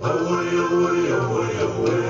Away, away, away, away.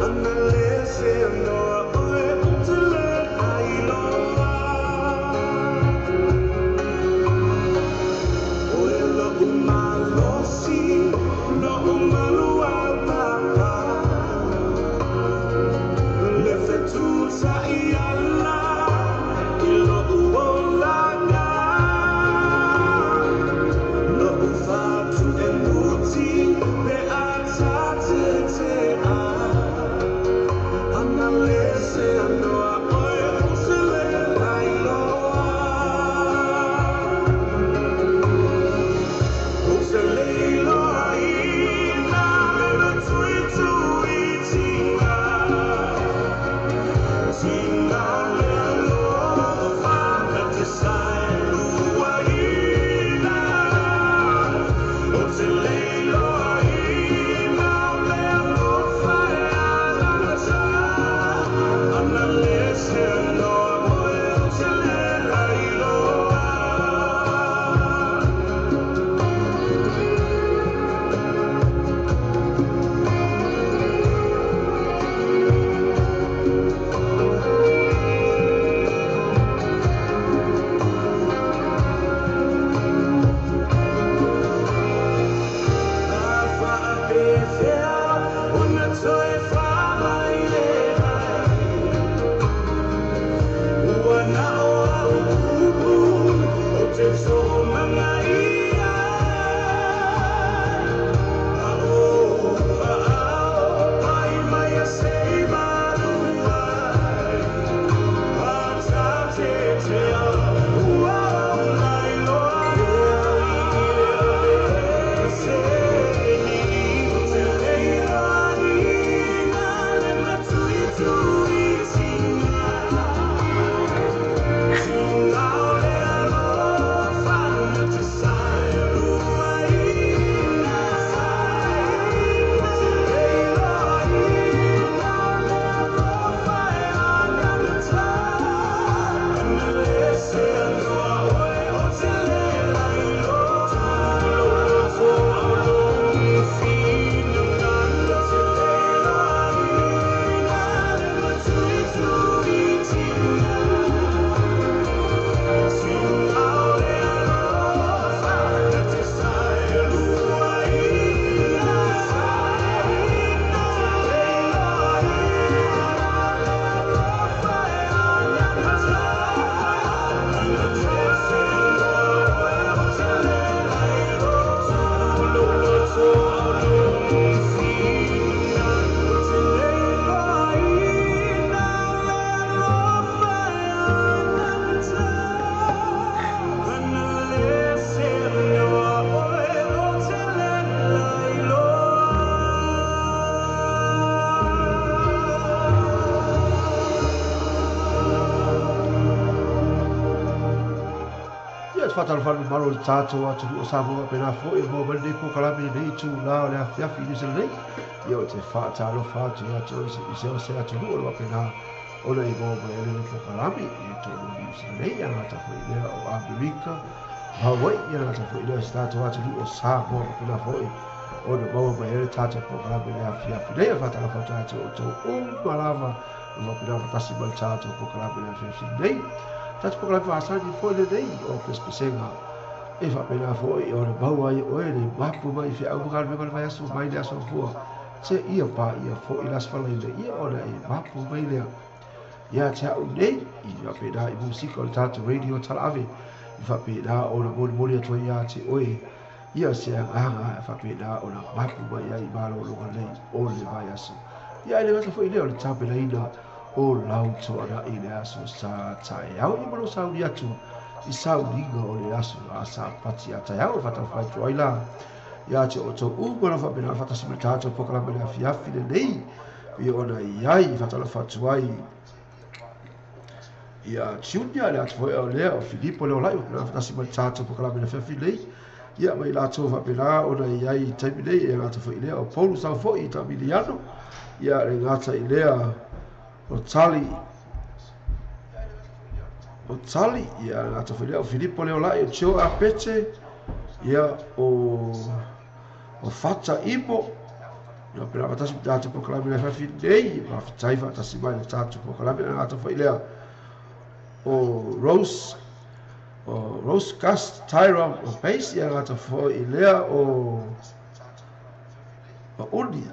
And Faatalofa malo le tatou atunuu o Samoa faapena foi e maua mai lenei polokalame lenei itulā o le afiafi i Niu Sila nei. Ia ou te faatalofa atu ia te oe i se o se atunuu o lo o faapena ona e maua mai ai lenei polokalame i totonu o Niu Sila nei, e le gata foi i lea o Amerika, o Hawaii, e le gata foi i lea o se tatou atunuu o Samoa faapena foi ona maua mai ai le tatou polokalame i le afiafi nei. E faatalofa atu ia te outou uma lava o faapena faatasi mai le tatou polokalame i le afiafi nei. Tatou polokalame masani foi lenei o pesepesega e faapena foi ona maua ai oe le mapu mai i feau ma galuega o le vaiaso mai le aso Gafua seia paia foi le aso Faraile ia ona e mapu mai lea ia te au nei i faapena i musika o le tatou radio talaave i faapena ona molimoli atu ai ia te oe ia se agaga e faapena ona mapu mai ai i malologa nei o le vaiaso. Ia e le gata foi lea o le tapenaina o lau toanai i le aso sa taeao ia ma lou sauni atu i sauniga o le aso a Sapati a taeao e faatalofa atu ai la ia te outou uma lau faapena ona faatasi mai le tatou polokalame i le afiafi lenei pei ona i ai i faatalofa atu ai ia Junior le atu foi o lea o Filipo Leolai faapena faatasi mai le tatou polokalame i le afiafi lenei ia ma i latou faapena ona i ai i taimi nei e gata foi i lea o Paulu sau foi i Tamiliano ia le gata i lea o Tali o Tali ia le gata foi lea o Filipo Leolai o Joe Apete ia o Fata Imo ia pena faatasi ma tatou polokalame le afiafi nei faafetai faatasi mai le tatou polokalame le gata foi lea o Rose o Rose Gus Tyra o Pace ia le gata foi lea o Uni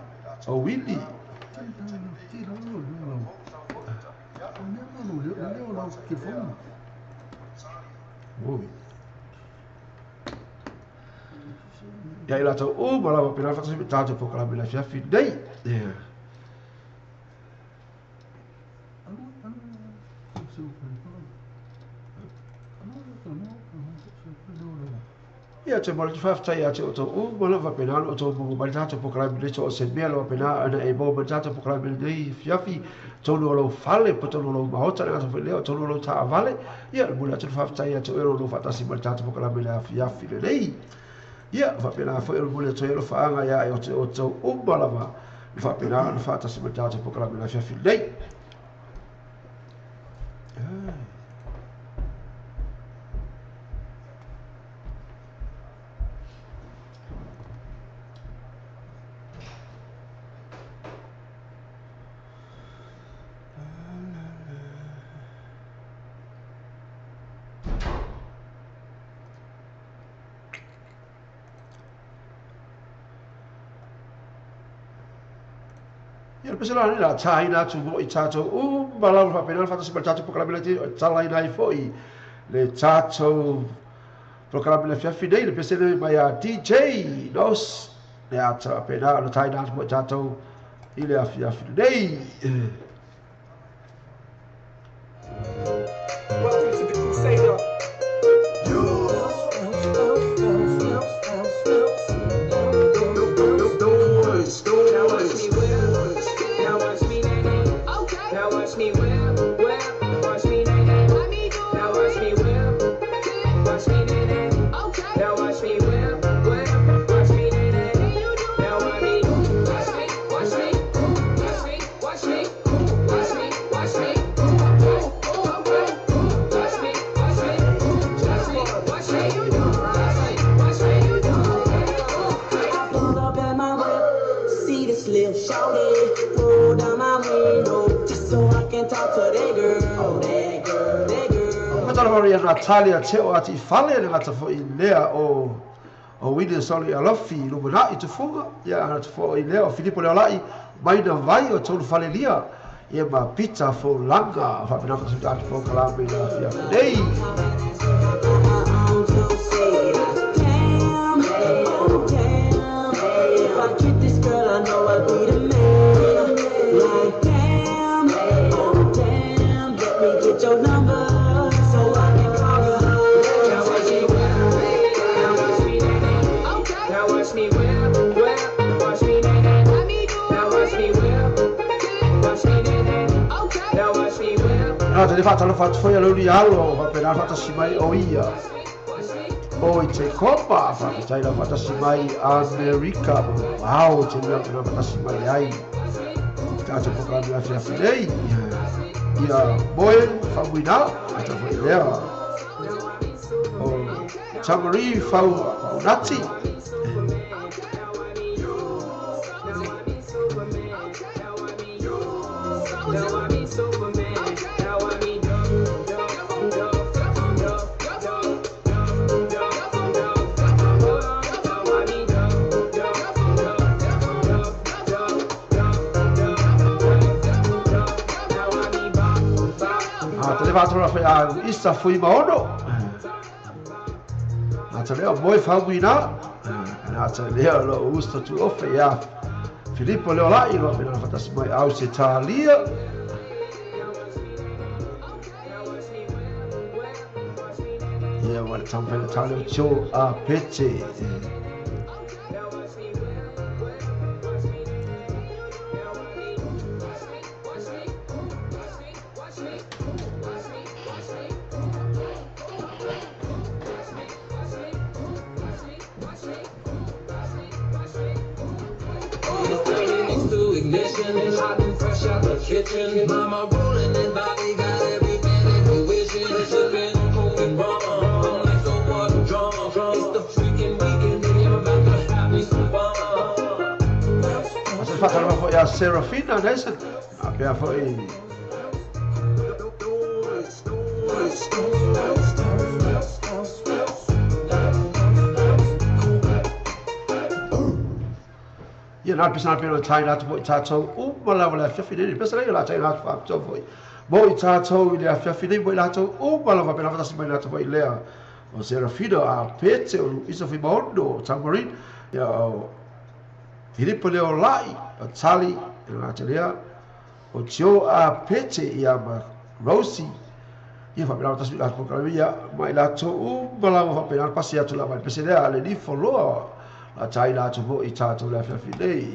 o Willie. Ia i latou uma lava pena faatasi mai tatou polokalame le afiafi nei. Ia. Ia te mora te faafetai ia te outou uma lava faapena ona outou maua mai le tatou polokalame lenei so o se mea lava faapena ona e maua mai le tatou polokalame lenei afiafi totonu o lou fale po totonu o lou maota le gata foi lea o totonu o lou taavale. Ia le momoli atu le faafetai ia te oe o lo o faatasi mai le tatou polokalame i le afiafi lenei. Ia faapena foi o le momoli atu ai o alofaaga ia te outou uma lava faapena ona faatasi mai le tatou polokalame i le afiafi lenei. Ia le pese la nei la tāina atu mo i tātou uma lava faapena ona faatasi mai le tātou polokalame laitiiti o talaina ai foi le tātou polokalame le afiafi nei le pese nei mai a DJ Nos le ata faapena ona tāina atu mo i tātou i le afiafi nei. Welcome to the Crusader. Now watch me whip. Now watch me nay nay. Now watch me whip, whip. Watch me nay nay. Now watch me whip. Watch me nay nay. Now watch me whip, whip. Watch me nay nay. Now watch me. Watch me, watch me, watch me, watch me, watch me, watch me. Watch me, watch me, watch me, watch me, watch me, watch me. I pull up in my whip, see this little shawty, roll down my window, just so I can talk to that girl, that girl, that girl. Faatalofa ia Natalia Teo ati i fale le gata foi lea o William Soli Alofi i lumanai tufuga ia gata foi lea o Filipo Leolai mai na vai o tolu falelia ia ma Peter Folaga faapena faatasi mai tatou polokalame i le afiafi nei. Damn, oh damn, if I get this girl, I know I'll be the man. Like damn, oh damn, let me get your number so I can call you. Now watch me whip. Now watch me nay nay. Now watch me whip, whip. Watch me nay nay. Now watch me whip. Watch me nay nay. Now watch me whip. Gata le faatalofa atu foi a le uli alo faapena faatasi mai o ia. O i te kopa, whakatai la whatasi mai Amerika, wow, te mea pena whatasi mai ai. Tātou pokami awhi awhi nei, ia moe, whamuina, ata whai lea. O Tamari whau nati. Whātara whai a Isa fui maono. Ata lea moe whamuina. Ata lea lo usta tu ofe ia Filipo leo lai loa pena whatasi mai au se tālia. Ia wale tamwhaina tāleo tio a pete. Kitchen, mama rolling and body got every man in the wishing. Sipping on coke and rum, I'm like so what drunk. It's the freaking weekend and I'm about to have me some fun. Asa whakarama fo ia Serafina Nelson. A pea fo i Ia nā pisa nā pera tai rātou mo i tātou umalawa le awhiawhi nei. Pesa nei la tai rātou whāpito foi. Mo i tātou i le awhiawhi nei mo i rātou umalawa pera whatasi mai rātou i lea. O Serafina a Pete o Luisa Fimaono o Tamarind. Ia o Filipo Leo Lai o Tali e rātou lea. O Tio a Pete ia ma Rosie. Ia whapena whatasi mai rātou pokaramia mai rātou umalawa whapena pasi atu la mai. Pesa lea le nifo loa. La tai rātou mo i tātou le awhiawhi nei.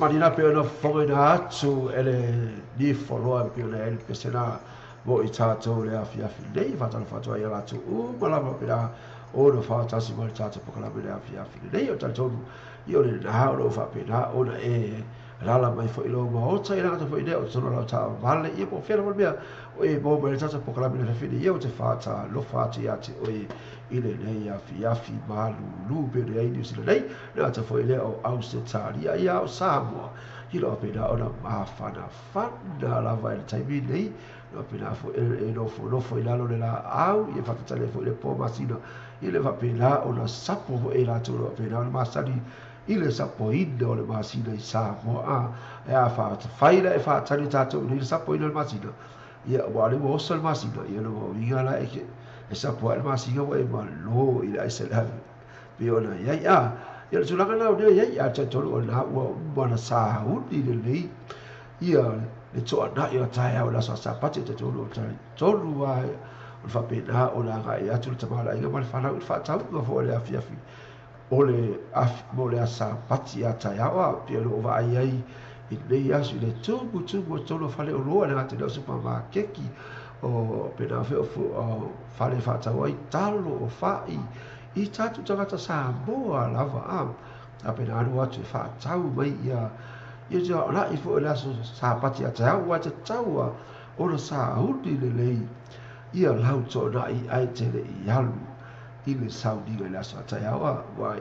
malina pe ona fofogaina atu e le lifoloa e pei ona i ai le pesena mo i tatou le afiafi nei. Faatalofa atu ai ia latou uma lava pena ona faatasi mai le tatou polokalame le afiafi lenei. O talitonu ia o lena o loo faapena ona e alaala mai foi i lou maota i le gata foi lea o totonu o lau taavale ia po o fea lava le mea o e maua mai ai le tatou polokalame le afiafi nei. Ia ou te faatalofa atu ia te oe i lenei afiafi malulu pei ona i ai Niu Sila nei, le gata foi lea o Ausetalia ia o Samoa i loo faapena ona mafanafana lava i le taimi nei. Loo faapena foi e nofonofo i lalo le laau ia fatatali ai foi le po masina i le faapena ona sapo foi e latou loo faapena ona masani i le sapoina o le masina i Samoa. A e a fai la e faatali tatou i le sapoina o le masina ia ua ale ua oso le masina ia lona uiga la e e sapo ai le masina ua e malo i le aisa le ave pei ona i ai. A ia le tulaga la o lea i ai a talitonu o lena ua uma ona sauni lelei ia le toanai o taeao i le aso a Sapati. O talitonu o talitonu lava o le faapena ona agai atu le tamaoaiga ma le fanau i le faatauga foi o le afiafi o le mo le aso Sapati a taeao. A pei ona ou vaai ai i lenei aso i le tumutumu o totonu o faleoloa e le gata i lea o supamakeki o pena foi o fale faatau ai talo o fa'i i tatou tagata Samoa lava. A pena alu atu e faatau mai ia ia la'i foi o le aso Sapati a taeao ua tatau a ona sauni lelei ia lau toana'i ae te le i alu i le sauniga i le aso a taeao. A ua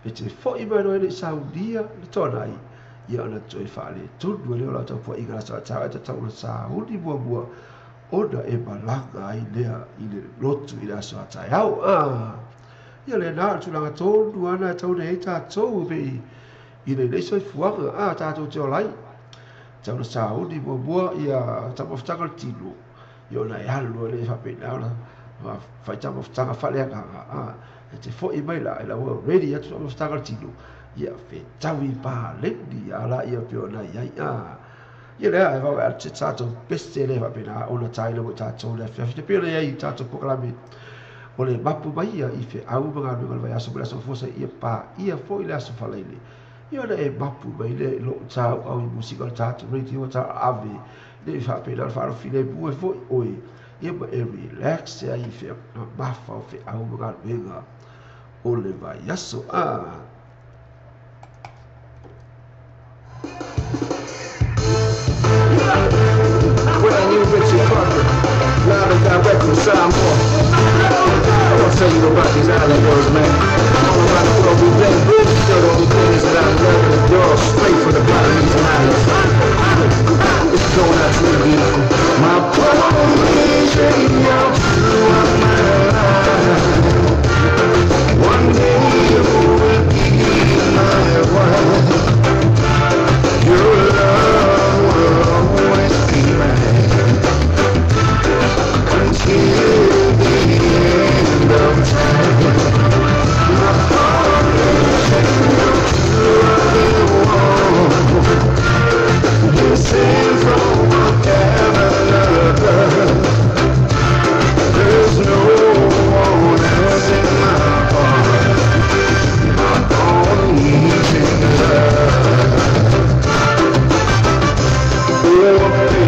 e te fo'i mai loa e le i saunia le toana'i ia ona toe faaletonu ai lea o lau tapuaiga i le aso a taeao ae tatau ona sauni muamua ona e malaga ai lea i le lotu i le aso a taeao. A ia lena o le tulaga tonu lava na e tatau ona i ai tatou pei i lenei soifuaga a tatou te ola ai. Tatau ona sauni muamua ia taumafataga o le tino ia ona e alu ai lea faapena ona fai taumafataga faaleagaga. A e te fo'i mai la e la ua ready atu taumafataga o le tino ia fetaui paleni a la ia pei ona i ai. A ia lea e vaavaai atu se tatou pese lea faapena ona taina mo i tatou le afiafi le pei ona i ai i tatou polokalame o le mapu mai ia i feau ma galuega o le vaiaso ma le aso Gafua seia paia foi le aso Faraile. Ia ona e mapu mai lea i lou tāuau i musika o le tatou radio ta ave ne i faapena ona faalofilemu ai foi oe ia ma e relax ai i mamafa o feau ma galuega o le vaiaso. A Brand new Richard Parker, live and direct from Samoa. I wanna tell you about these island girls, man. All around the world we've been. Still the only thing is that I love the girls straight from the Polynesian Islands. It's going out to you. My Polynesian, you are my life. One day you will be my wife. Your love will always be mine until the end of time. My Polynesian, you are the one descend from heaven above. There's no one else in my heart, my Polynesian love. Oh, baby,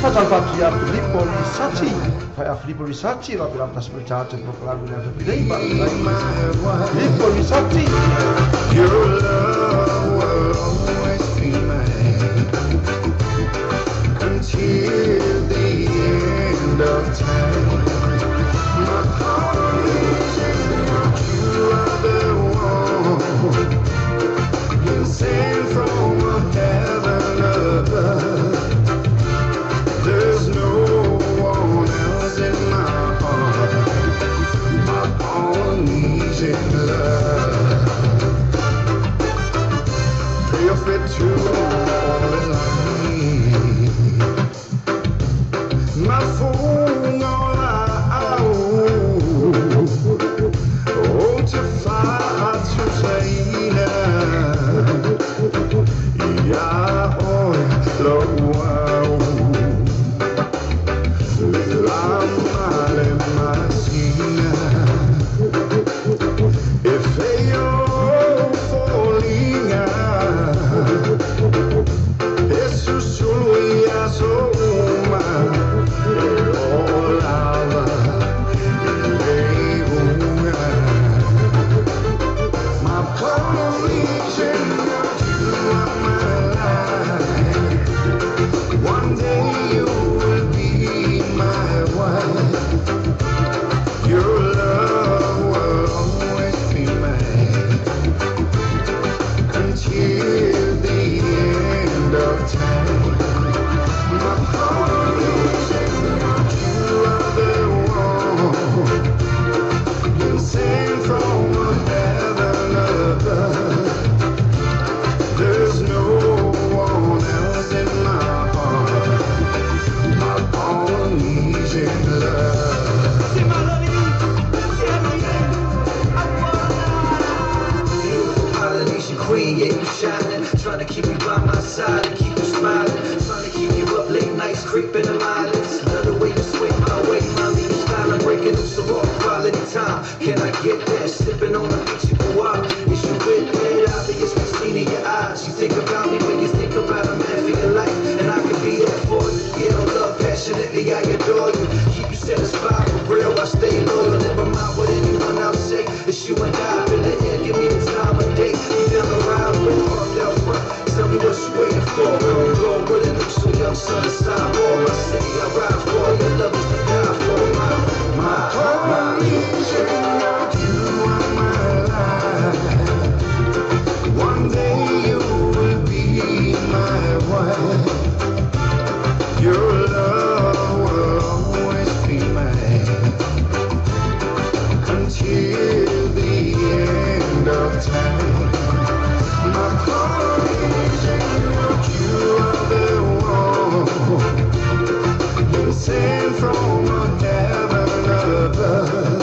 Faatalofa atu ia Filipo Lisati. Fai a Filipo Lisati la pela tasi mai tatou polokalame le afiafi nei ma Filipo Lisati. Your love will always be mine until the end of time. My Polynesian, you are the one sent from heaven above. Creeping in my eyelids, love the way you sway my way. Mommy, you styling, breaking loose some raw quality time. Can I get that? Sipping on a peachy guava. Is you with that? Obvious, seen in your eyes. You think about me when you think about a man for your life, and I can be that for you. Yeah, I love passionately, I adore you. Keep you satisfied for real, I stay loyal. Never mind what anyone else say. It's you and I in the air, give me the time of day. You down the ride with parked out front. Tell me what you waiting for. Come go with it, look so young, son, sidewalk. My city, I ride for. Your love is to die for. My you are my life. One day you will be my wife. Your love will always be mine until the end of time. My Polynesian, you are the one been sent from heaven above.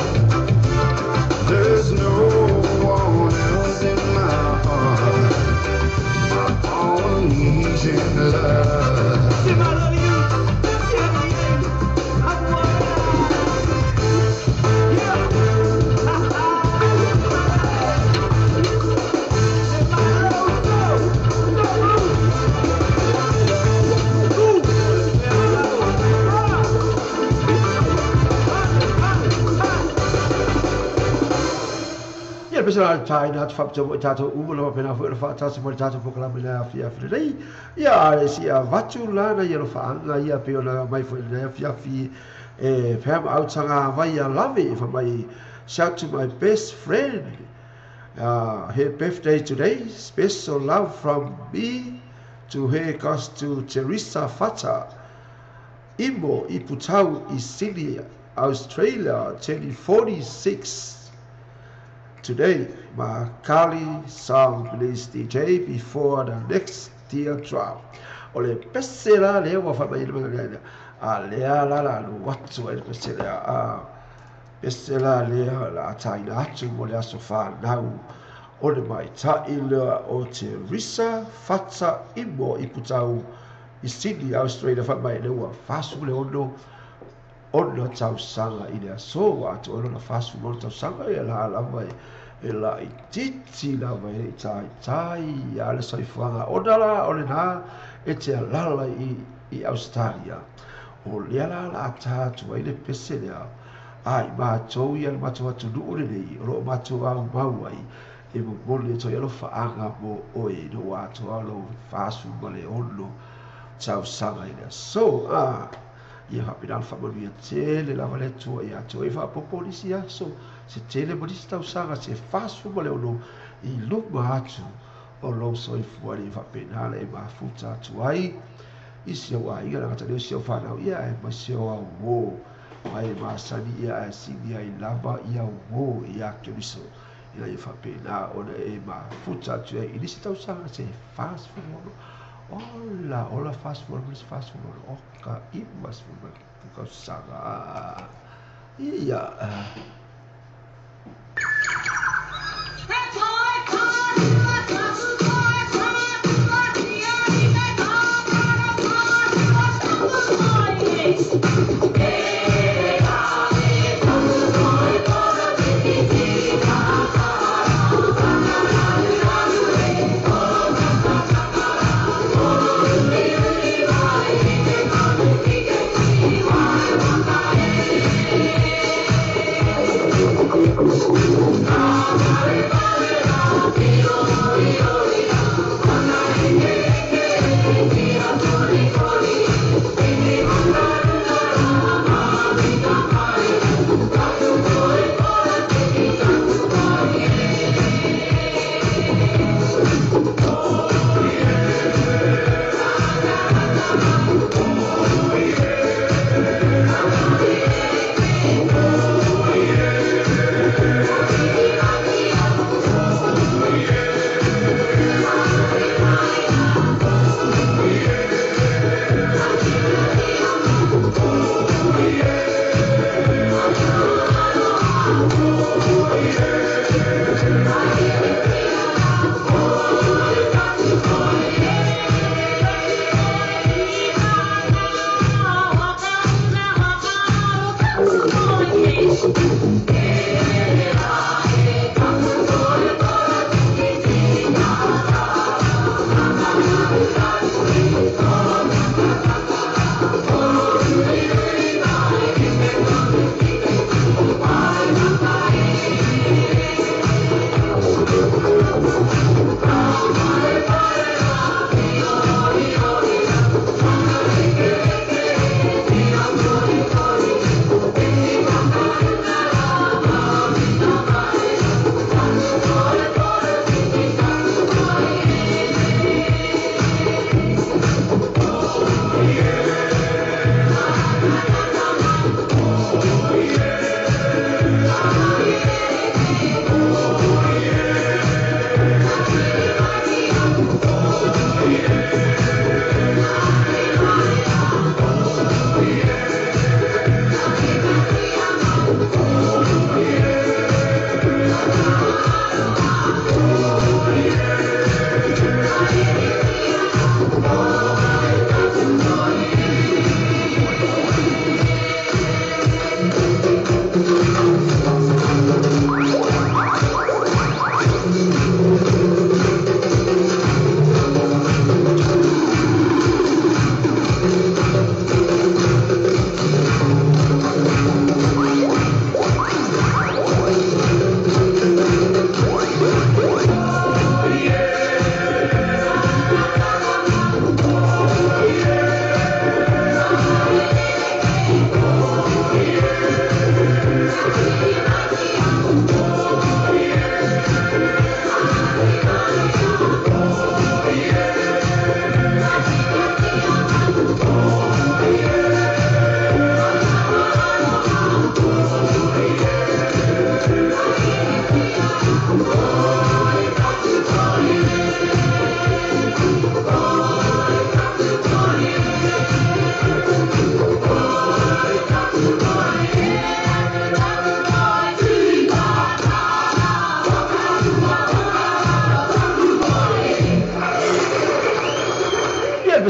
There's no one else in my heart. My Polynesian love. Pese la taina atu faapitoa moʻi tatou uma lava pena foʻi o le faatasi mo le tatou polokalame le afiafi lelei. Ia le sia vatu lana ia alofaaga ia pei ona mai foʻi lenei afiafi e pea ma autaga vai ia lave e faamai shout to my best friend her birthday today, special love from me to her goes to Teresa Fata Imo Iputau i Sydney, Australia, turning 46 today. Makali song, please DJ before the next teardrop. O le pese la lea ua faamai le mana a lea la la alu atu ai le pese lea a pese la lea la ataina atu mo le aso whanau o le maitaʻi lea o Teresa Fata Imo Iputau i Sydney, Australia, faamai le ua 46 ona tausaga i le aso ua atoa lona 46 tausaga ia la lava e la itiiti lava e leʻi taitai a le soifuaga ona la o lenā e te alala i Australia. O lea la la ata atu ai le pese lea a i matou ia le matou atunuu lenei o loo matou aumau ai e momoli atu ai alofaaga mo oe ina ua atoa lou 46 tausaga i le aso. Ia faapena le faamanuia tele lava le Atua ia te oe faapopo nisi aso se tele ma nisi tausaga se 46 i luma atu o lou soifua le faapena le e mafuta atu ai i si au aiga le gata lea o si au fanau ia ae ma si au auō ma e masani ia ae sini ai lava ia uō ia Keriso ina ia faapena ona e mafuta atu ai i nisi tausaga se 46. Ola, ola 46 ma nisi 46 o ka 90 tausaga. Ia.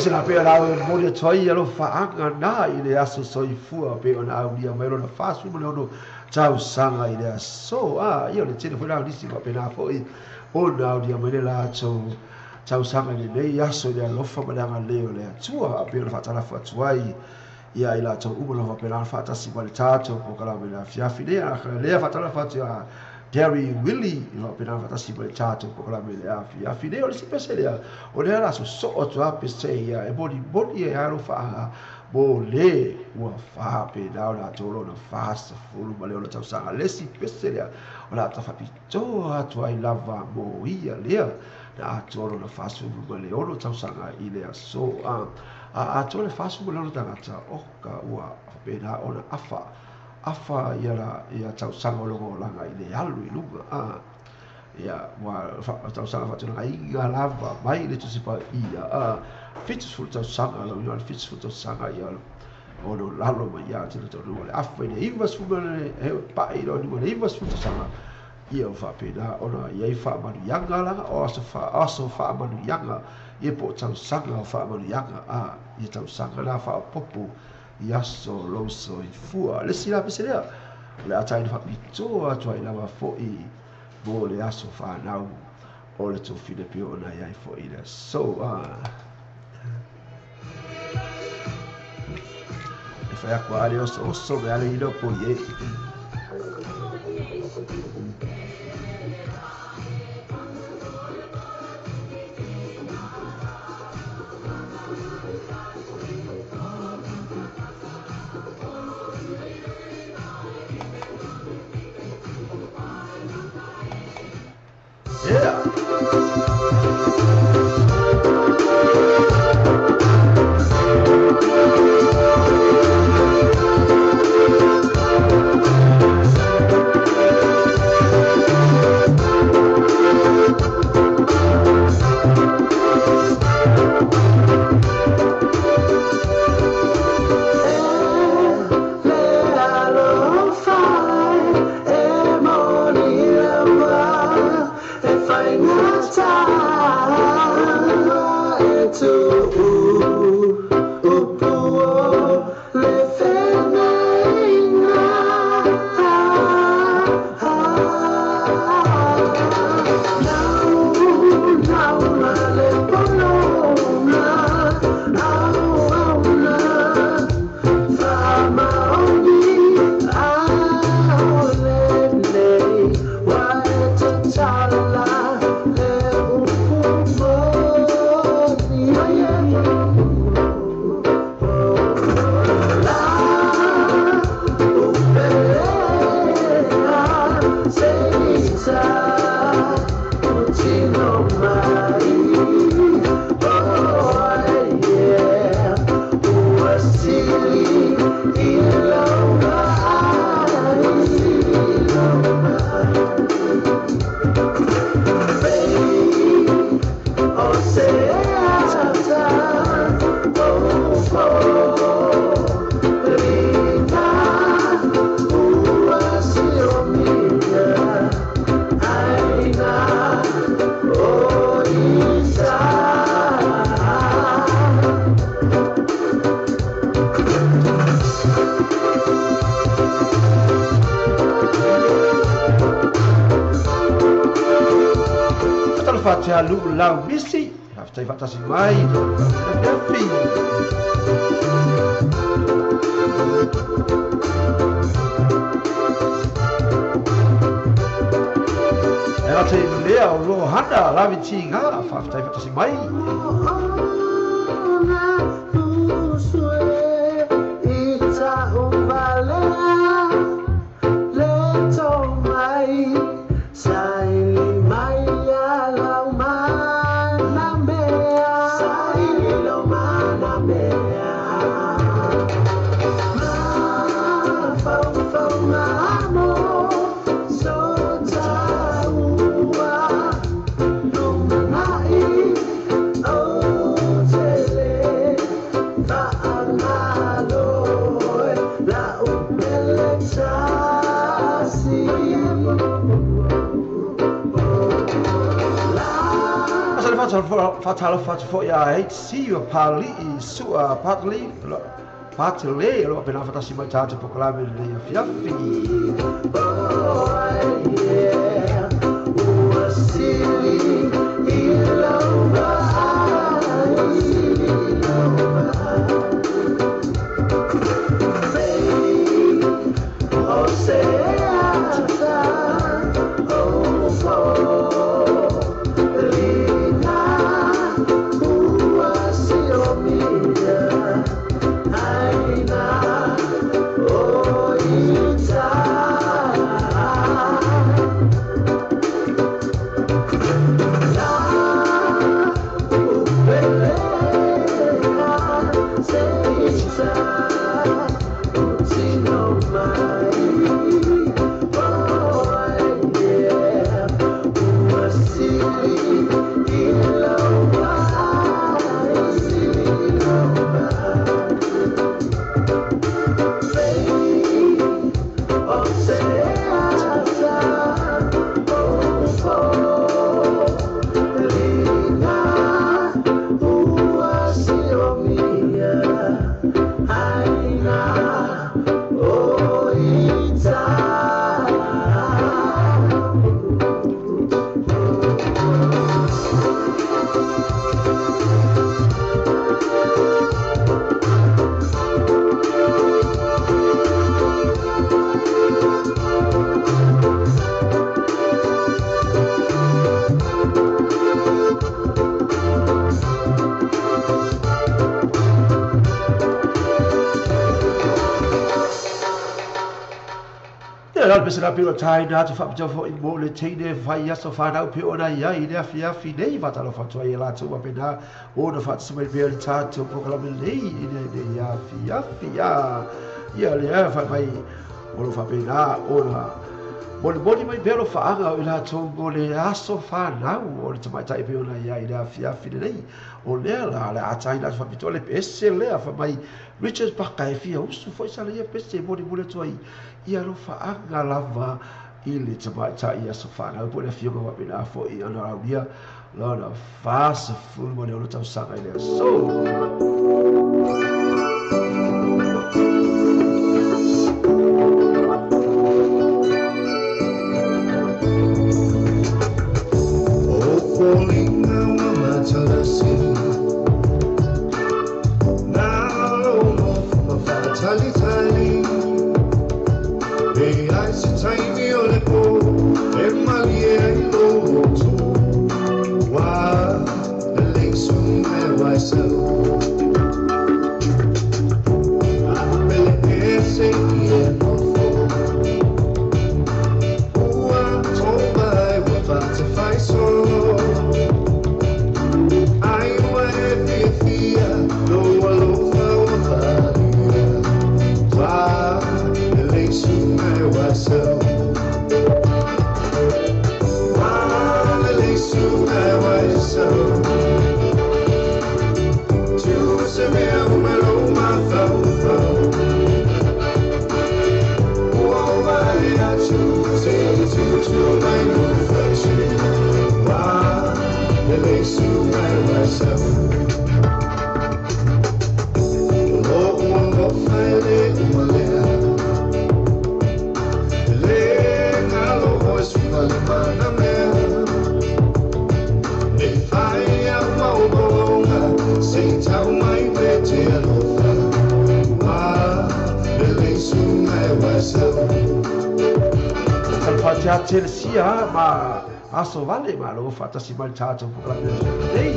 pese la pe la o mo le toi alofa anga na i le aso soifua pe ona aulia mai lona 46 tausaga i le aso. Ia o le tele foi la o nisi faapena foi ona aulia mai le latou tausaga i lenei aso i le alofa ma le agalelei o le Atua, a pe ona faatalafa atu ai ia i latou uma lava faapena faatasi ma le tatou polokalame i le afiafi nei. Lea faatalafa atu ia Gary Willie i faapena faatasi ma le tatou polokalame i le afiafi nei. O le isi pese lea o lea la sosoo atu a pese ia e molimoli e alofaaga mo le ua faapena o latou lona 46 tausaga. Le isi pese lea o la tafapitoa atu ai lava mo ia lea na atoa lona 46 tausaga i le aso. A atoa le 46 tagata o ka ua faapena ona afa afa ia la ia tausaga o logo olaga i le alu i luga. Ia ua tausaga faatulaga iga lava mai le Tusi Paia 70 tausaga lau ina le 70 tausaga ia o lo lalo mai ia te tonu le afa i le 90 e pai lo le 90 tausaga ia o faapena ona ia i faamanuiaga laga o aso aso faamanuiaga ia po tausaga o faamanuiaga ia tausaga la faapopo i aso lou soifua. Le isi la pese lea o le a taina faapitoa atu ai lava foi mo le aso whanau o le tofine pio ona iai foi le aso. E whai ako ale oso oso me ale ino po i e. Yeah. Fatia lu lau misi haftai fatasi mai afi. Era te lea o lo hana lavi tinga haftai fatasi mai. Whatalo foi a HC o Pali Sua Patli Patele o pena fatasi mai tatou pokalame le afiafi. Oh yeah, ua sili i lau Pese pilo tai na te whapita fo i mo le teine whai aso whanau pe ona ia i le afiafi nei whatalo whatua i la tau apena o na whatasi mai pea le tātou pokalame nei i le afiafi ia ia le a whai mai o lo whapena o na moli moli mai pea lo whaanga o i la tau mo le aso whanau o le tamaitai pe ona ia i le afiafi nei o lea la le atai la whapitoa le pese lea whai mai Richard Paka e fia usu foi sala ia pese moli moli atu ai ia lo whaanga lava i le tamaitai aso whanau po le fioga wapena foi ona raunia lona fasa fulu mo le ono tausaga i le aso. Chelsea ma aso vale ma lo fatasi mai tatou pokalame nei.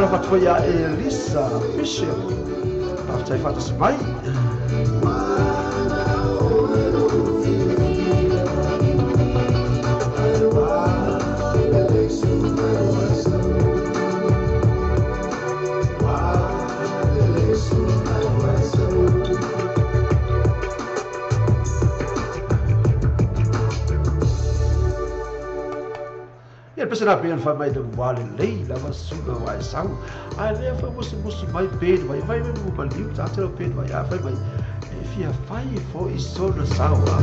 Faatalofa atu foi ia Elisa Bishop, faafetai faatasi mai. Ia le pese na pei ona fai mai le ua lelei lava susuga ua e sau. Ae lea foi musu mai pe vai vai mai mu maliu ta te lo pe vai a fai mai e fia fai foi sona sawa.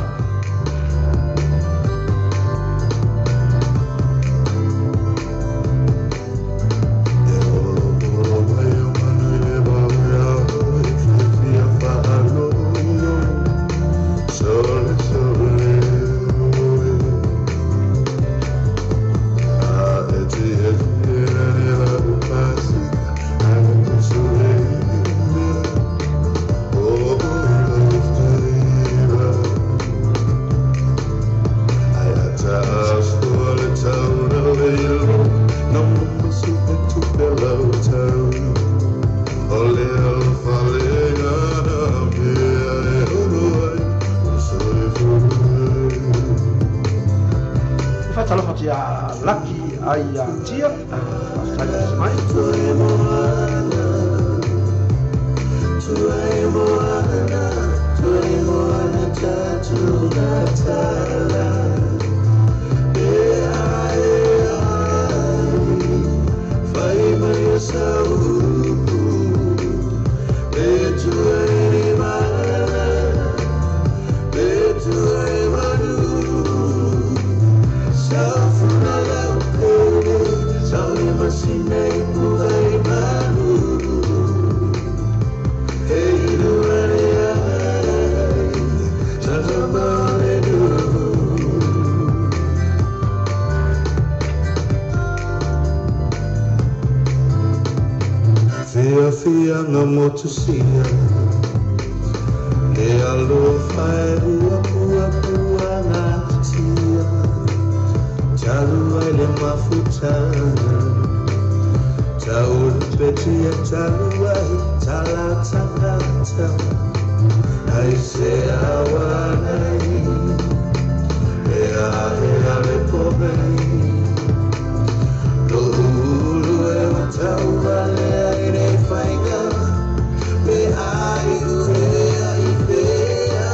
Faatalofa atu ia Laki ai ia Tia, faafetai faatasi mai. Fia nga motusia e alofa e ua pua pua ngā tia talu ai le mafutanga taulupetia talu ai talatangata ai se awanai e a le povei lo ulu e matau ale ai nei whainga pe ai ue ai pea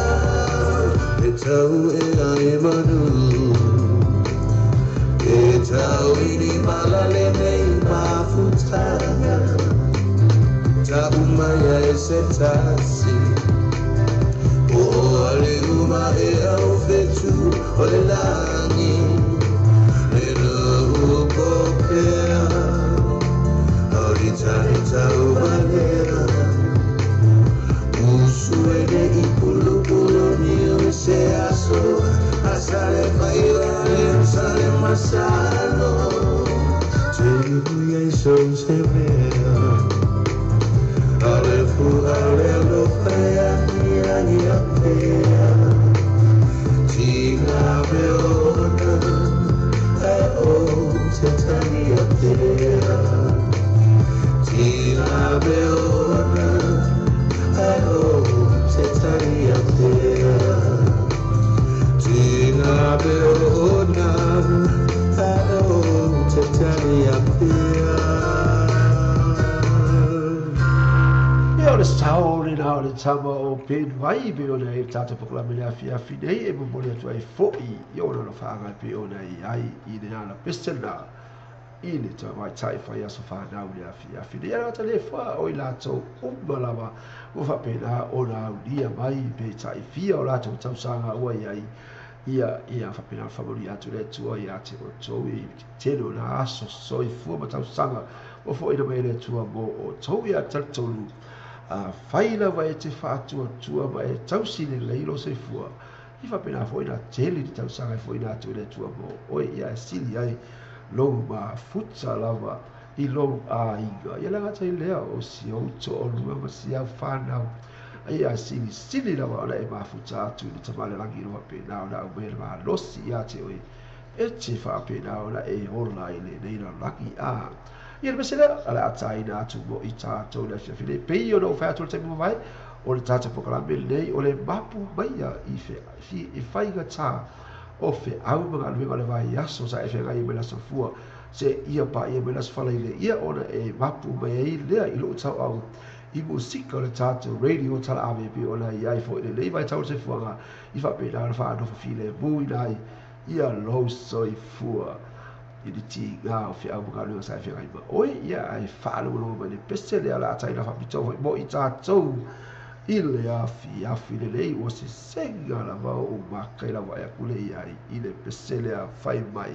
e tau e ai manu e tau ini malale nei mafutanga ta umaya e se tasi o ale uma e au fetu o le langi le nu'u pea Rita umalea Usuene ipulu pulu niu se aso Asale failale usale masalo Te iso se mea Ale fu ale lo fea nia nia pea Tinga beona E o te tania pea Tina beona, e o te tania pea. Tina beona, e o te tania pea. Ia o le sao le na o le tama o pen vai pe o le tātou pokalame le afiafi nei e momoli atu ai foi i ona no whaangai pe o nei ai i le ana pesena i le tamaitai whai aso whanau le afiafi nei. Ana ta le wha o i lātou uma lava ua whapena o na aulia mai pe tai fia o lātou tausanga ua iai ia ia whapena whamuri atu le atua ia te o tau i tele o na aso soifua ma tausanga o fo ina mai le atua mo o tau ia tautolu a whai lava e te whaatua tua ma e tausi le leilo soifua i whapena fo ina tele te tausanga e fo ina atu le atua mo oe ia e sili ai lou mafuta lava i lou aiga. Ia lagata i lea o si ou to'olua ma si au whanau. Ai a sili sili lava ona e mafuta atu i le tamalelangi loa pena ona au mea le malosi ia te oe. E te whaapena ona e hola i le nei lalagi a. Ia le pese lea o le a taina atu mo i tatou i le afiafi nei. Pei ona ou fai atu i le taimi ua mavae, o le tatou polokalame lenei o le mapu maia i i faigata o feau ma galuega o le vaiaso sa e feagai ai mai le Aso Fua seia paia mai le Aso Faraile, ia ona e mapu mai ai lea i lou tauau i musika o le tatou radio talaave e pei ona i ai foi i lenei vaitau o le soifuaga i faapena ona faanofo filemu ina ai ia lou soifua i le tiga o feau ma galuega sa e feagai ma oe, ia ae faalogologo mai le pese lea o le a taina faapitoa foi mo i tatou i le afiafi lenei. Ua sesega lava ou maka i lau vaai atu lea i ai i le pese lea fai mai.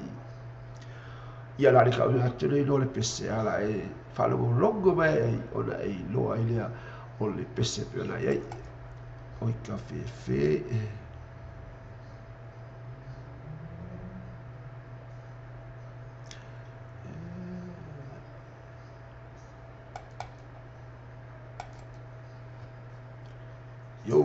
Ia la le tauina atu nei loa le pese ala e faalogologo mai ai ona e iloa ai lea o le pese pei ona i ai. Oi ka fefe. Yo.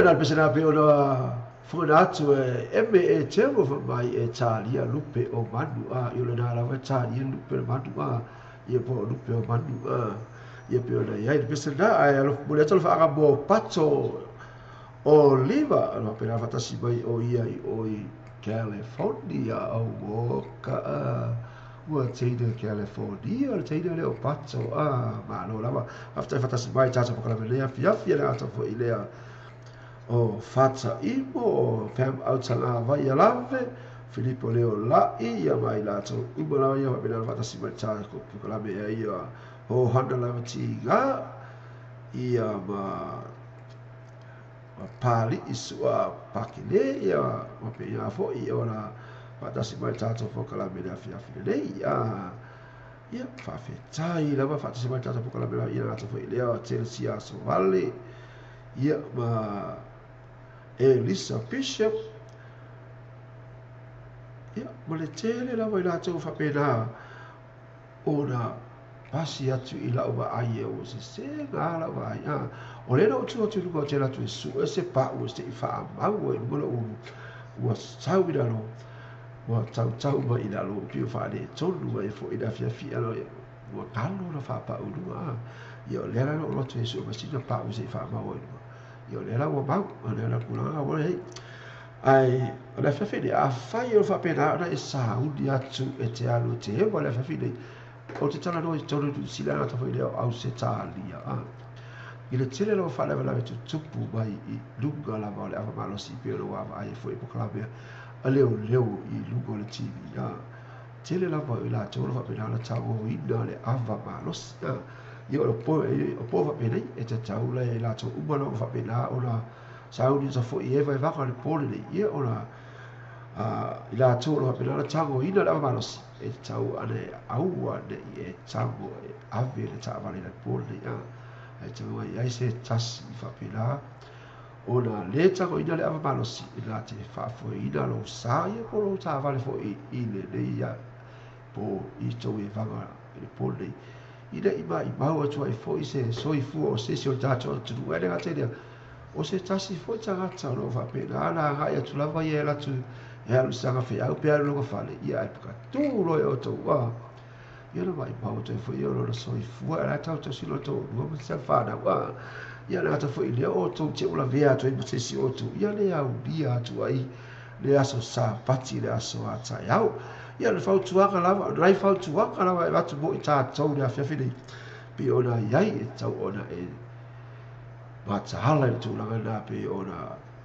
Na pese na pe ona funa atu e eme e temo mai e talia lupe o manu a i ole na lawa talia lupe o manu a ia po lupe o manu a ia pe ona ia pese na ai alo mole atu fa aga mo pato o liva no pe na fatasi mai o ia i o i California o ka ua teina California o teina le o pato a ma no lava after fatasi mai tata po kala lea fia fia le ata fo ilea o Fata Imo, o Pam Autanga Vai Alave, Filippo Leo Lai, ia mai lato, uma lawa ia wapena fatasi mai tata ko pukalame ia ia o Honda lava tiga, ia ma pali isua pakile, ia wape ia fo ia ora fatasi mai tata po kalame ia fia fia nei, ia whawhetai lava fatasi mai tata po kalame ia lato fo ilea Chelsea Sovale, ia ma Elisa Bishop ia ma le tele lava i latou faapena ona pasi atu i lau vaai e ua sesega lau vaai a o lea na ou tu atu i luga o te atu e sue se pa'u e se'i fa'amau ai luga lou ua sau i lalo ua tautau mai i lalo pio faaletonu ai fo'i le afiafia ua kalo na faapa'u i luga ia o lea la na ou atu e sue ma sina pa'u se'i fa'amau ai luga ia o lea la ua mau o lea la kulaga ua hei ai o le afiafi a fai o faapena ona e sauni atu e te alu e te ewa le afiafi nei o te tala noa i tonu sila na tafo i lea o au se tālia i le tele lava faalavelave tutupu mai i luga lava o le ava malosi pe o le ua ai foi po kalamea a leo leo i luga o le TV tele lava i latou la faapena ona tagoina le ava malosi ia o po faapena e tatau la e latou uma lava faapena ona sauni sa foi e vai vaka le pole nei ia ona i latou la faapena ona tagoina le ava malosi e tatau ane aua nei e tago e ave le taavale le pole nei e tau ai se tasi i faapena ona le tagoina le ava malosi i la te faafoeina lou sa ia po lou taavale foi i lenei ia po i tou e vaga i le pole nei ina i mai mau atu ai foi se soifua o se isi o le tatou atunuu ai le gata i lea o se tasi foi tagata o loo faapena ana agai atu lava ia e alu atu e alu i saga feau pe alu loga fale ia ae pakatū loa e outou ia na maimau atu ai foi ia o lona soifua e la tautausi lo tou lua ma se whanau ia le gata foi i lea outou te ulavea atu ai ma se isi outou ia le aulia atu ai le aso Sapati le aso ataeao ia le fautuaga lava nai fautuaga lava e atu mo i tātou le afiafi nei pe ona iai e tau ona e mataala i le tulaga na pe ona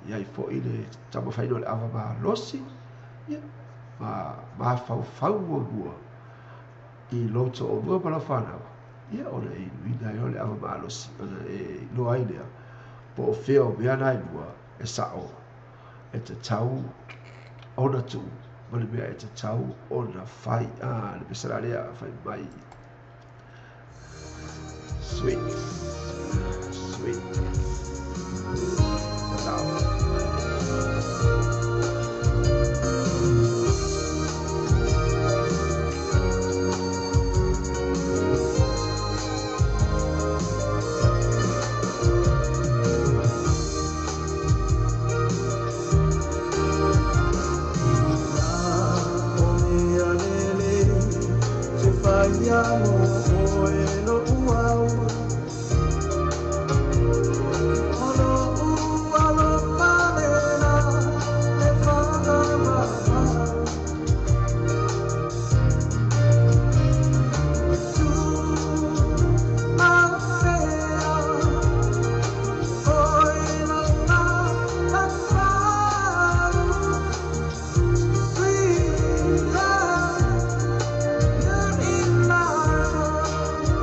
iai foi le taumafaiina o le ava malosi ia ma mafaufau muamua i lou to'olua ma lau fanau ia ona e inuina ai loa le ava malosi ona e iloa ai lea po o fea o mea na e lua e sa'o e tatau ona tu'u ma le mea e tatau ona fai le pese la lea fai mai sweet sweet love. Sweet love, you're in my heart.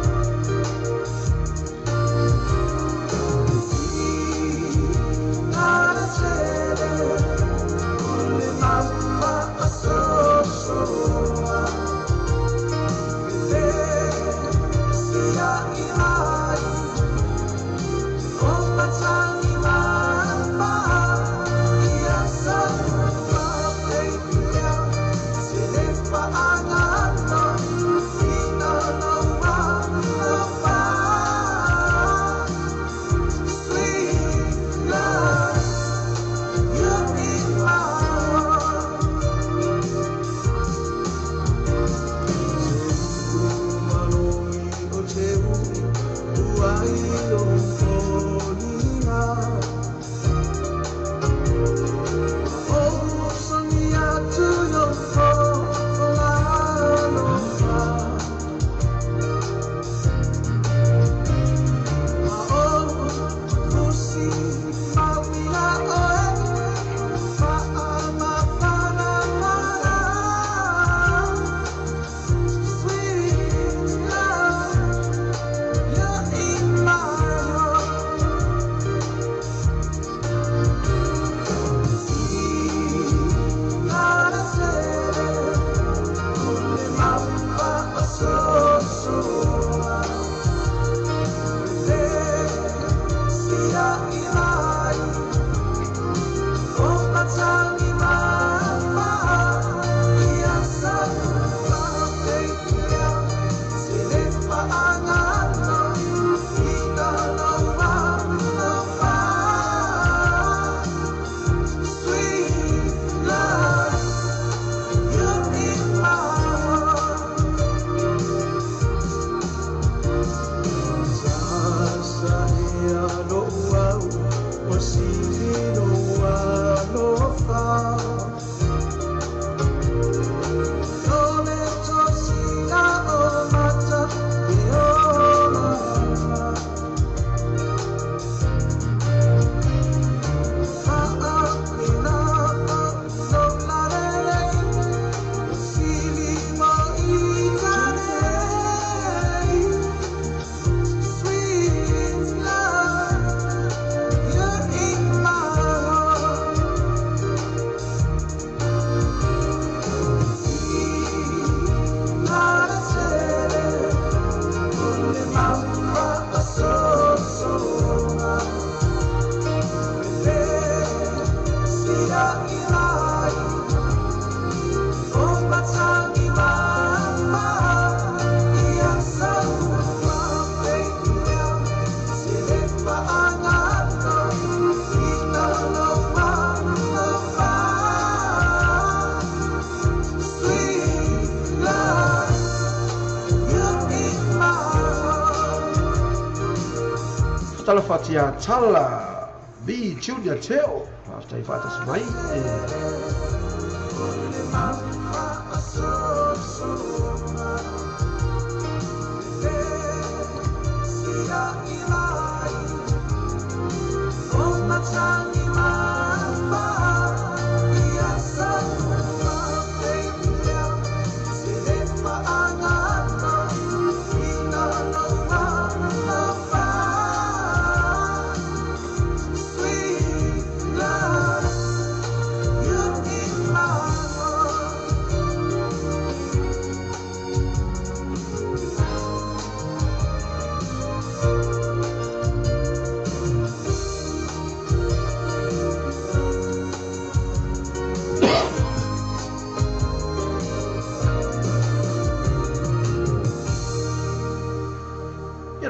Talofa tia tala B Junior Teo. Faafetai faatasi mai.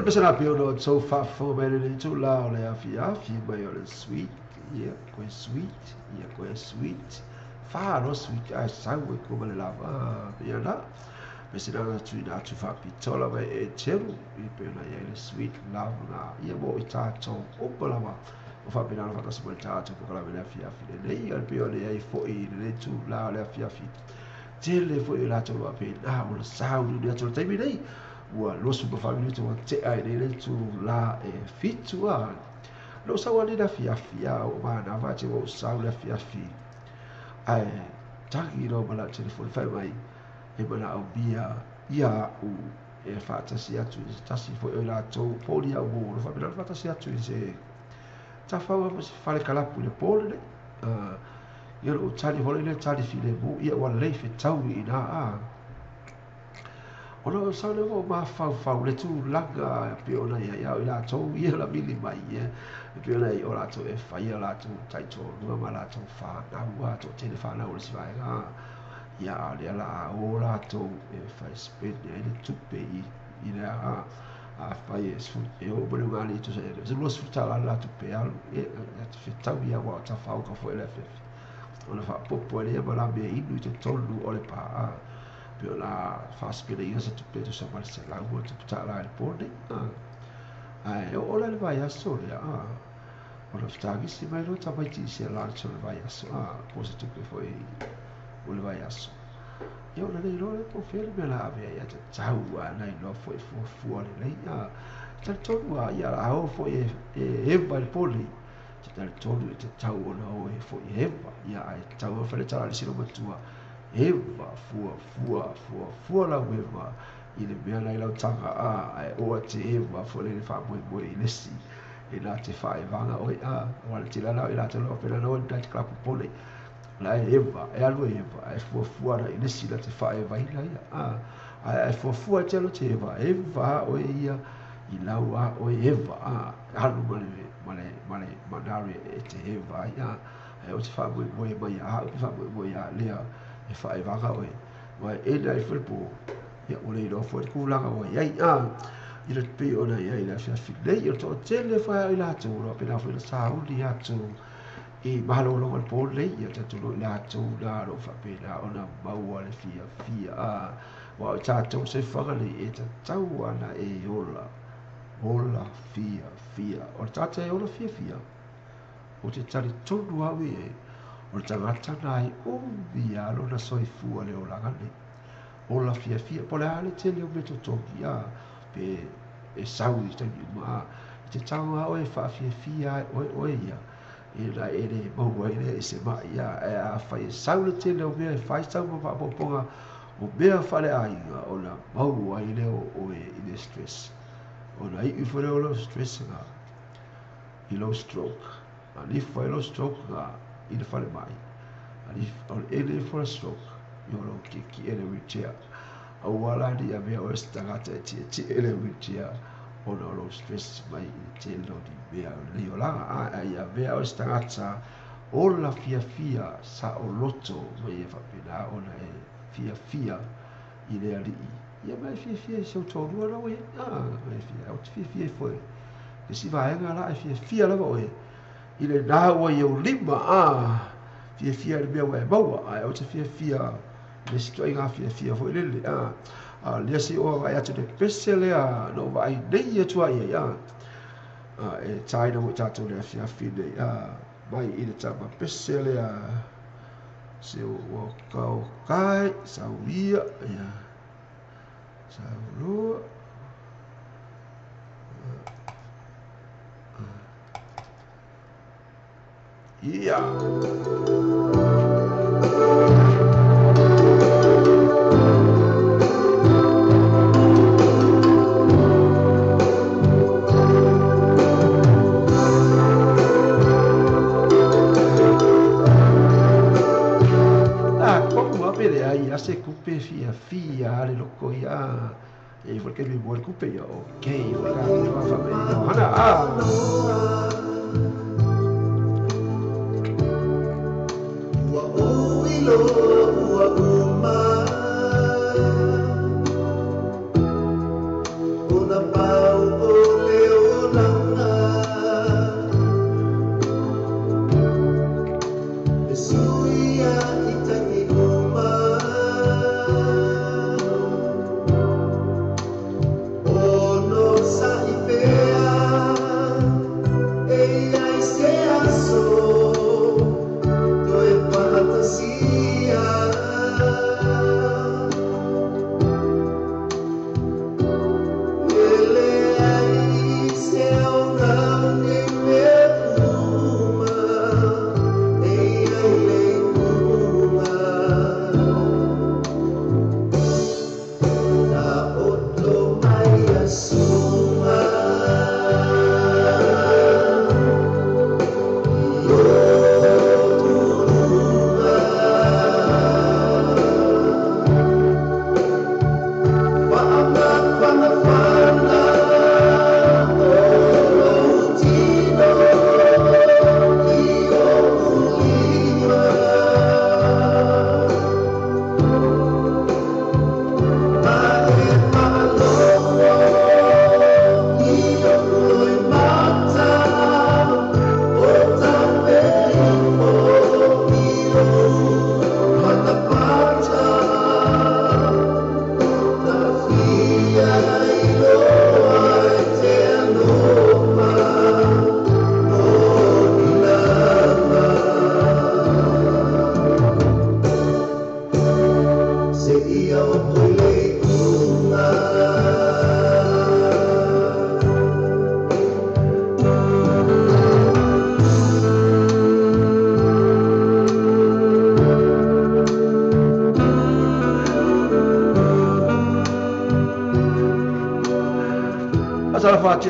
Pese la pio no tau faafofoga mai lenei itulā o le afiafi mai o le sweet, ia koe sweet, ia koe sweet, whā no sweet ae sau e kua ma le lava, ia na. Pese na tuina atu faapitoa lava e Teru, i pei ona i ai le sweet love na, ia mo i tātou uma lava. O faapena ona faatasi mai le tātou polokalame le afiafi lenei, o le pei ona i ai foi i lenei itulā o le afiafi. Tele foi o latou faapena ona sauniuni atu o le taimi nei. Ua 24 minute ua tea i lenei itulā e 7 a. Na ou sau nei le afiafi a o manava te ua ou sau le afiafi. Ae tagi loa ma lau telefoni fai mai e manaomia ia au e faatasi atu i se tasi foi o i latou poli au mo ona faapena ona faatasi atu i se tafau ma se fale kalapu i le po lenei. Ia ona ou tali ihola i le tali filemu ia ua lelei fetaui i ina a. Ona ou sau lea ua ou mafaufau i le tulaga e pei ona i ai au i latou ia na vili mai ia, e pei ona i ai o latou e fai a latou taitoalua ma latou fanau a, toatele fanau o le isi vaega a. Ia, a o lea la a o latou e fai spend ai le tupe i le a, afai e sefulu, e oo mai le ugalii tusa i le $20 le la tupe e alu, ia, e fetaui lava aua o tafaoga foi le afiafi. Ona faaopoopo ai lea ma la mea inu i totonu o le pa a. Pei ona faasipeleina se tupe tusa ma le $100 i le po nei. Ae oo la i le vaiaso lea, ona fetagisi mai loa tamaiti i se lunch o le vaiaso, po o se tupe foi mo le vaiaso. Ia ona le iloa lea po o fea le mea o le a ave ai, ae tatau lava ona iloa foi fuafua lelei. Talitonu lava, ia o le a o foi e eva i le po nei. Te talitonu e tatau ona o e foi e eva, ia ae tatau ona fai le tala a le silomatua, eva, fua, fua, fua, fua lau eva i le mea la i lau taga, a, ae oa te eva foi le faamoemoe i le isi e na te faaevaga oe, a, aua le tele lava o i latou o lo o faapena ona o i le night club popole, la e eva, e alu e eva, ae fuafua ana i le isi na te faaevaina ia, a, ae a e fuafua e te alu e te eva, eva lava oe ia i lau a oe eva, a, alu ma le, ma le, ma le manare e te eva ai, a, ae ou te faamoemoe mai ia au, pe faamoemoe ia lea e faaevaga oe, aua e ena ifo le po, ia ua le iloa foi le tulaga ua i ai, a, i le pei ona i ai i le afiafi nei, o le toatele foi o i latou o lo o faapena foi ona sauni atu i malologa i le po lenei, ia tatou i latou na o lo o faapena ona maua le fiafia, a, aua o i tatou soifuaga nei e tatau ana e ola, ola fiafia. O le tagata e ola fiafia, ou te talitonu au i ai, o le tagata na e umi lava lona soifua i le olaga nei. Ola fiafia, po o le a le tele o mea totogi, a, pe e sau i taimi uma, a, i te tago lava oe e faafiafia ai oe oe ia, e na e le maua ai lea i se ma'i, a, ae afai e sau le tele o mea e fai sau ma faaopoopoga o mea faaleaiga, ona maua ai lea o oe i le stress. Ona iu ifo lea o lou stress na i lou stroke. Alifo ai lou stroke na i le falemai. Alifo, o le ele ifo le stroke i o lou tietie i le wheelchair. Aua la ne i avea oe o se tagata e tietie i le wheelchair ona o lou stress mai i le tele o ni mea o lenei olaga. Ae ia avea oe o se tagata ola fiafia saoloto ma ia faapena ona e fiafia i le Alii. Ia ma e fiafia i si ou toalua la ua i ai. Ma e fia, ou te fiafia ai foi. Le isi vaega la e fiafia lava oe i lena ua i ou lima, fiafia i le mea ua e maua, ae ou te fiafia i le isi ituaiga fiafia foi lele, a o lea se i ou vaai atu i le pese lea na ou vaai nei atu ai i ai, E tāina mo tātou le afiafi nei mai i le tamapese lea se ua okaokai sauia ia saulua ia. Se kupe fia fia le loko ia e foi que me mor kupe ia okay foi ka fa me hana a ua uilo ua uma una pau o le olanga e suia itangi uma.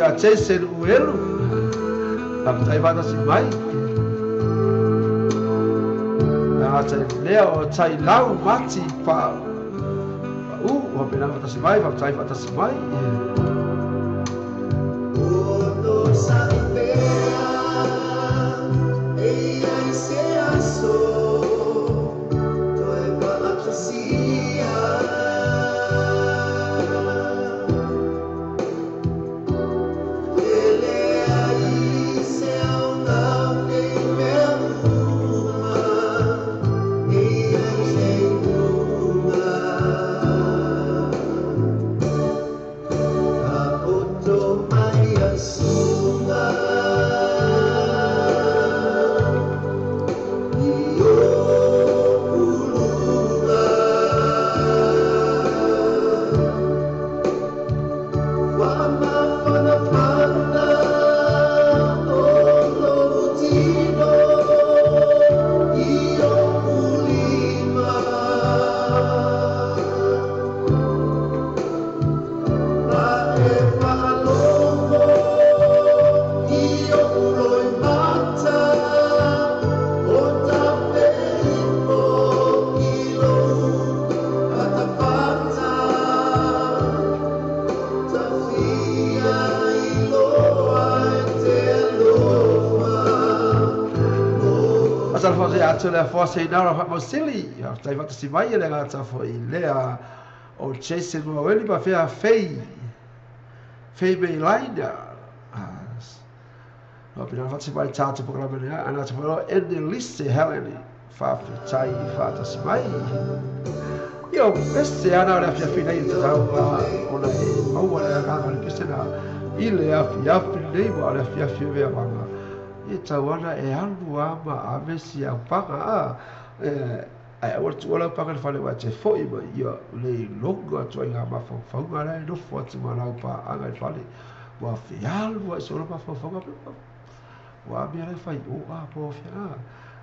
A Jason Uelo, a tai mai, a tai leo tai lau mati pa u o pena fatasi mai, tai fatasi mai. Ono saipea, e ai se aso, toe paatasia. Le force na ra mosili tai fatasi mai le gata fo i lea o Jason Moeli pa fea fei fei me laina no pina fatasi mai tātou programa lea ana te fo ene lisse Helene fa tai fatasi mai io pese ana le fia fina i te tau ona e maua le agaga le pese na i le afiafi. nei mo ale fiafi o mea maga. E tau ana e alu a ma ave si au paga a. Ai aua le tuua lau paga le fale wa te foi ma ia le longa atu ai ngā mafaufauga la e nofo atu ma lau paaga i fale. Ua fealu ai solo mafaufauga ua amia lai fai o a po fia a.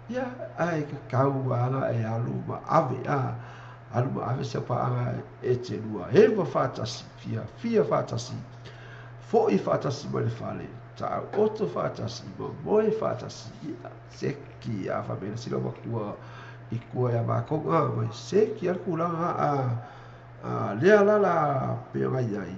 Ia ai ka kau ana e alu ma ave a. Alu ma ave se paaga e te lua. E ma whaatasi, fia, fia whaatasi. Foi whaatasi mai le fale. Ta oto whaatasi, ma moe whaatasi. Ia, seki a whamena sila makua i kua ia mākonga, mai seki a kulanga a lea la pea ngai ai.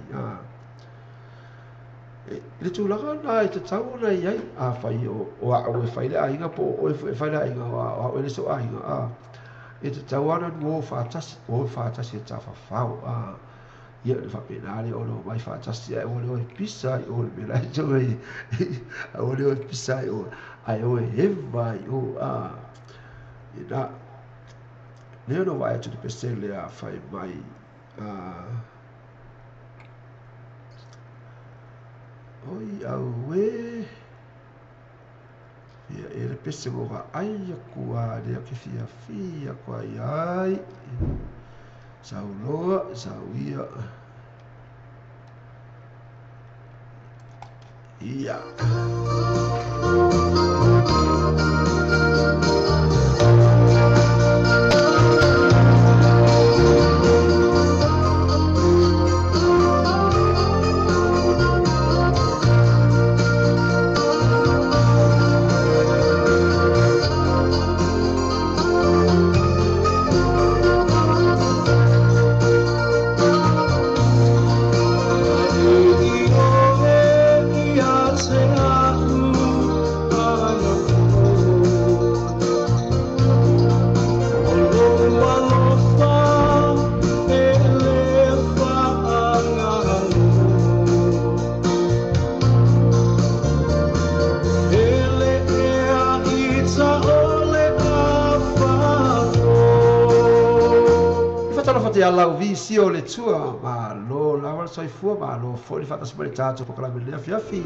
E le tulaga na i te tau ona i ai, a whai o a o e whai le ainga po o e whai le ainga o a o e le so ainga. A e te tau ana o whaatasi e tawhawhao. A ia le whapenare o no mai whaatasi ai o le oe pisa i o le mera i tau ai o le oe pisa i o ai oe hewa i o a. Ina leo no vai atu le pesele a whai mai oi au e ia e le pese mo ga ai aku a lea ke fia fia kua ai ai sau loa sau ia ia. Lau visi o le tua, ma lo lawa le soifua, ma lo foi le whaatasi mai le tātou pokalame le afiafi.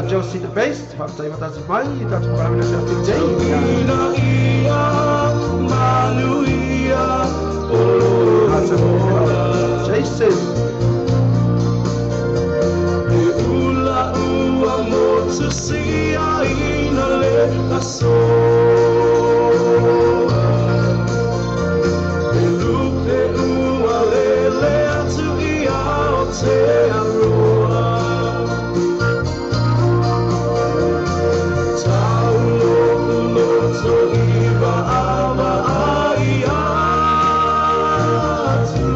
Josie the Best, whakatau matasi mai, tātou karamina se atu tei. Jason. tusi aina le aso. E lupe ua lele atu i Aotearoa. Taulo uloto i vaava ai atu.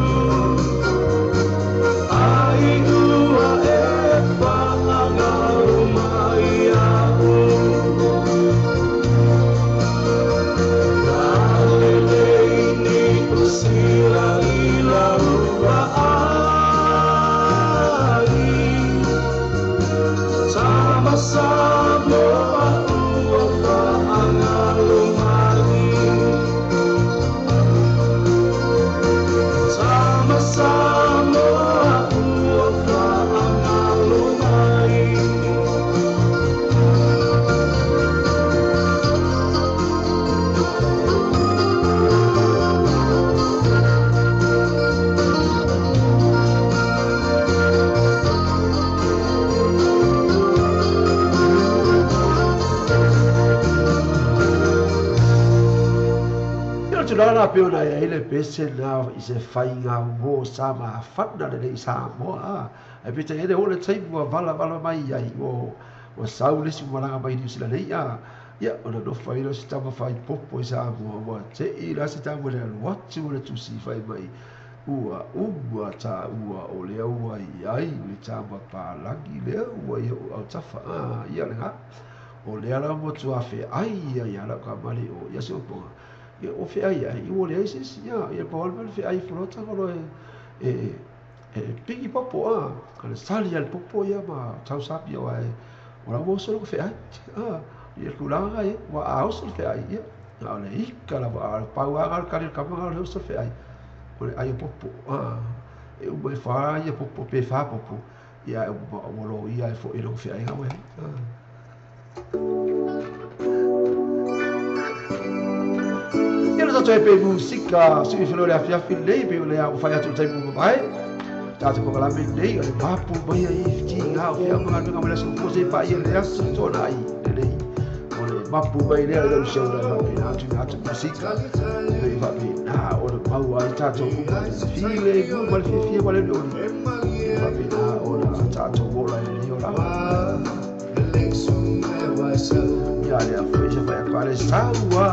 Ai ua e whaangalo mai au. Nalele ni usila i la ua ai. Tama Samoa ua whaangalo mai. Tama Samoa ua whaangalo mai. Ia le tulaga la pei ona e ai le pese na i se faiga mo sa mafana lelei i Samoa. Ae peitai ai le oo le taimi ua valavala mai ai ua sau le isi malaga mai Niu Sila nei a. Ia ona nofo ai lea o se tama faipopo i Samoa ua te'i la se tama le alu atu o le tusi fai mai ua uma tāua o lea ua iai le tama palagi lea ua i o'u autafa a. Ia lena o lea la ua tuafeai ai ia lau kamali o ia se upoga. Ia o feai ai ua leai se isi ia ia pau lava le feai folota ma loe e pigi popo a. A le sali a le popo ia ma tausapi o ae o la ua oso loko feai a. Ia tulaga e ua a oso le feai ia. Na o le ika lava a le pau aga le kali o le kama o le oso le feai. O le ai o popo a. E uma e whā ia popo pe whā popo. Ia e uma ua lo ia e fo i loko feai ngā wehe a. Ia le tātou e pe musika, sui whenua le afiafi nei, pe o le au whai atu le taimu mamae. Tātou pokalame nei, o le papu mai ai i whiti ngā o whia mga nunga mai le aso fose pa ia le aso tōna ai, le nei. O le mapu mai lea i lau seu na whape nā atu ngā atu musika. Le i whape nā o le mau ai tātou uma le file mu ma le fiafia ma le oli. I whape nā o le tātou mola i le nei o lava. Ia le awhai se whai akwa le saua.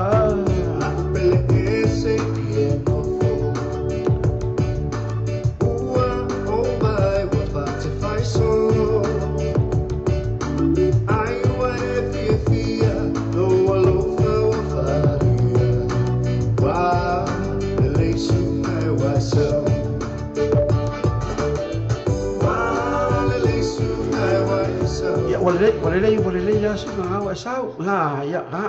Ia, ua lelei ia suka ngā ua sau. Ngā, ia, ngā.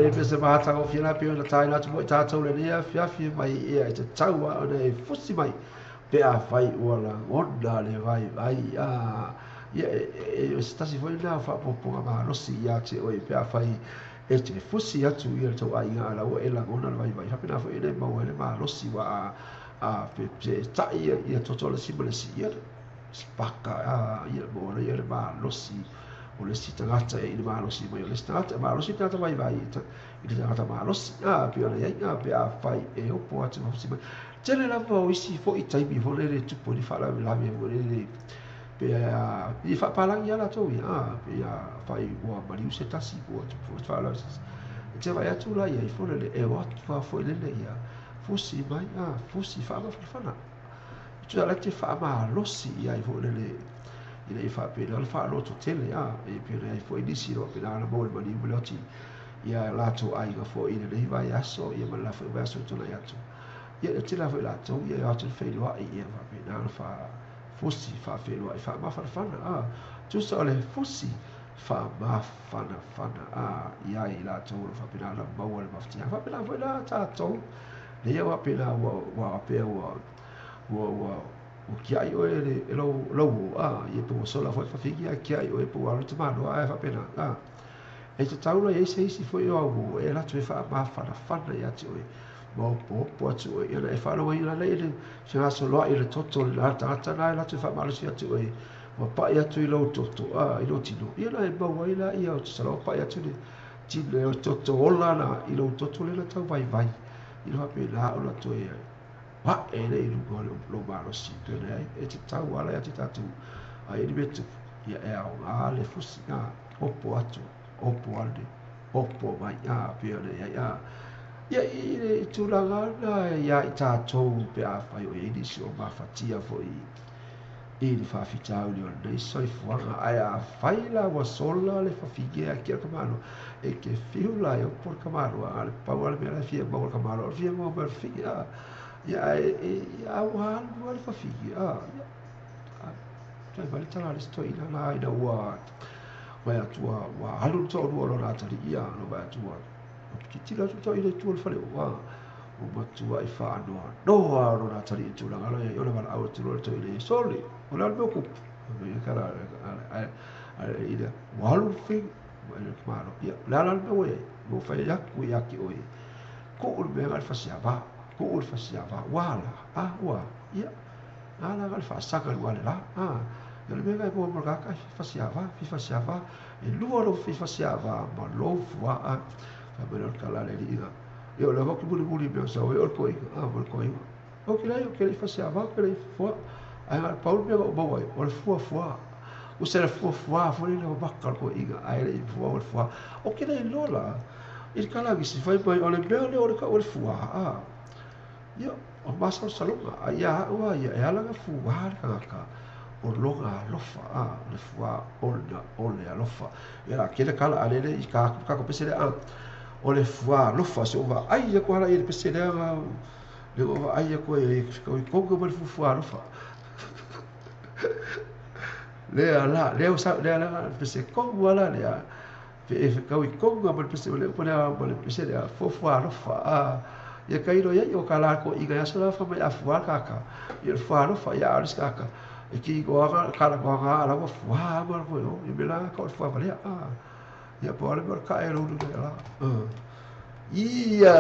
le pese mahatagofie la pei ona tāina atu mo i tātou lenei afiafi mai ia e tatau lava ona e fusi mai pe afai ua lagona le vaivai a ia e o se tasi foi lena o faaopoopoga malosi ia te oe pe afai e te fusi atu ia le tou aiga a la ua e lagona le vaivai faapena foi e maua ai le malosi ua a pe ta'i ia toto le isi ma le isi ia spaka a ia maua ai le malosi o le isi tagata e i le malosi mai o le isi tagata e malosi le tagata vaivai i le tagata malosi a pei ona i ai a pe afai e opo atu ma fusi mai tele lava o isi foi taimi foi lele tupu ai le faalavelave foi lele pe a i faapalagi lava latou ia a pe afai ua maliu se tasi po ua tupu foi se faalavelave se tasi e te vaai atu la i ai foi lele e o atu lava foi lele ia fusi mai a fusi faamafanafana tusa la te faamalosi i ai foi lele ina ia faapena le faalototele a e pei ona i ai foi nisi o lo o faapena ona maua le maliu ma le oti ia latou aiga foi i lenei vaiaso ia ma le la foi vaiaso e tulai atu ia e tele lava foi latou ia e o atu e feiloai ia faapena ona faafusi faafeiloai faamafanafana a tusa o le fusi faamafanafana a i ai latou o lo o faapena ona maua le mafatiaga faapena foi la tatou lea ua faapena ua faapea ua ua ua ua kiaʻi ʻoe e le e lou lou uō a ia pe ua sola foi le fafine ae kiaʻi ʻoe pe ua alu le tamāloa ae faapena a e tatau la i ai se isi foi o au uō e alu atu e faamafanafana ia te oe ma opoopo atu oe ia ona e faalogoina lea i le fegasoloai o le toto o le tagata lena e alu atu e faamalosi atu oe ua paʻi atu i lou toto a i lou tino ia ona e maua ai lea o tusa la ua paʻi atu le tino toto ola na i lou toto lea na tau vaivai ia faapena ona toe Ae le i luga o lou malosi pei ona i ai, e tatau ala ia te tatou a i ai ni mea tupu, ia e aoga le fusi, a, opo atu, opo ane, opo mai, a, pei ona i ai, a. Ia i le tulaga lena ia i tatou pe afai o i ai nisi o mafatia foi i le faafitauli o lenei soifuaga, ae afai la ua sola le fafine ake o le tamaloa, e te fiu la e opo le tamaloa, a o le pau lava le mea la e fia maua e le tamaloa, o le fia maua mai o le fafine, a. Ia, ae a ua alu lava le fafine, a, ia, fai mai le tala a le isi toeaina la ina ua vaai atu ua alu le toalua o lona atalii, ia, na vaai atu ua tilotilo atu le toeaina i tua o le faleoa, ua matuai faanoanoa lona atalii i le tulaga la i ai, ona valaau atu loa le toeaina i ai, sole, o le a le mea ua tupu? Ua alu le fafine, vaai le tamaloa, ia, o le a la le mea ua i ai? Ua fai atu ia te oe, tuu le mea na o le fasiava, tuu le fasiava, ua ala, a, ua, ia, na ala na o le faasaga i luga o le la, a, ia o le mea na e maua mo le tagata, e fasiava, fasiava, e lua lou fasiava ma lou fuaa, fai mai lea o le tala a le alii na, ia o lea ou te mulimuli i mea o sau ai o le toeaina, a, ma le toeaina, ou te leai, ou te le i fasiava, ou te le i fua, ae na o le pau le mea na ou maua ai, o le fuafua. Usa le fuafua foi lele o maka o le toeaina, ae le i fua o le fua. Ou te le iloa la, i le kalagisi fai mai o le mea lea o le tau o le fua, a. Ia, o masalosaloga, a ia au lava ia, e ala ona fua le tagata, o lona alofa, a, o le fua ona o le alofa. Ia la, kēia tala a lele i ka tatou pese lea, a, o le fua alofa, se ua vaai atu lava la i le pese lea, lea ua vaai atu ai i tonu mai le fuafua alofa. Lea la, lea ua sau, lea la, pese tonu lava la lea, pe e fetaui tonu lava ma le pese, ma le pese lea, fuafua alofa, a, ia tailo i ai, o ka lākou i nai aso la fai mai a fua le kāka, ia le fua alofa, ia a o le isi kāka, e ki koaga, kala koaga, ala ua fua ma le koe, o, ia me la ka o le fua valea, a, ia po o le mea o le kaʻe o lou luna ia la, ia,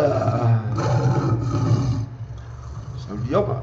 saulioga.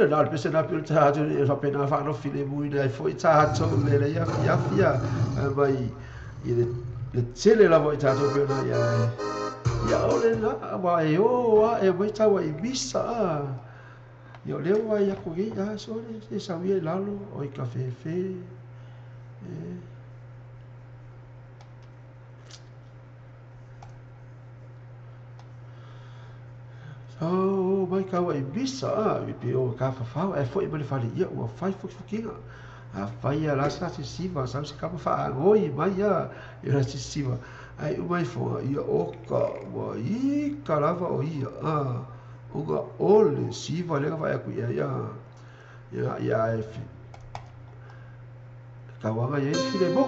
na le pese na pio tatou e faapena faalofilemu ina ai foʻi tatou le lei afiafi a mai i le tele lava i tatou pena ia ia ole la wa e o a e mai tau i misa a ia o lea ua ia ku i a so le se sauia i lalo o i ka fefe e. Oh, mai kau ai misa a i pe o ka fafau e foi mai le fale ia ua fai fukifukiga a fai a la sa se siva sa se kama faagoi mai a i la se siva ai umai foga ia o ka ua i ka lava o ia a uga ole siva le ka aku ia ia ia ia e fi ka wanga ia fi le mo.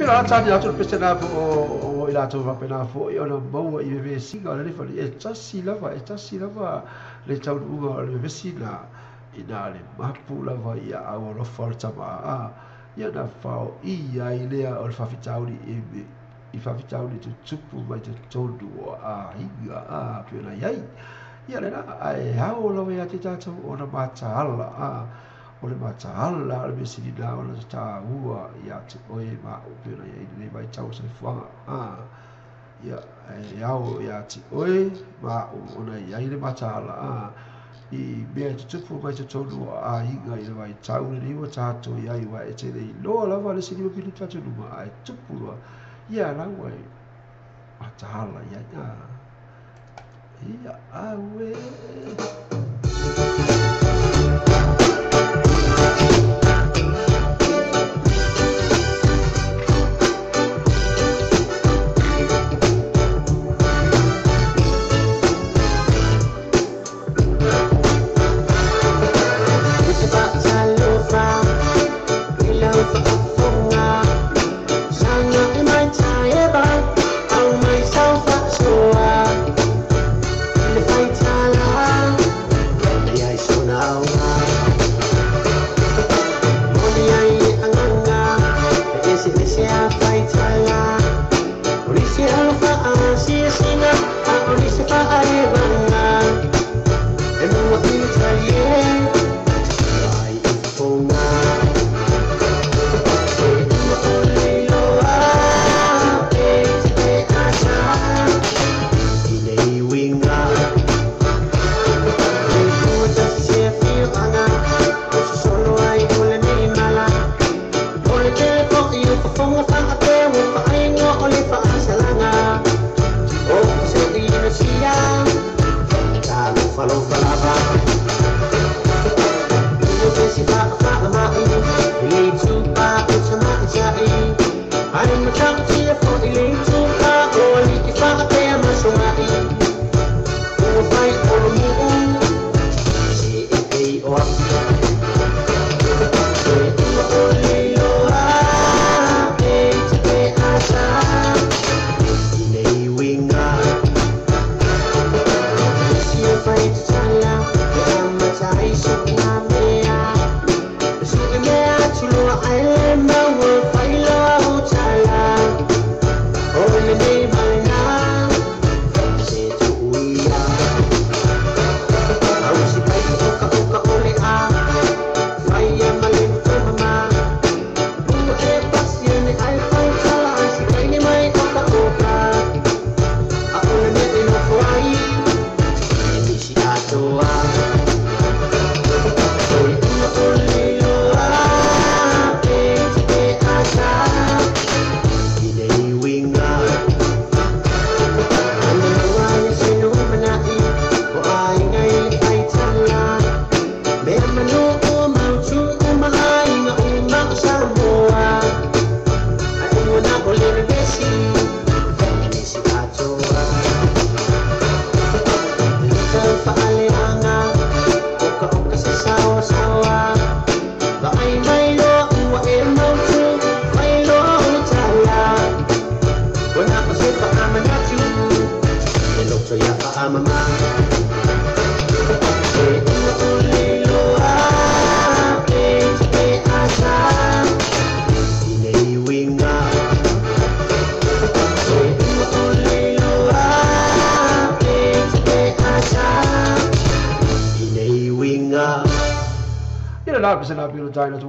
Pei ona tali atu le pese lena po o i latou faapena foi ona maua i vevesiga o lenei fale, e tasi lava le taunuuga o le vevesi lena, ina le mapu lava i aao alofa o le tama a, ia ona faoia ai lea o le faafitauli i faafitauli tutupu mai totonu o aiga a, pei ona i ai. Ia lena, ae ao lava ia te tatou ona mataala a, o le mataala o le mea sili lena ona taua ia te oe ma au pei ona i ai lenei vaitau o le soifuaga a. Ia, ae ao ia te oe ma au ona i ai le mataala a, i mea e tutupu mai totonu o aiga i le vaitau lenei ua tatou i ai, aua e te le iloa lava le isi 5 minute atu i luma, ae tupu loa, ia la ua e mataala i ai a. Ia, aue.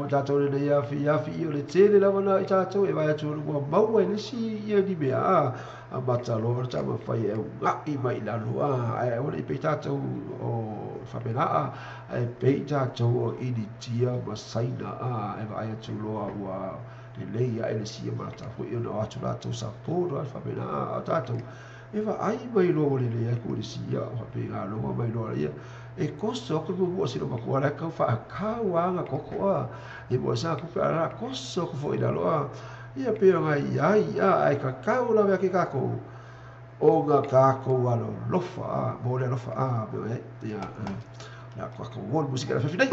Tatou lenei afiafi o le tele lava na i tatou e vaai atu ua maua i le isi ia ni mea a mata loa le taumafai e uga'i mai i lalo a, ae aua ne i pei tatou o faapena a, ae pei tatou o Initia ma Saina a, e vaai atu loa ua lelei ae le isi ia mata foi ona o atu latou support a faapena a, o tatou e vaai mai loa ua lelei ai ku le isi ia faapena loa mai loa ia e koso aku muamua si loma kua la kau whaakau anga koko a e mua sa kupe ara koso aku fo i lalo a ia pe o ngai ai a ai ka kau lawe ake kākou o ngā kākou alo lofa a mo le alofa a me e ia la kua kau won musika la whawhi nei.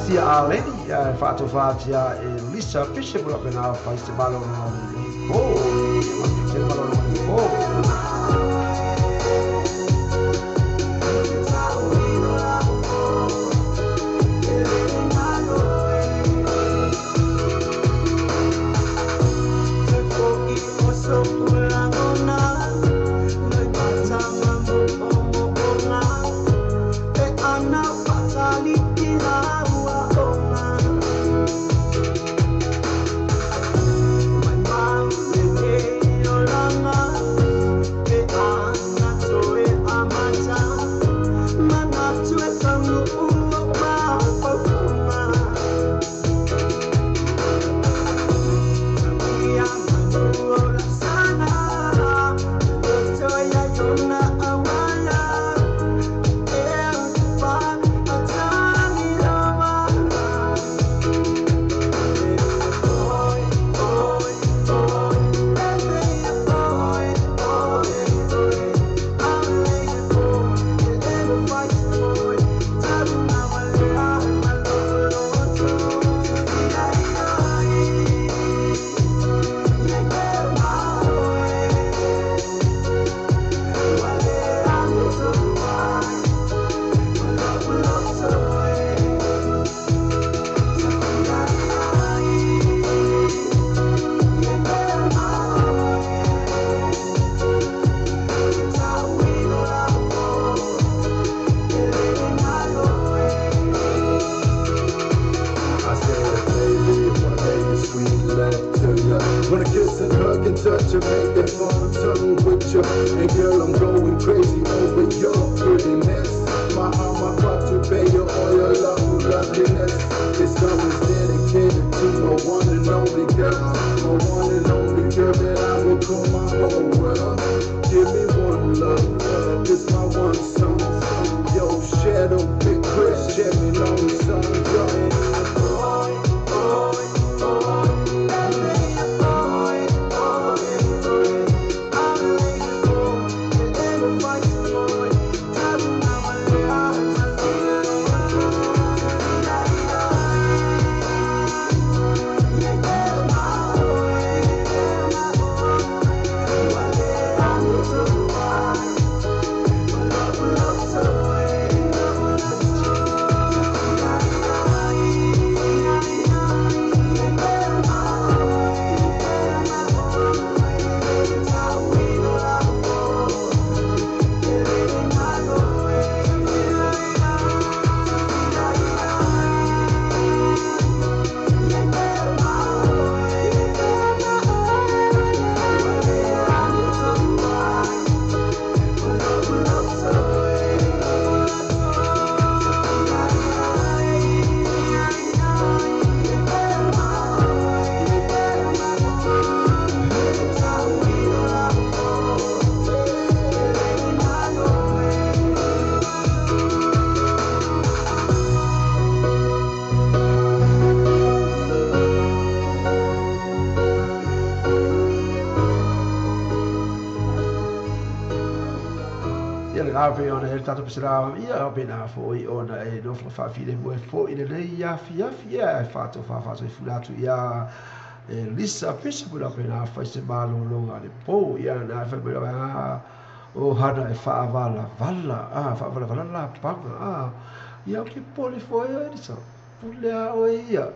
Sia Aleni, faatofatia e Lisa Bishop la pena fai se malo no oh se malo no oh. Touch you, make that fun tongue with you. And girl, I'm going crazy over your prettiness. My heart, my heart to pay you all your love, loveliness. This song is dedicated to my one and only girl. My one and only girl that I will call my whole world. Give me one love, this my one song. Yo, Shadow, Big Chris, Jimmy Long song, yo. Ona e tatou pesela ia pena foi ona e no faafile mo foi le nei ia fia fia e fato fa fa se fulatu ia Lisa Bishop la pena fai se malo longa le po ia na fa pena o hana e fa vala vala a fa vala vala la panga a ia ke pole foi Lisa pule a o ia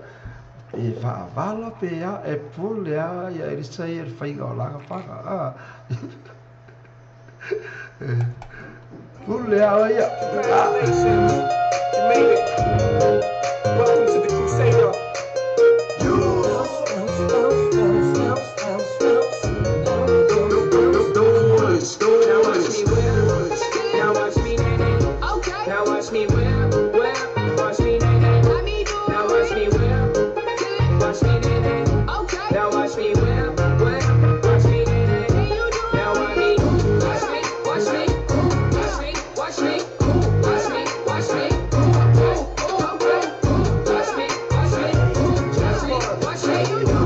e fa vala pe a e pule a ia Lisa e fai ga la panga a. Congratulations, you made it. Welcome to the Crusader. me whip. Now watch me nae nae. Okay. Now watch me whip, whip. Watch me nae nae. Now watch me whip. Watch me nae nae. Okay. Now watch me whip, whip. Watch me nae nae. Now watch me. Watch me. Watch me. Watch me. Watch me. Watch me. Watch me. Okay. Watch me. Watch me. Watch me. Watch me.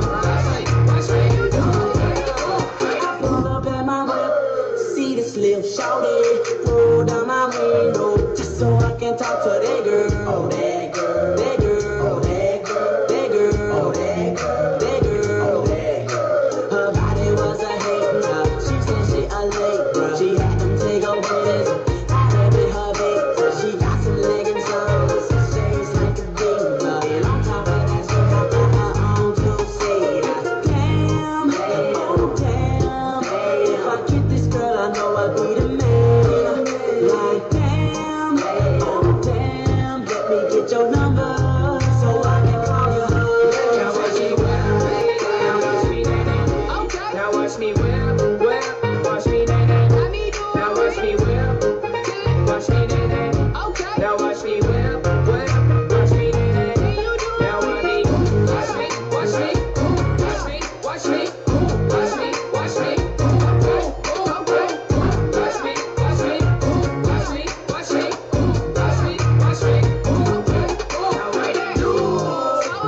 Watch me. Watch me. I pull up at my whip, see this little shawty, roll down my window just so I can talk to that girl. Oh, that girl, that girl, that girl, that girl, that girl, that girl, that girl. Her body was a hater. She said she a late girl. She had them take over this. I had to be her bait. She got some leggings on, some shades like a diva. And on top of that, she got her own two-seater. Damn, oh damn. If I get this girl, I know I'll be the man. Like damn, oh damn. Let me get your number so I can call you her. Now watch me whip. Now watch me nae nae. Okay. Now watch me whip, whip. Watch me nae nae. Now watch me whip. Watch me nae nae. Okay. Now watch me whip, whip. Watch me nae nae. Now watch me. Watch me. Watch me. Watch me. Watch me. Watch me. Watch me. Okay. Watch me. Watch me. Watch me. Watch me. Watch me. Watch me. Okay. Now I do.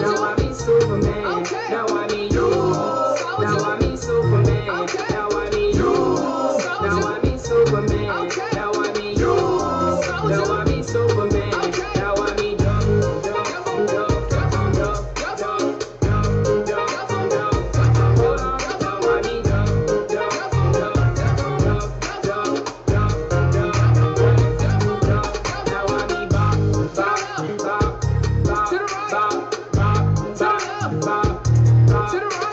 Now I be Superman. Now I be you. Now I be Superman. Now I be you. Now I be Superman. Now I be you. Now I be Superman. Now I be dumb, dumb, dumb, dumb, dumb, dumb, dumb, dumb. Now I be dumb, dumb, dumb, dumb, dumb, dumb, dumb, dumb. Now I be bop, bop, bop, bop, bop, bop, bop, bop, bop.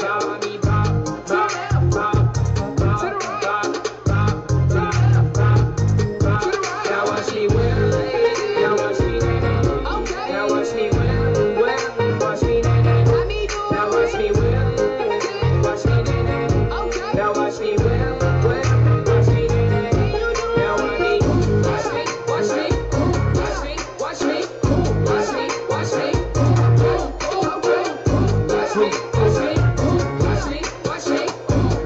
Now I be bop, bop, bop, bop, bop, bop, bop, bop, bop. Now watch me whip. Now watch me nae nae. Now watch me whip, whip. Watch me nae nae. Now watch me whip. Watch me nae nae. Now watch me whip, whip. Watch me nae nae. Now watch me. Watch me. Watch me. Watch me. Watch me. Watch me. Watch me. Okay. Watch me. Watch me. Watch me. Watch me.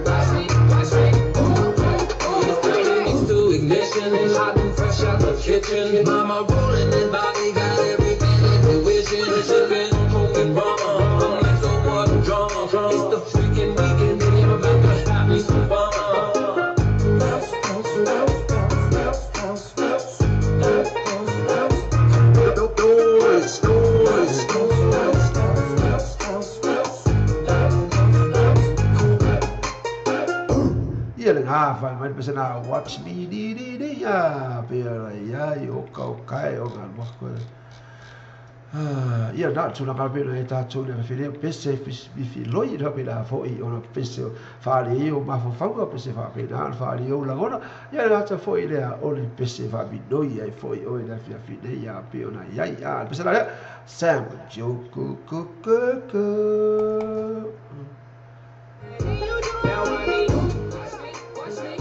Watch me. Watch me. Okay. To ignition, hot and fresh out the kitchen. Mama rolling that body, got everything that you wishing. Sipping, coke and rum. I'm like, so what drama? It's the freaking weekend, and I'm about to have me some fun. Noise, noise. Ia le ngā whai mai pese nā watch me di di di ia pera ia i o kau kai o ngā wako. Ia nā tūna ka pera e tātou le whiwhire pese whiwhi loi rā pera fo i ona pese whaare i o mawhawhauga pese whaapena whaare i o langona ia rāta fo i lea o le pese whaapinoi ai fo i o e la whiawhi nei ia pe ona ia ia pese nā lea Sam Joko ko ko ko. Now I be. Watch me. Watch me.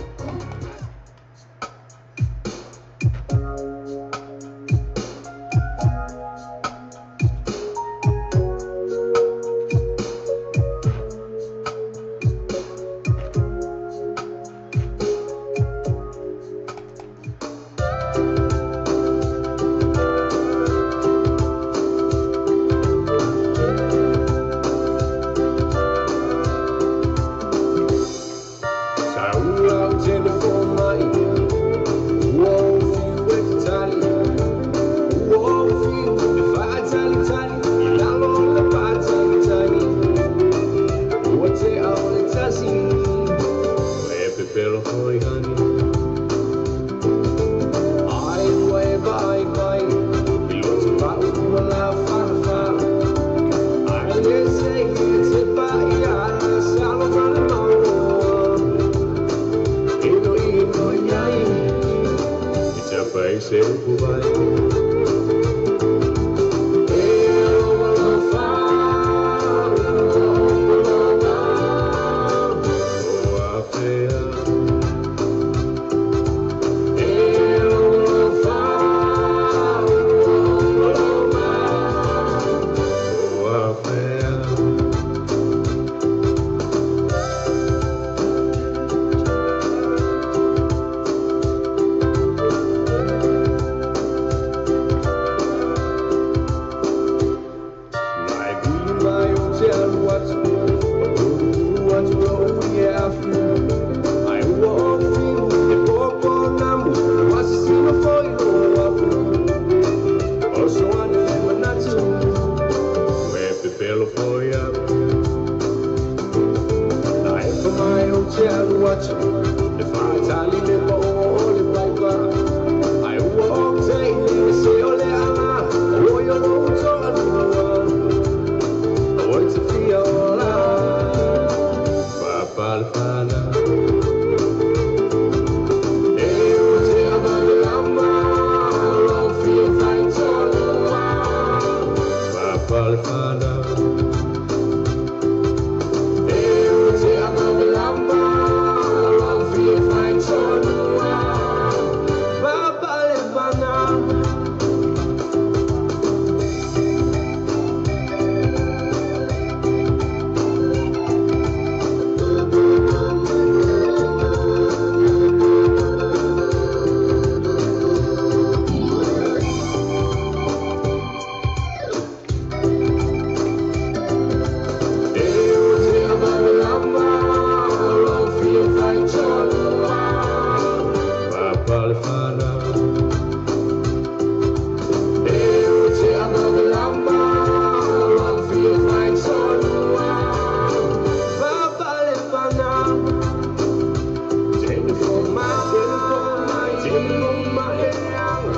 Take you from my hand.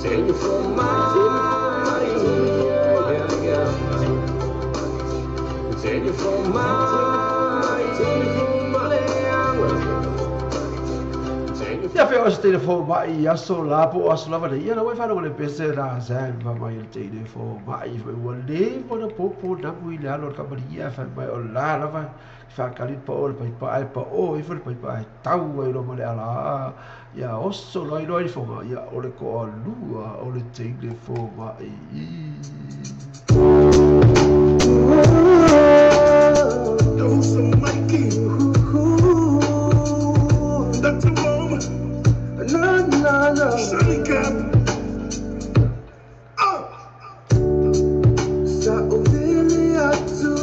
Take you from my yeah, yeah. Take you from my, take you from my hand. Ia fe o se teine fomai i aso la po o aso lava nei. Ia na ua e faalogo i le pese na Sam fai mai e le teine fomai fai ua leva ona popo namu i le alo o le kamali'i ae fai mai o la lava i faakali le pao o le paipa ae pao ifo le paipa ae tau ai loa ma le alā ia oso loa iloa i le foga ia o le toalua o le teine fomai. Dr. Rome, na na na, Sunny Cap. Oh, Sa uvili atu,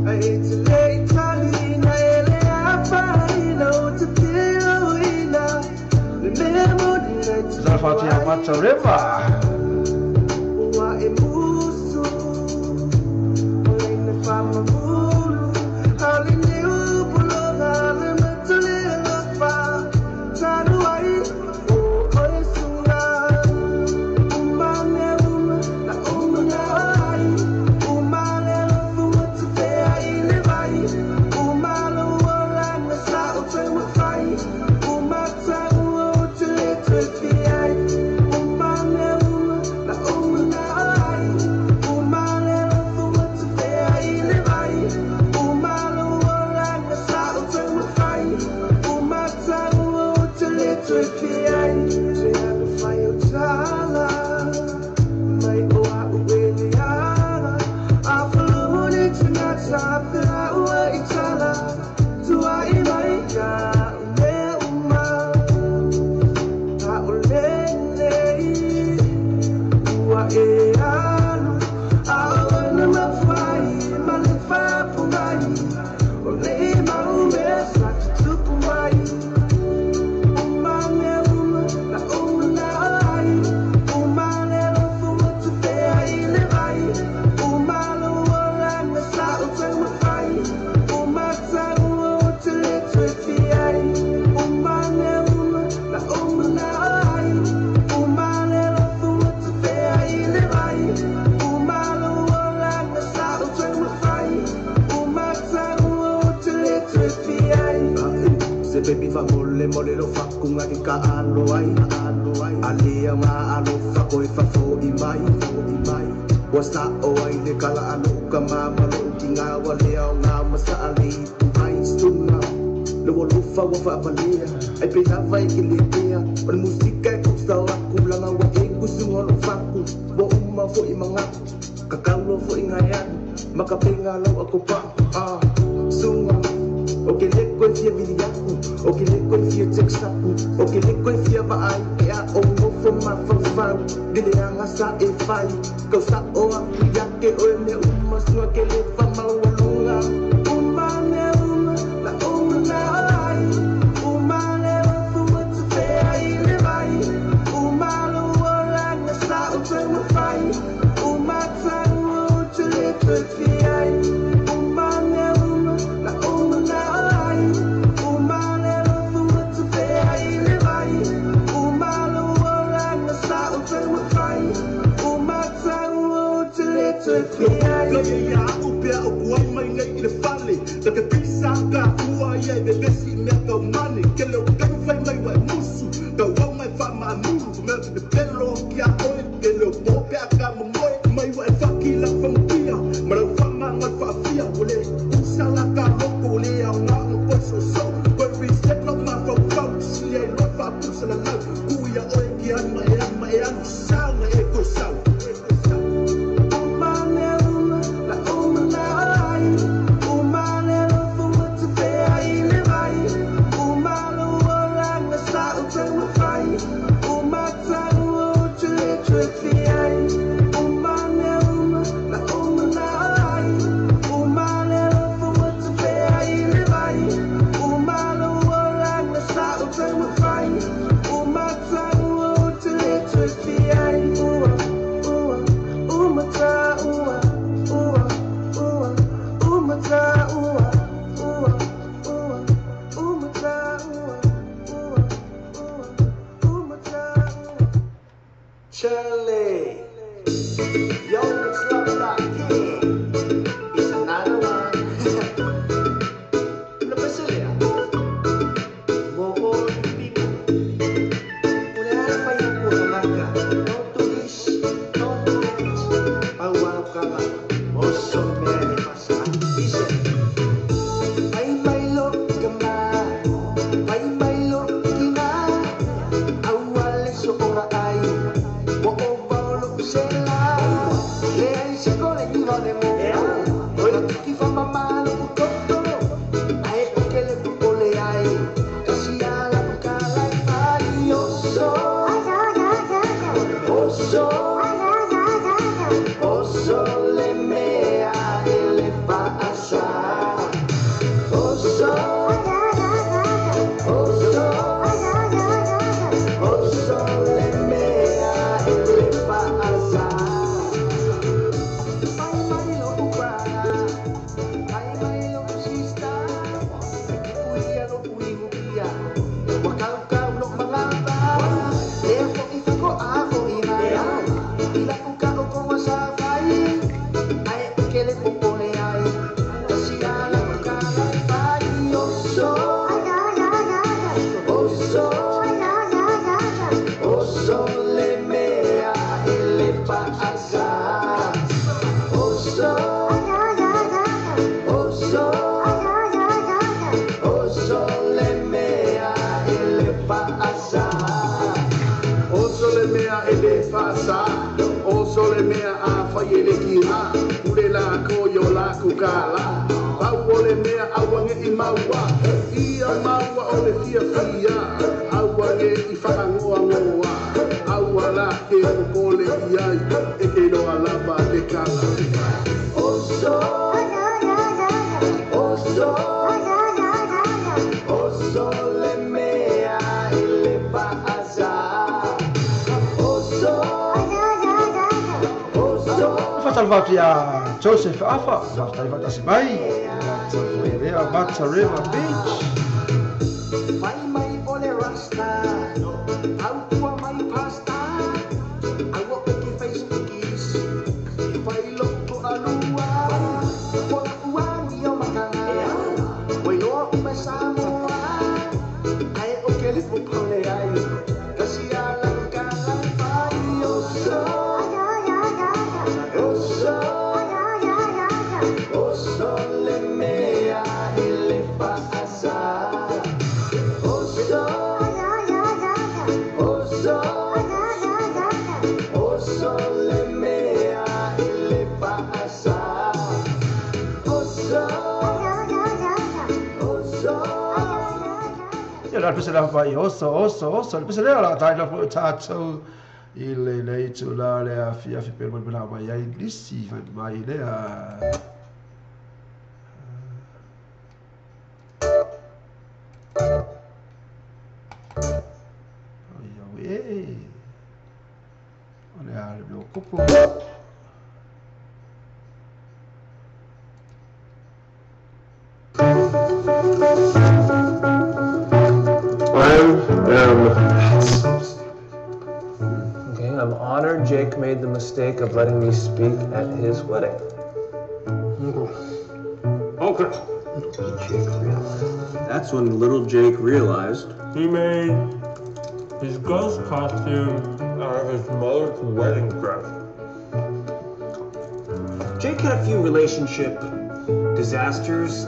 ai te le Italina, ele afaina o te pilo ina, le mea moni nei te Salafati Mata River. Ua e musu, o leina whamamulu, hale ne upuloga, le matule lofa, tanu ai, o oe sunga. Umane uma, na uma na ai, umale lofu te fea i le vai, umalo ola na sa o te mawhai, umatau o te le te fiai. Umane uma, na uma na ai, umale lofu te fea i le vai, umalo ola na sa o te mawhai, umatau o te le te fiai. Te alu whai o tala, mai o a uele ara, a whalumuni tangata, whira ua i tala, tua i mai ka umea uma, a o lenei, ua e alu, a o na mawhai, ma le whapu mai, o nei mau mea sa te tupu mai. Umane uma, na uma na ai, umale lofu o te fea i le vai, umalo ola na sa o te mawhai, umatau o te le te fiai. Umane uma, na uma na ai, umale lofu o te fea i le vai, umalo ola na sa o te mawhai, umatau o te le te fiai. Se baby fa mole mole lo fa kunga i ka alo ai alo ai alia nga alo fa koi fa fo i mai fo i mai wa sa o ai le kala alo ka mama lo ki nga wa le au nga masa ali tu ai stunga le wa lo fa wa fa valia ai pe na vai ki le pia o le musika e kusa wa kulanga wa e kusunga lo fa ku wa uma fo i manga kakau lo fo i nga ya makapenga lo ako pa ah sunga. O ke le koe fia vili aku, o ke le koe fia text aku, o ke le koe fia vaai e a o ngofo mafafau, le leaga sa e fai, kau sa o aku ia ke oe mea uma sunga ke le whamaualuga. Umane uma, na uma na ai, umale lofu o te fea i le vai, umalo ola na sa o te mawhai, umatau o te le te fiai. Umane uma, na uma na ai, umale lofu o te fea i le vai, umalo ola na sa o te mawhai, umatau o te le te fiai. Lea ia au pea o kuai mai nei i le fale, na te pisa ka ua ia e bebesi mea tau mane, ke leo kau fai mai wa e musu, tau au mai wha maamuru, mea te pelo ki a oe, ke leo po pea ka momoe, mai wa e whaki la whamukia, ma rau whamanga whaafia, o le usala ka loko, o le au ngā o koe so so, koe reset lo ma whau whau, silia i loa whaapusa la lau, kui a oe ki anu ma e anu ma e anu, sau na e koe sau, e koe sau. Umane uma, na uma na ai, umale lofu o te fea i le vai, umalo Oso, oso le mea i le paasa. Oso, oso, oso le mea i le paasa. Oso le mea e le paasa. Oso le mea a whai e le ki ha. Ure la ko yo la ko ka la. Pau o le mea aua nge i maua. Ia maua o le fia fia. Aua nge i whakangoa ngoa. Aua la ke popole i ai. E ke loa lava te kala. Oso, oso, oso le mea i le paasa. Oso, oso. Faatalofa ia Joseph Afa, faafetai faatasi mai ia Mata River Beach. Mai mai o le rasta, au tua mai pasta, au o ke Facebookis, fai loko alua, pola ua ni o makanga, wailoa o mai Samoa, ai o ke le pole ai, kasi ala ka fai oso, oso, oso le mea i le paasa. Oso, oso, oso le mea i le paasa. Oso, oso. Ia la pese la fai oso oso oso le pese lea la tai la fo tatou i le nei tula le afiafi pe mo la mai ai nisi fai mai lea. Ai au e. O le a le bloko. Okay, I'm honored Jake made the mistake of letting me speak at his wedding. Okay. Jake realized. That's when little Jake realized He made his ghost costume out of his mother's wedding dress. Jake had a few relationship disasters.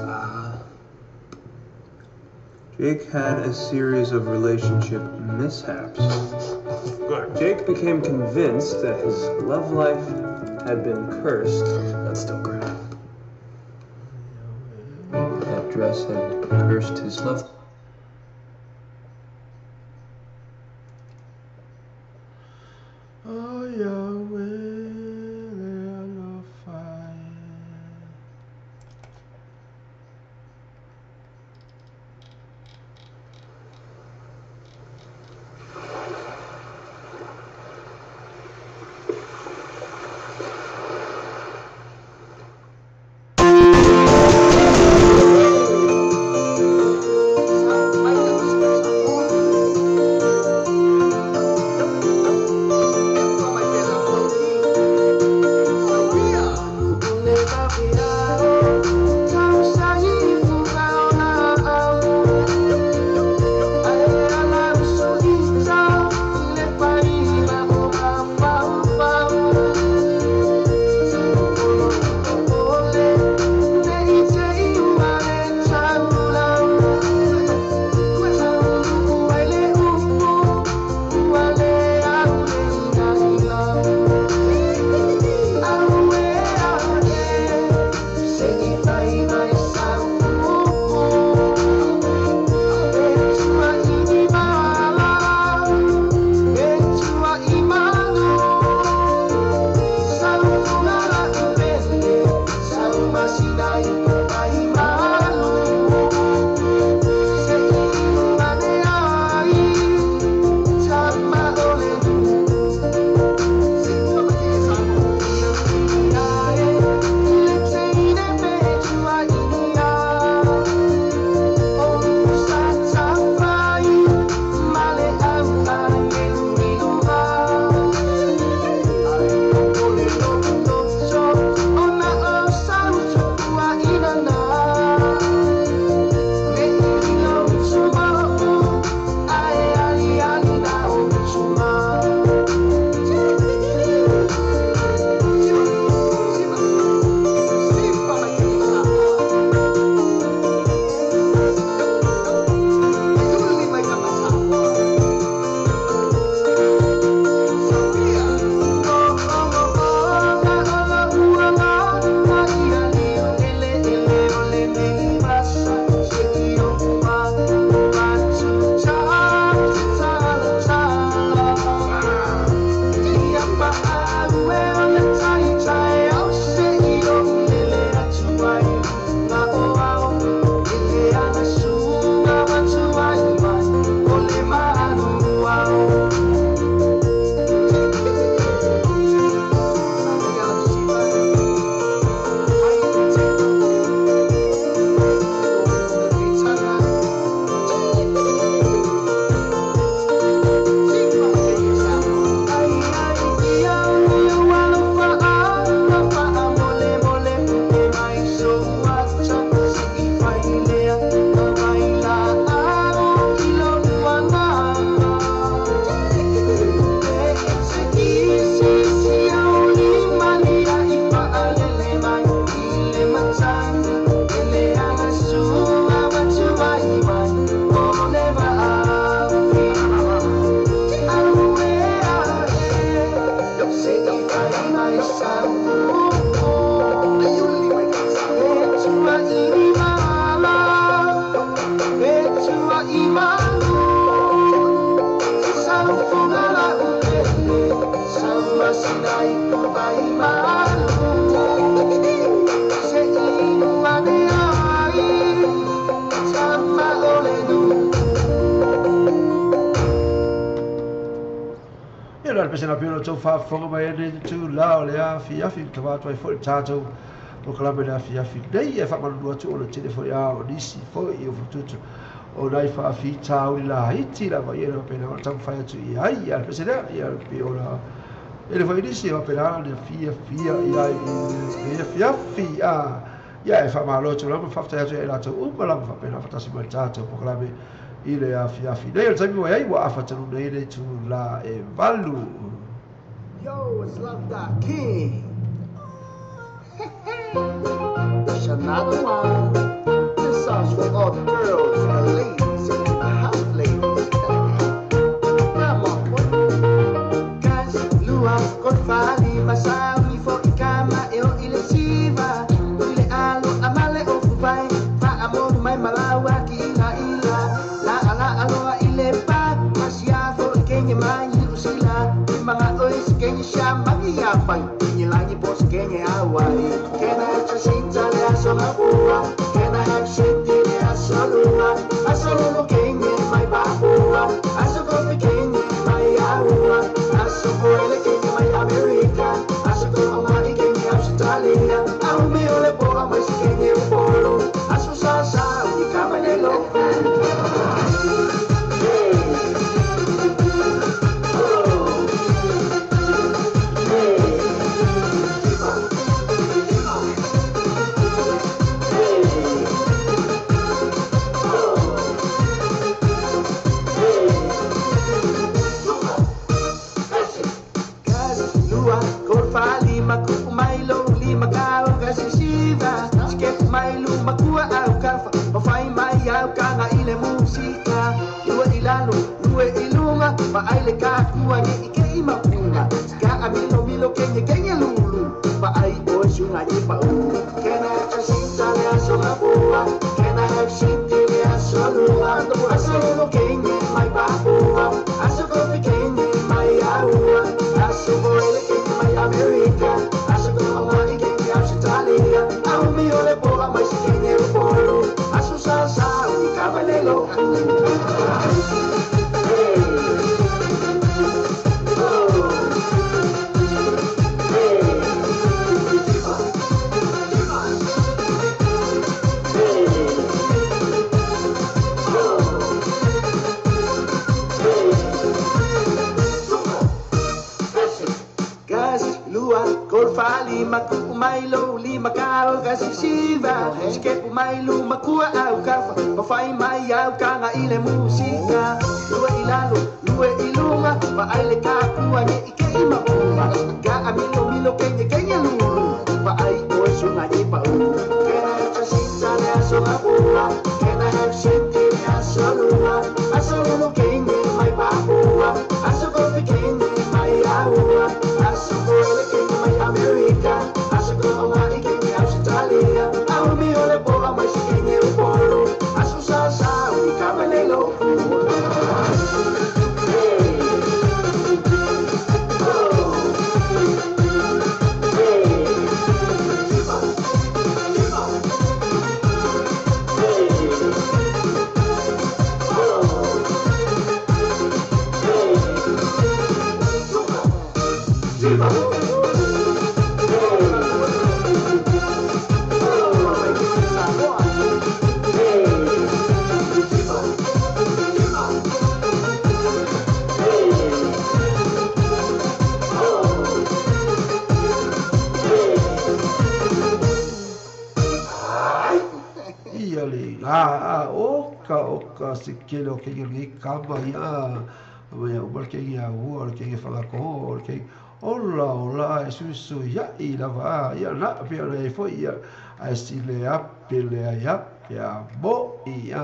Jake had a series of relationship mishaps. Good. Jake became convinced that his love life had been cursed. That's still crap. That dress had cursed his love. Oh, Yahweh, le alofa. pese na pio tau faafofoga mai ai lenei itulā o le afiafi tavā atu ai foʻi le tatou polokalame le afiafi nei e faamalulu atu ona tele foʻi a o nisi foʻi o fututu o nai faafitauli laiti lava ia na faapena ona taumafai atu i ai ia le pese lea ia pei ona ele foi nisi e faapena le fiafia i ai i le afiafi a ia e faamalo atu lava faafetai atu ia i latou uma lava faapena faatasi mai le tatou polokalame i le afiafi nei o le taimi ua i ai ua afa talu nei le itulā e 8. Yo, it's Love Dot King. It's another one. This song's for all the girls, the ladies, and the house ladies. Come on, boy. Guys, lua, korfali, masawi, fo ikama, eo ile siva. Ile alo, amale o fupai, fa amor mai malawa ki ila ila. La ala aloa ile pa, masia fo ikenye mai usila. Mga oi sikenye siya mangyayapang, kinyilangi po sikenye away. Kena chasita le aso mapua, kena hapsiti le aso lua, aso lulu kenye mai papua, aso kofi kenye mai aua, aso koele kenye mai Amerika, aso ko amani kenye Australia, au mi ole po amai sikenye upolo, aso sasa unikamalelo. Ma'aile ka kua ni ike i mapunga Ka amilo milo kenye kenye lulu Ma'ai o sunga ni pau Kena chasita le aso mapua Kena hapsiti le aso lua Aso lulu kenye mai papua Aso kofi kenye mai aua Aso boele kenye mai Amerika Aso ko amani kenye Australia Au mi ole poa mai si kenye upolo Aso sasa unikamalelo. Mailo lima kau kasisiva Skepu mailo makua au kafa Mafai mai au kanga ile musika Lua ilalo, lua ilunga Maaile kakua ni ike imaunga Ka amilo milo kenye kenye lulu Maai osunga ni pau Kena chasita le aso mapua Kena hapsiti le aso lua Aso lulu kenye mai papua Aso kofi kenye mai aua Aso koele kenye mai Amerika Oka se kele o kenge nei kama ia ia o ke ia o ke ia whakako o ke ola ola e susu ia i lava ia na pe le fo ia a sile a pele ia ia bo ia.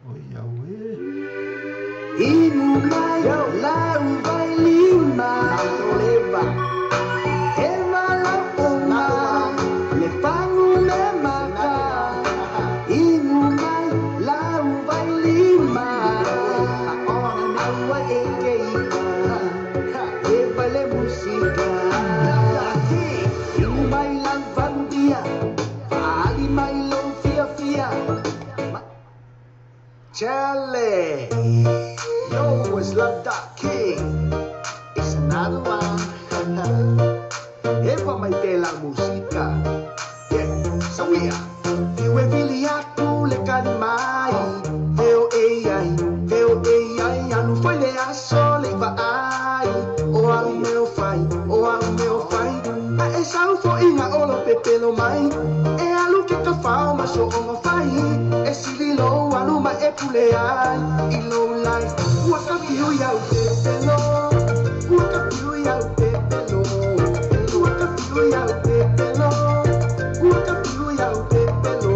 O ia we Inu mai lau vai lima leva eva la uma le pangu le maka Inu mai lau vai lima ona maua e ke ika eva le musika. Love Dot King. It's another one. Ewa mai te la musika. Yeah, so we are. Iwe vili aku le kalimai. Veo ai, alu foi le aso le vaai. O au meo fai, o au meo fai. A e sau fo inga olo pepelo mai. E alu ke ka whao ma so onga fai. E sililo alu ma e pule ai. I low life, ua ka whiu iau pepelo. Ua ka whiu iau pepelo. Ua ka whiu iau pepelo. Ua ka whiu iau pepelo.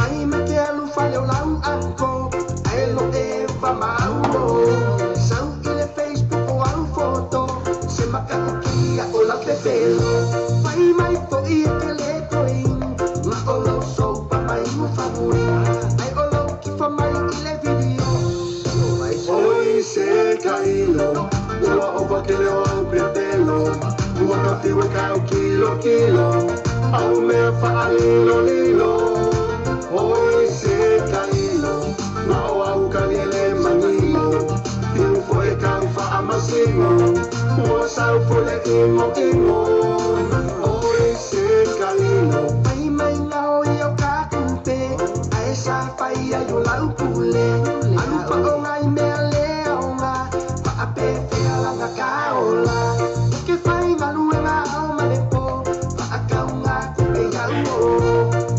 Ai me te alu fale o lau anko. Ai lo eva mauo. Sau i le Facebook o au foto. Se makaukia o la pepelo. Pai mai fo i te le koin. Ma o lau sopa mai mo favori. Ai o lau kifa mai i le video. Oi se kailo, ua opa ke leo au pepelo. Ua ka whiu e kau kilo kilo, au mea whaalilo lilo. Oi se kailo, ma o au kaliele manino. Piu fo e kau whaamasino, ua sau fo le ingo ingo. Oi se kailo. Pai mai ngao i au ka kupe, a e sa whai ai o lau pule. Alu wha o ngai mea le aonga, wha a pe whea langa ka ola. Ke whai ngaluenga au malepo, wha a kau ngā kupe iau o.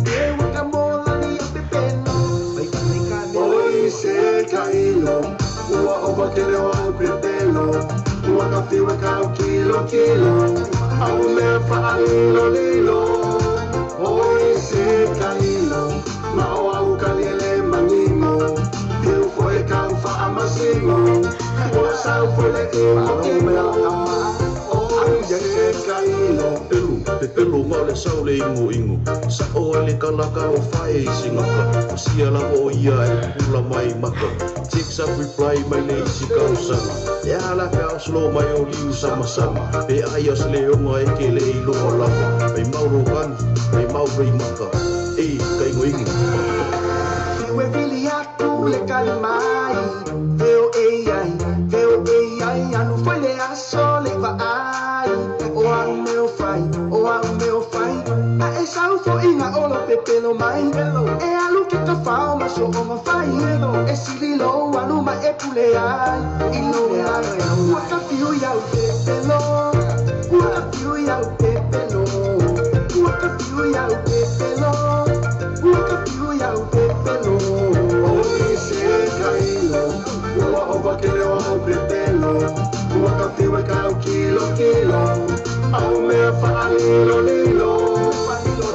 E waka mola ni a pepelo, mai whanai ka mea. Oi se kailo, ua opa ke leo au pepelo. Ua ka whiu e kau kilo kilo, au mea whaalilo lilo. Oi se kailo, ma o au kaliele manino. Piu fo e kau whaamasino, ua sau fo le ingo ingo. Oi se kailo. Pelu, pepelo ma o le sau le ingo ingo. Sa o le kalakalo fae i singaka. O sia lava o ia e pula mai maka. Text up reply mai le isi kausanga. E ala pe au slow mai o liu sama sama. Pe ai o se leonga e ke le i loa lava. Mai mauro kani, mai mauro i maka. E, ka ingo ingo. Iwe vili aku le kalimai. Veo ai, alu foi le aso le vaai. O au meo fai, o au meo fai. A e sau fo inga olo pepelo mai. E alu ke ka whao ma so onga fai. E sililo alu ma e pule ai. I low life, ua ka whiu iau pepelo. Ua ka whiu iau pepelo. Ua ka whiu iau pepelo. Ua ka whiu iau pepelo. Oi se kailo, ua opa ke leo au pepelo. Ua ka whiu e kau kilo kilo, au mea whaalilo lilo.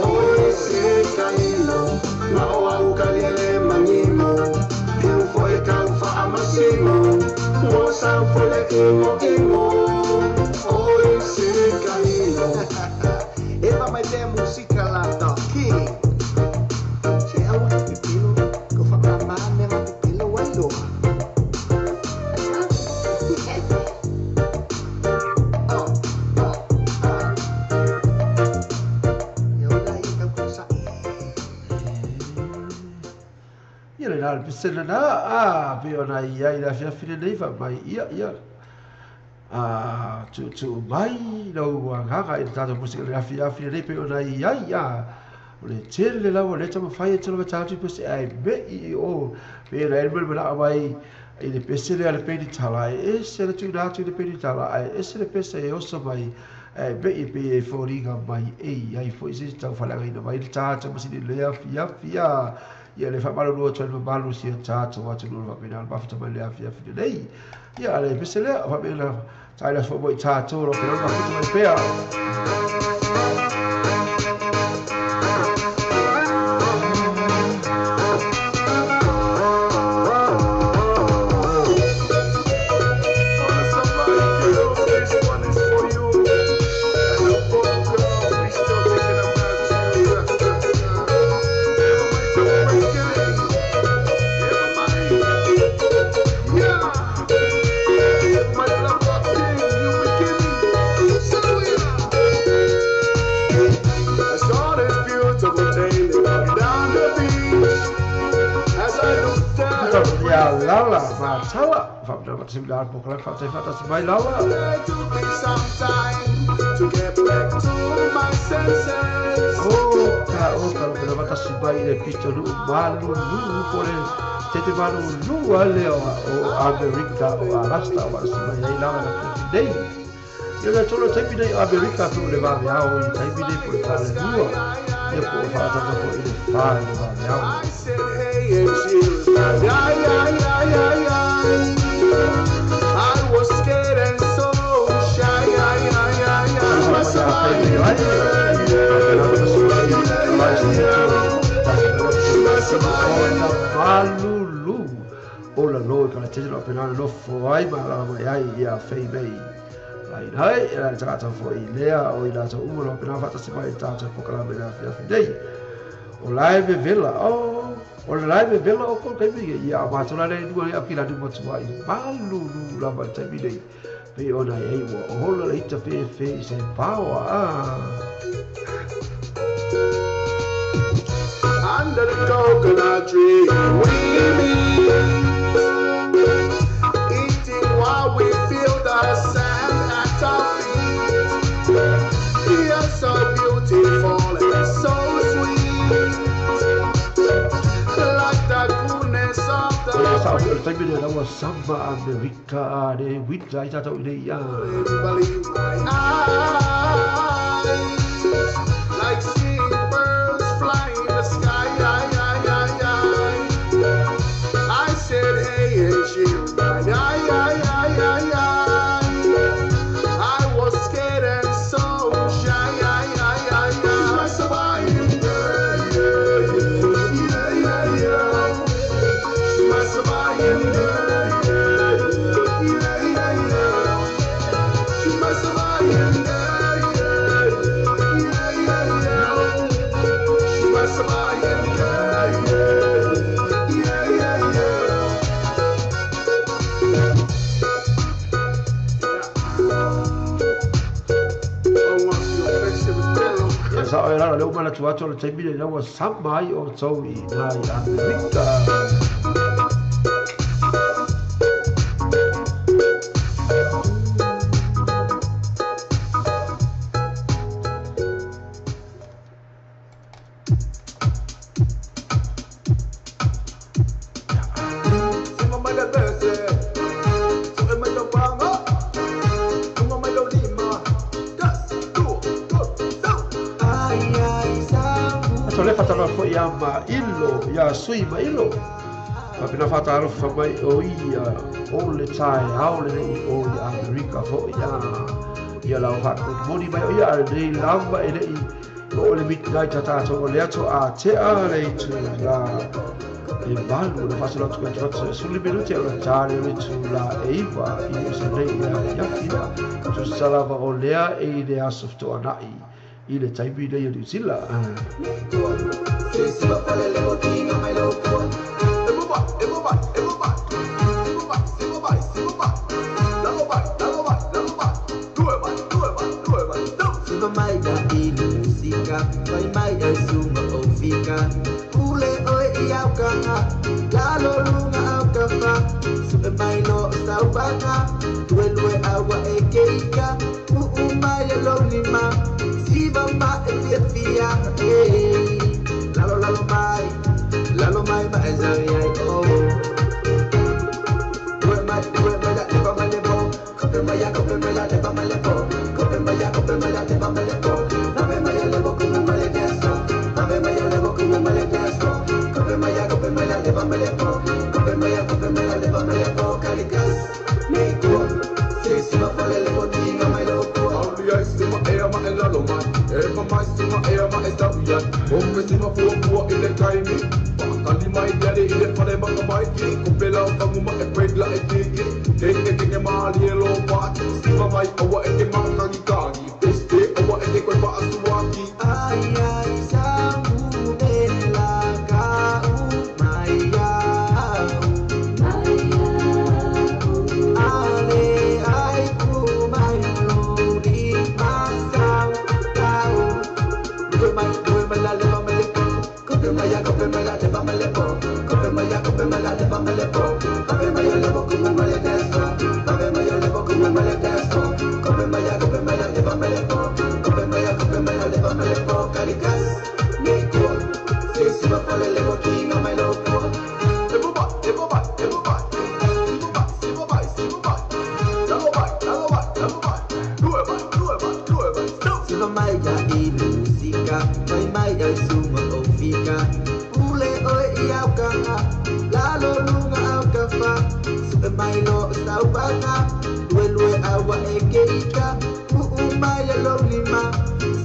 Oi se kailo, ma o au kaliele manino. Piu fo e kau whaamasino, ua sau fo le ingo ingo. Oi se kailo. Ewa mai te musika la Dot King. Se aua ka pepelo, ko whakamā mea ngā pepelo ai loa. Ia le nā le pesele nā, a, pe ona i ai la fiafine nei wha mai, ia, ia. A, tu tu mai, lau anganga i le tātou musika le afiafine nei pe ona i ai, a. O le tele le lau o le tamawhai e tolo tātou pese ai me i o. Pe na elmel mena mai i le pesele a le peni tala, e ese le tūna atu i le peni tala, ai ese le pese e osa mai, ai me i pe e fōringa mai, e ai fo i se tau whalangaina mai le tātou masini le afiafia. Ia le whamalolua tō le mamalu si a tātou atu nuna whapena le mawhita mai le afiafi nei. Ia le pese lea, whapena taila fo i tātou ro pera mawhita mai pea. Yeah. My love, you begin. So yeah. ia Lala Matala. Faapena faatasi la pokalame faafetai faatasi mai Lala. O ka lopena faatasi mai i le pitonuu malulu po le tete malulu a lea o Amerika o Alasta o faatasi mai ai Lala na fiafi nei. Ia le tolo taimi nei o Amerika pe o le vaveao i taimi nei po le talelua. Ia po o faatata po i le whā i le vaveao. I said hey and she was like, ay, ay, ay, ay, ay. I was scared and so shy, ay, ay, ay, ay. Malulu o la loe ka le tete loa penana no foai ma la mai ai ia fei mei. Lai hai, e la tagata foi lea o i latou uma loa penana faatasi mai i tatou pokalame le afiafi nei. O lae vevela, o le lae vevela o kou taimi nei. Ia matou la le lua le apila ni matua i malulu lava i taimi nei. Pe ona e ua o hola le ita fe fe i se paoa. Under the coconut tree, we meet, eating while we feel the sand at our feet. You're so beautiful and so sweet, like the goodness of the Sa o le taimi nei ua sama Amerika a le wita i tatou i nei ia. Believe my eyes, like seeing birds fly in the sky. I, I, I, I. I said hey and she replied, I, I, I, I, I. I was scared and so shy. I, I, I, I. She's my surviving girl, yeah, yeah, yeah, yeah. She's my surviving girl, yeah, yeah, yeah, yeah. She's my surviving girl, yeah, yeah, yeah, yeah. She's my surviving girl, yeah, yeah, yeah, yeah. Ia sa o e lala le umala tu atu o le taimi nei ua sama ai o tou i nā i Amerika. Ato le whatana fo ia ma ilo, ia sui ma ilo. Papina whatarofa mai o ia o le tae ao le nei o i Amerika fo ia. Ia lau whakamoni mai o ia a nei lava e nei o le midnight a tātou o le ato a te a le tu la e valu na whasolo atu kai te suli minuti o le tāre o le tu la eiwa i o se nei ia fiafi tu salava o lea e i le aso fitoa nai i le taimi nei o New Zealand. Kope maya, kope mala, Mai mai ai sunga o fika. Ule oi i au kanga. Lalo lunga au kafa. Suke mai lo sau banga. Lue lue awa e keika. Uu mai a lo lima.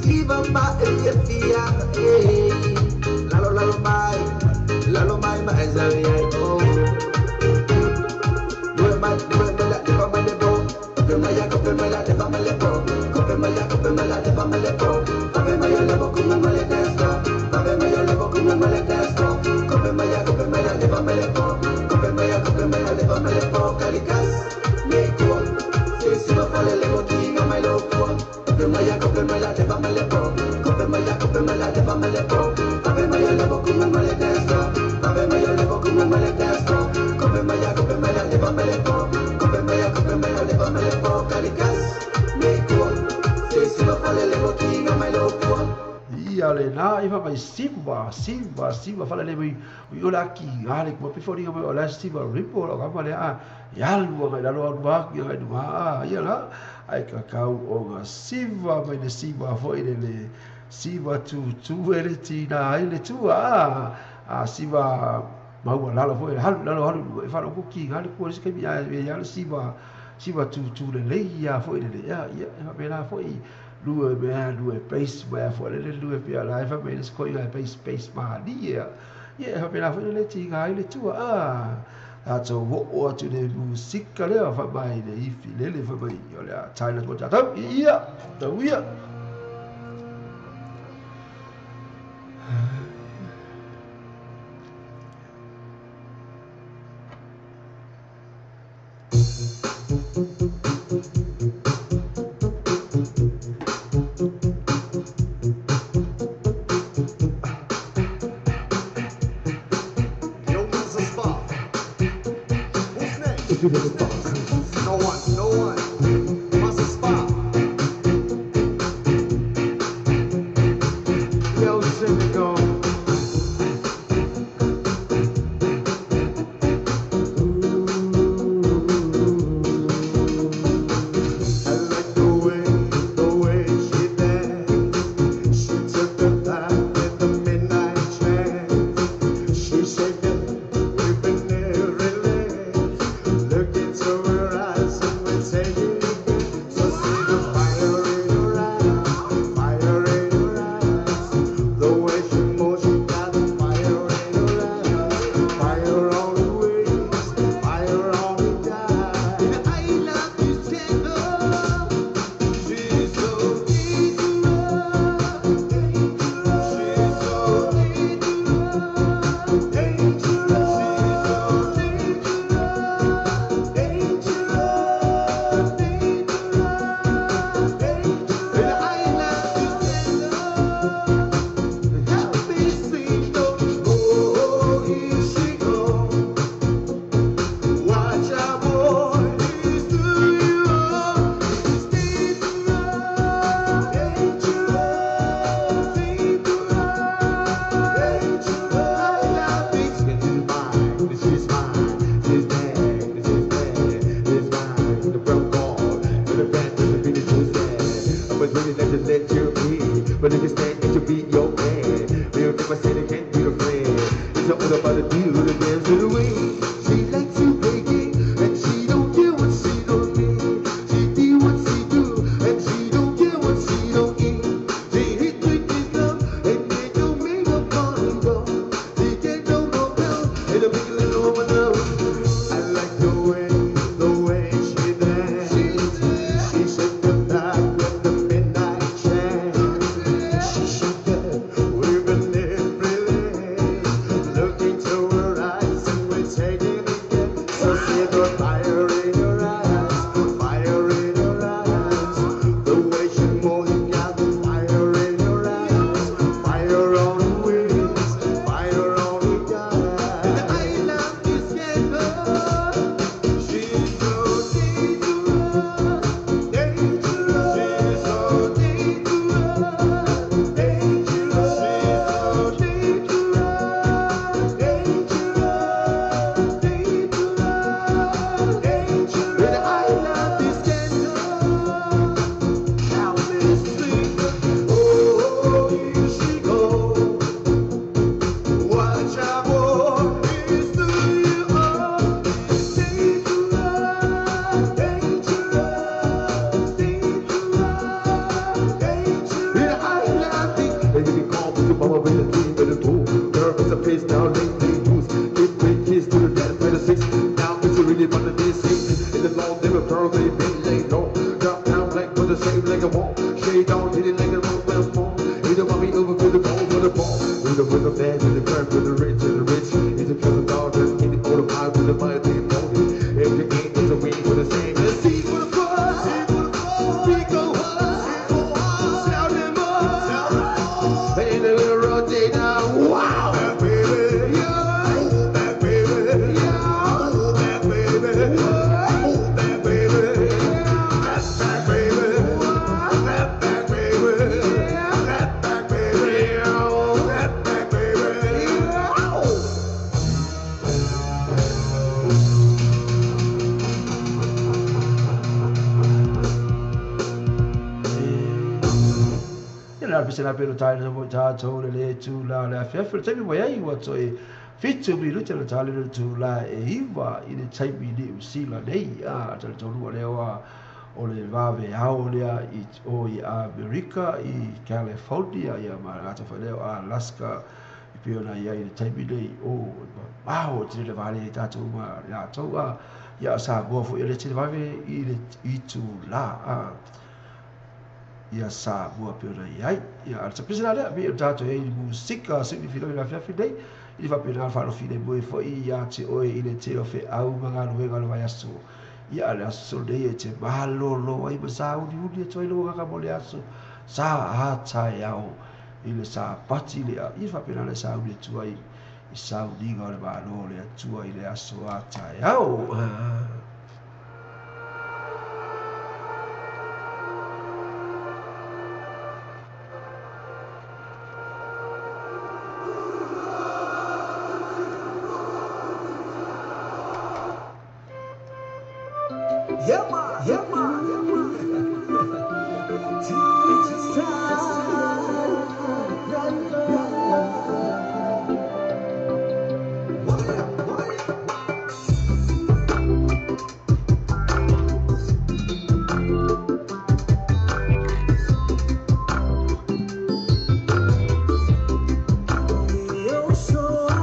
Siva ma e fia fia. Eh. Lalo lalo mai. Lalo mai ma e zawi ai o. Lue mai lue mai la lepa mai lepo. Kope mai ya kope mai la lepa mai lepo. Kope mai ya kope mai la lepa mai lepo. Kope mai ya lepo kuma mai le testo. Kope mai ya lepo kuma mai le testo. Kope mai ya kope mai la lepa mai lepo. Kope mai ya kope mai la lepa mai lepo. Kalikas me ko. Si ma fale lepo kinga mai lo ko. Kope mai ya kope mai la lepa mai lepo. Kope mai ya kope mai la lepa mai lepo. Kope mai ya lepo kuma mai le testo. Kope mai ya lepo kuma mai le testo. Kope mai ya kope mai la lepa mai lepo. Kope mai ya kope mai la lepa mai lepo. Kalikas me ko. Si ma fale lepo kinga mai lo ko. Ia le na ifa mai siva siva siva fala le mai o la ki ale ko pe fori o la siva ripo o ka le a ya lu mai la lo ba ki ai ma ia la ai ka kau o ga siva mai le siva fo ile le siva tu tu ele ti na ele tu a a siva mau la lo fo halu la lo halu e fa lo ki ale ko se ke ya ya le siva siva tu tu le le ia fo ile le ya ia e la fo i lue mea lue base mea fo le lue pia la fa me sko i base base ma ni ia ia fa me la fo le ti ga ile tu a a to wo o tu le musika le fa mai le ifi le le fa mai o le Thailand ko ta ia ta ia. Yo, Mr. Spa. Who's next? No one, no one. Mr. Spa. Yo, Senegal. I like the way she danced. She took the path with the midnight trance. She shaped it, whipping every leg. Look into her eyes and we're taking it. So see the fire in her eyes, fire in her eyes. The way she moves, she got the fire in her eyes. Fire on her waist, fire on her thighs. And I love you, tender. She's so dangerous, dangerous. She's so dangerous, dangerous. She's so dangerous, dangerous, dangerous, dangerous. And I love you, tender. Help me see no more. Here she goes. Watch out, boy, he's doing you wrong. He's dangerous, dangerous, dangerous, dangerous. I love this. This is mine, this is mine, this bad, this is bad, this mine. The broke ball, to the best, to the beat is too sad. I was really not to let you be, but if you stand, it should be your man. Real if I said it can't be the friend. It's all about the deal, the dance to the way. She likes to break it, and she don't care what she don't need. She do what she do, and she don't care what she don't eat. She hit with this love, and they don't make up on go. She get no more pill, and a big little woman love. I like the way she dance. She shook the back with the midnight chant. She shook the off, never pearls, they been laid low. Drop down black with the same like a wall. Shade on, hit it like a rope, well, ball. Either mommy over for the ball, for the ball. Either with the bad, with the curve, with the rich, and the rich. Either kill the dog, just get it all the pie with the money, they want it. If you ain't, it's a weed with the same. Let's see for the fun, speak on her, sound them up. And a little rotate now, wow. Baby, yeah, that baby, yeah, that baby, that baby, that baby, that baby, that baby, that baby, yeah. Ia le pese la pelo tai le mo ta to le le tu la le afiafi le taimi mai ai ua toe 7 minute le tali le tu la e 9 i le taimi i Niu Sila nei a talitonu lea ua o le vave ao lea i o i Amerika i California ia ma gata foi lea o Alaska i pei ona iai i le taimi nei o mamao tele le vale ai tatou ma latou a ia Samoa foi le tele vave i le itulā a ia Samoa pe ona iai. Ia a le tapese la lea mi o tatou ai i musika sui filo i le afiafi nei i le faapena le faalofile moe foi ia te oe i le tele o feau ma galuega o le vaiaso. Ia le aso nei e te malolo ai ma sauniuni atu ai le agaga mo le aso sa a taeao i le sapati lea ia faapena le sauni atu ai i sauniga o le malo o le Atua i le aso a taeao. Yeah, man, yeah, man, yeah, man. Teach time. Eu sou a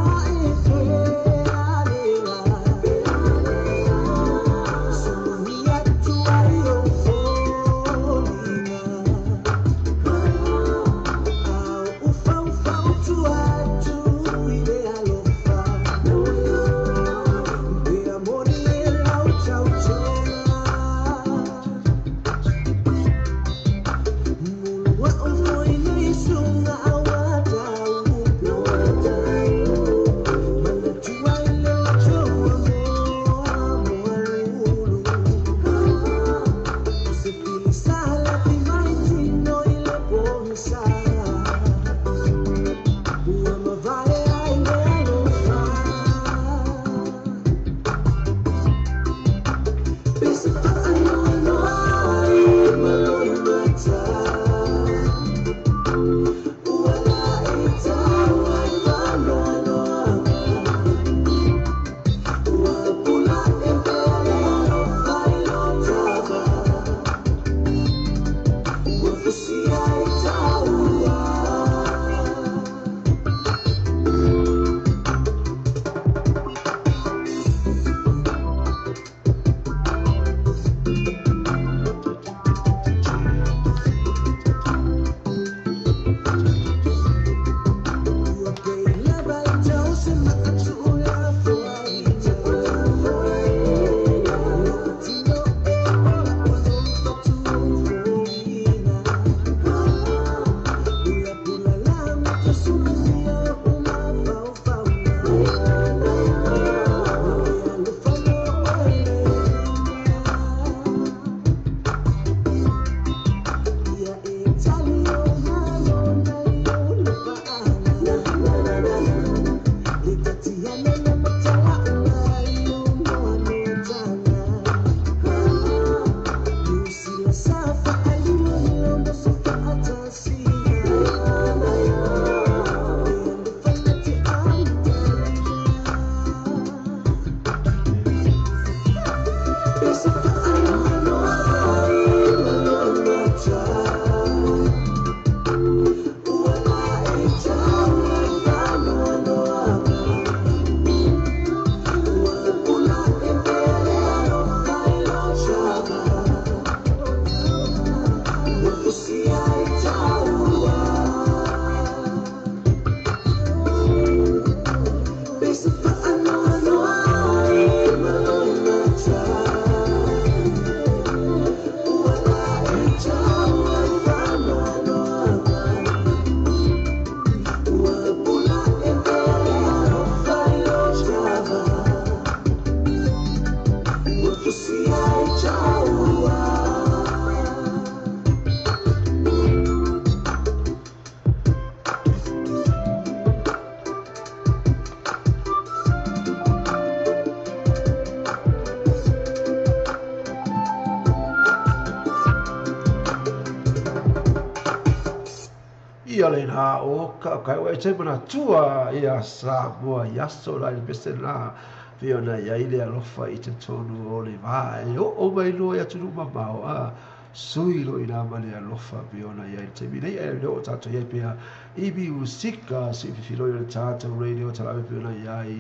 Ia le na o ka kai o e te mana tua ia Samoa i aso la i pese la pei ona i ai le alofa i totonu o le vā e oo mai loa i atunuu mamao a sui lo i nā ma le alofa pei ona i ai le taimi nei ae le oo tatou i ai pea i miusika siififiloi o le tatou radio talaave pei ona i ai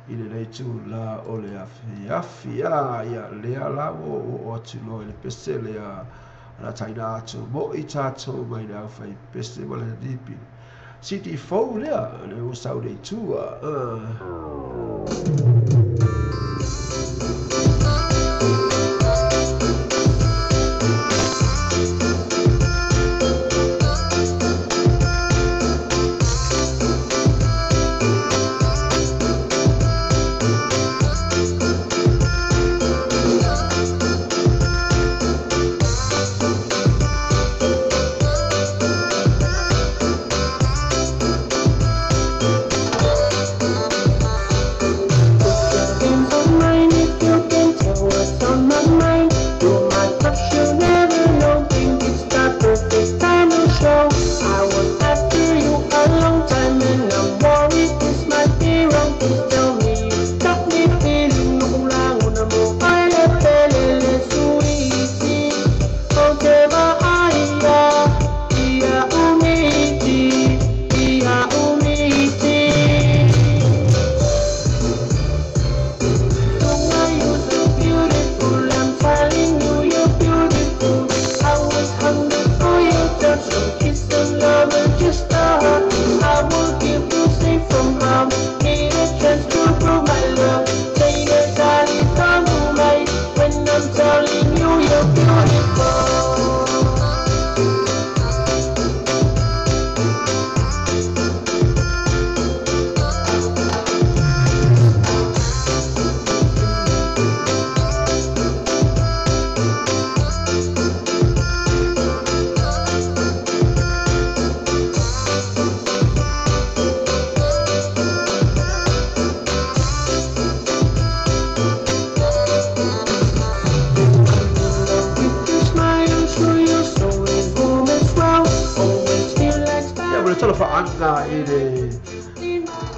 i lenei tula o le afiafi a ia lea la ua oo atu loa i le pese lea la taina atu mo'i tatou mai le aufai pese ma le lipi CD fou lea le ua sau nei tua.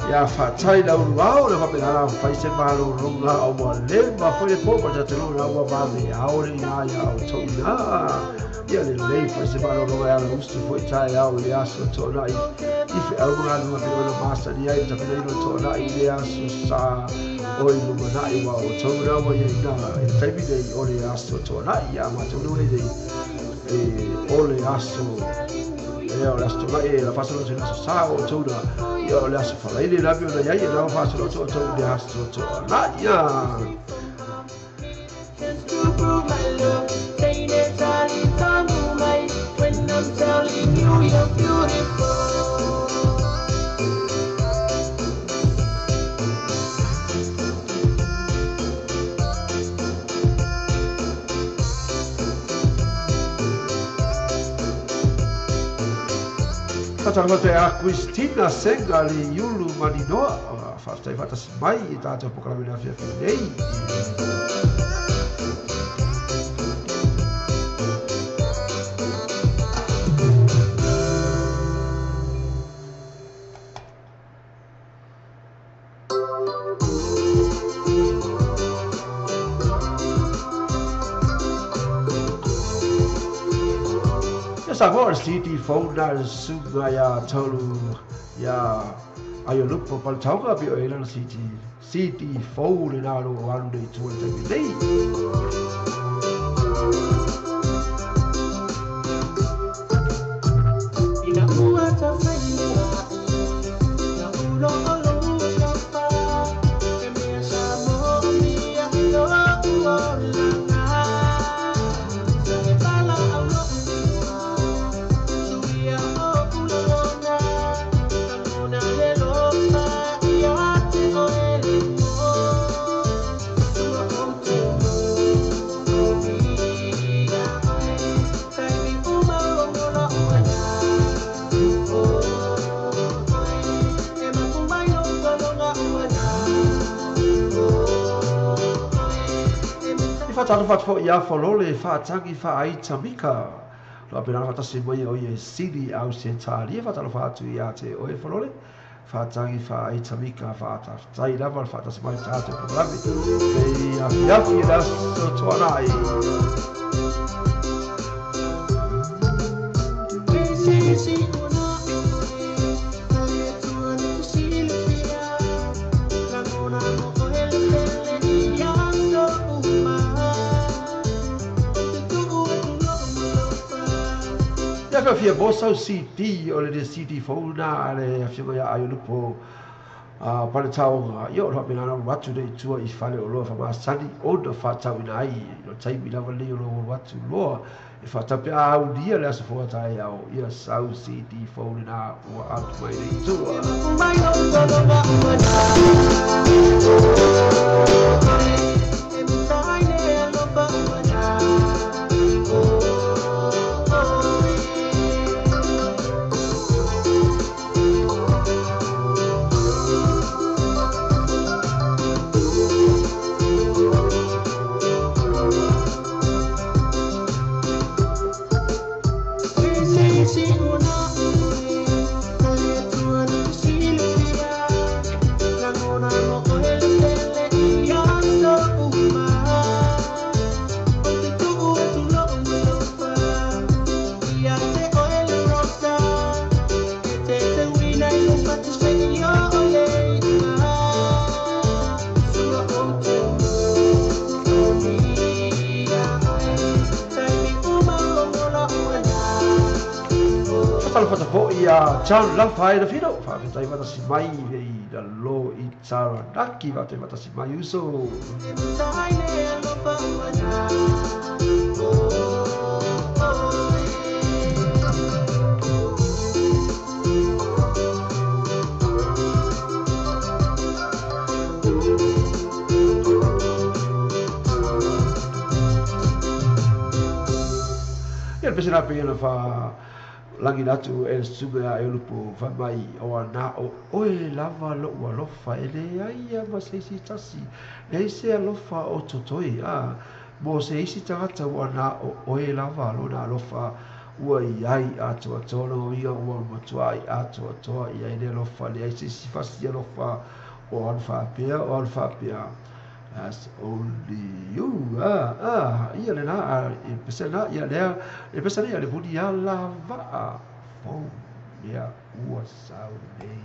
Ia whaatai lau luau le whapena whai se malo runga o mua lema foi le po pa te lo ua mame aole ina ia o tau ina ia le lei whai se malo runga ia le ustu foi tae au le aso to'onai i fe au mga lunga pe ona masani ai tapena ino to'onai i le aso sa o i lumanai wa o tau ina ua ia ina i le taimi nei o le aso to'onai ia matou le nei o le aso ia o le aso to'onai e la fasalo se aso sa o tau ina ia o le aso falaile la pei ona iai e la fasalo atu o tau i le aso to'onai ia. Whataroa a Christina Senga le Iulu Maninoa whaatai whatasi mai i tātou pokalame afiafi nei. Sa CD phone na sunga ia taulu ia Aiolupo Paltauga pe o e lana CD phone le nā lo alu nei tua le taimi nei. Ina ua tawhainga na ulo olo kapa e mea sa mo mia lo uolanga sa e pala au lo suia o ulolona kanona le lopa ia te o ele mo sua o te mo ia oe taimi uma o ngola uana. I whataroa whatu ia whalole whaatangi whaaita mika Lo pena faatasi mai o ia sili au se talia faatalofa atu ia te oe folole faatangi faaitamika faatafetai lava le faatasi mai tatou polokalame e afiafi le aso tuanai. Ia fia mo sau CD o le CD fou na le afioga ia Aiolupo paletaoga ia o le faapena ona atu nei i tua i fale o loa faamasani ona faatauina ai o taimi lava lenei o lo atu loa e faatau pe a aulia le aso foga taeao ia sau CD fou lena ua atu mai nei i tua. Ia John Lafai na fino faafetai faatasi mai i lalo i Taranaki faafetai faatasi mai uso. Ia le pese na pe na fa lagi atu e suga ia e lupu fai mai o ana o oe lava lo'u alofa e leai ia ma se isi tasi leai se alofa o totoi a mo se isi tagata ua na o oe lava lona alofa ua iai atoatoa logo ia ua matua'i atoatoa i ai le alofa leai se isi fasi alofa o alu faapea o alu faapea. That's only you. Ia lena e pese na ia lea e pese ia le muni ala va'a fou lea ua sau nei.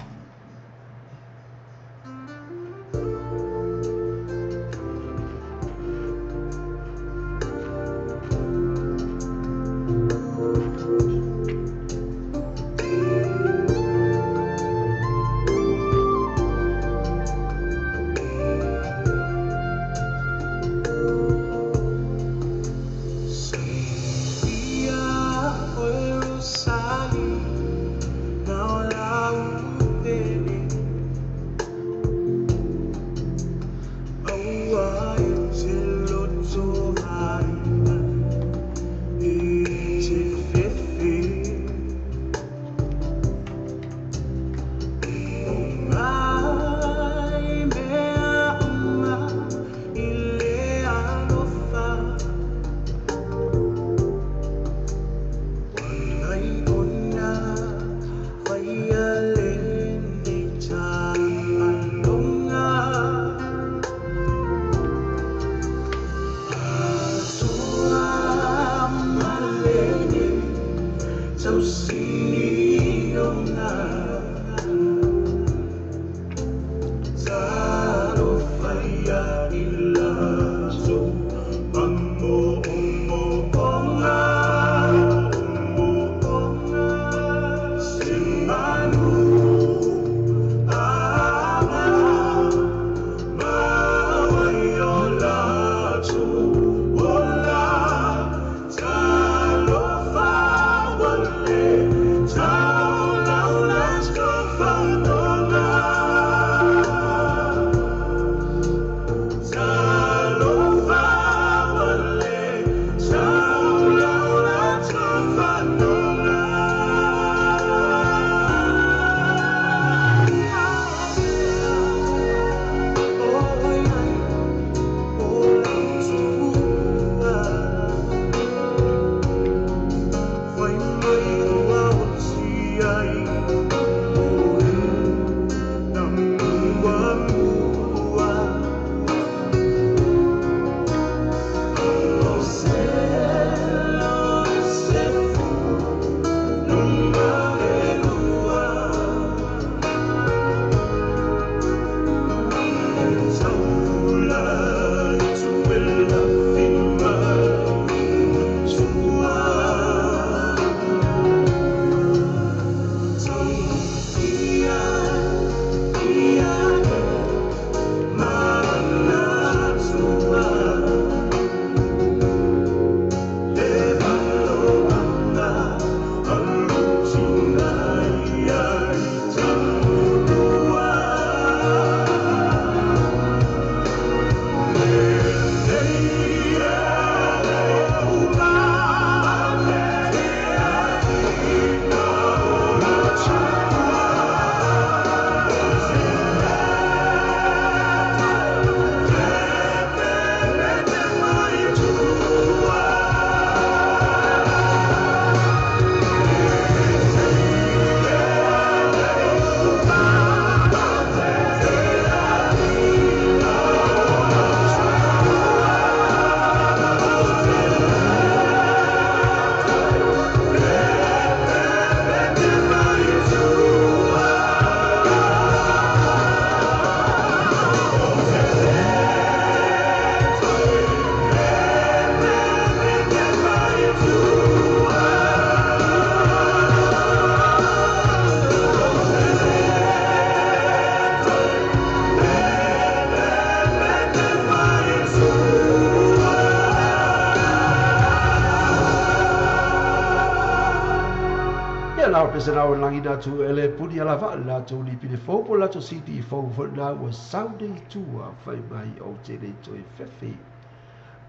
na o pese na o langi na tu ele puni ala va la tu ni pine fo po la tu CD fo fo na ua saune i tua fai mai o te le toe fefe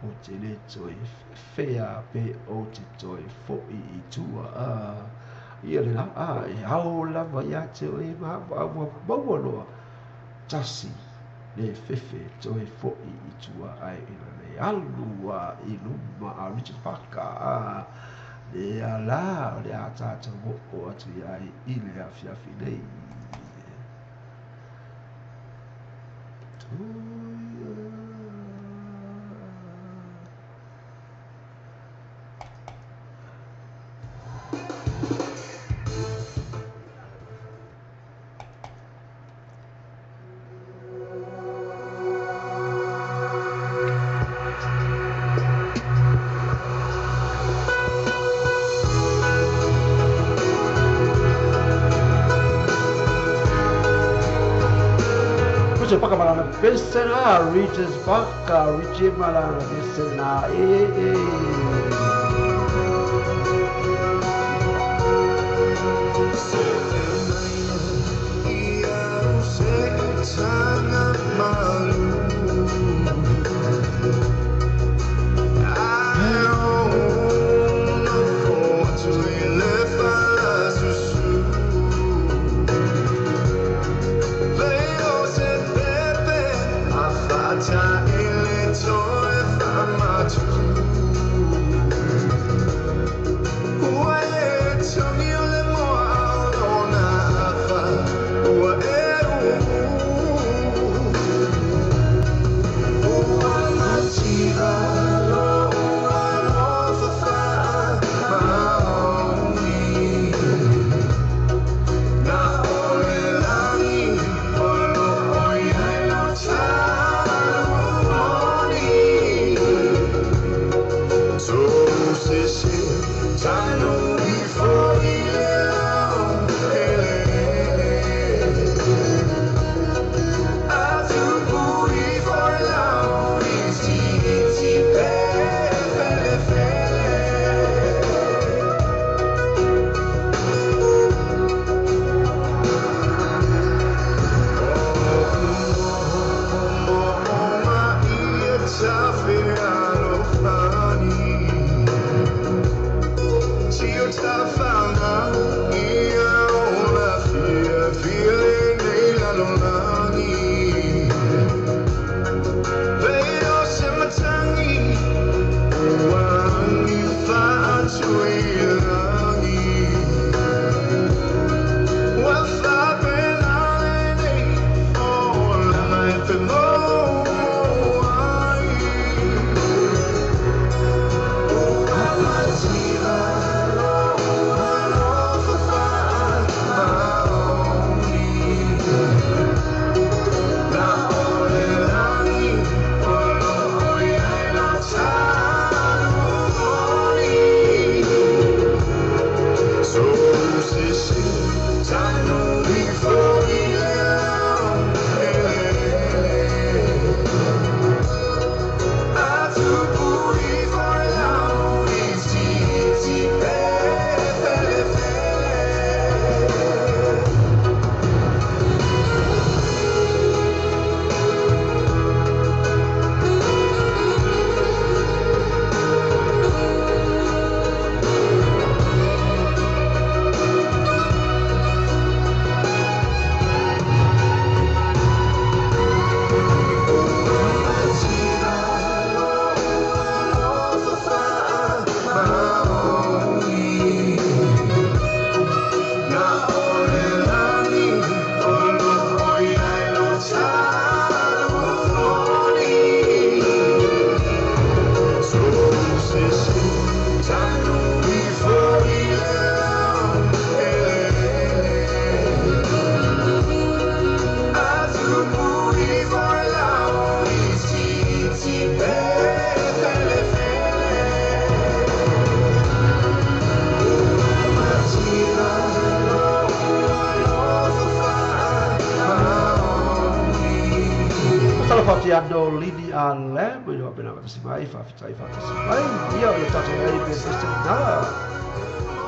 o te le toe fefe a pe o te toe fo'i i tua a ia le la a e ao lava ia te oe ma ua maua loa tasi le fefe toe fo'i i tua ai ina le alu a i luma a Richard Parker a le ala o le a tātou o atu ai i le afiafi nei. Pesena, Regis Baka, Richie Malana, Pesena, eh, eh.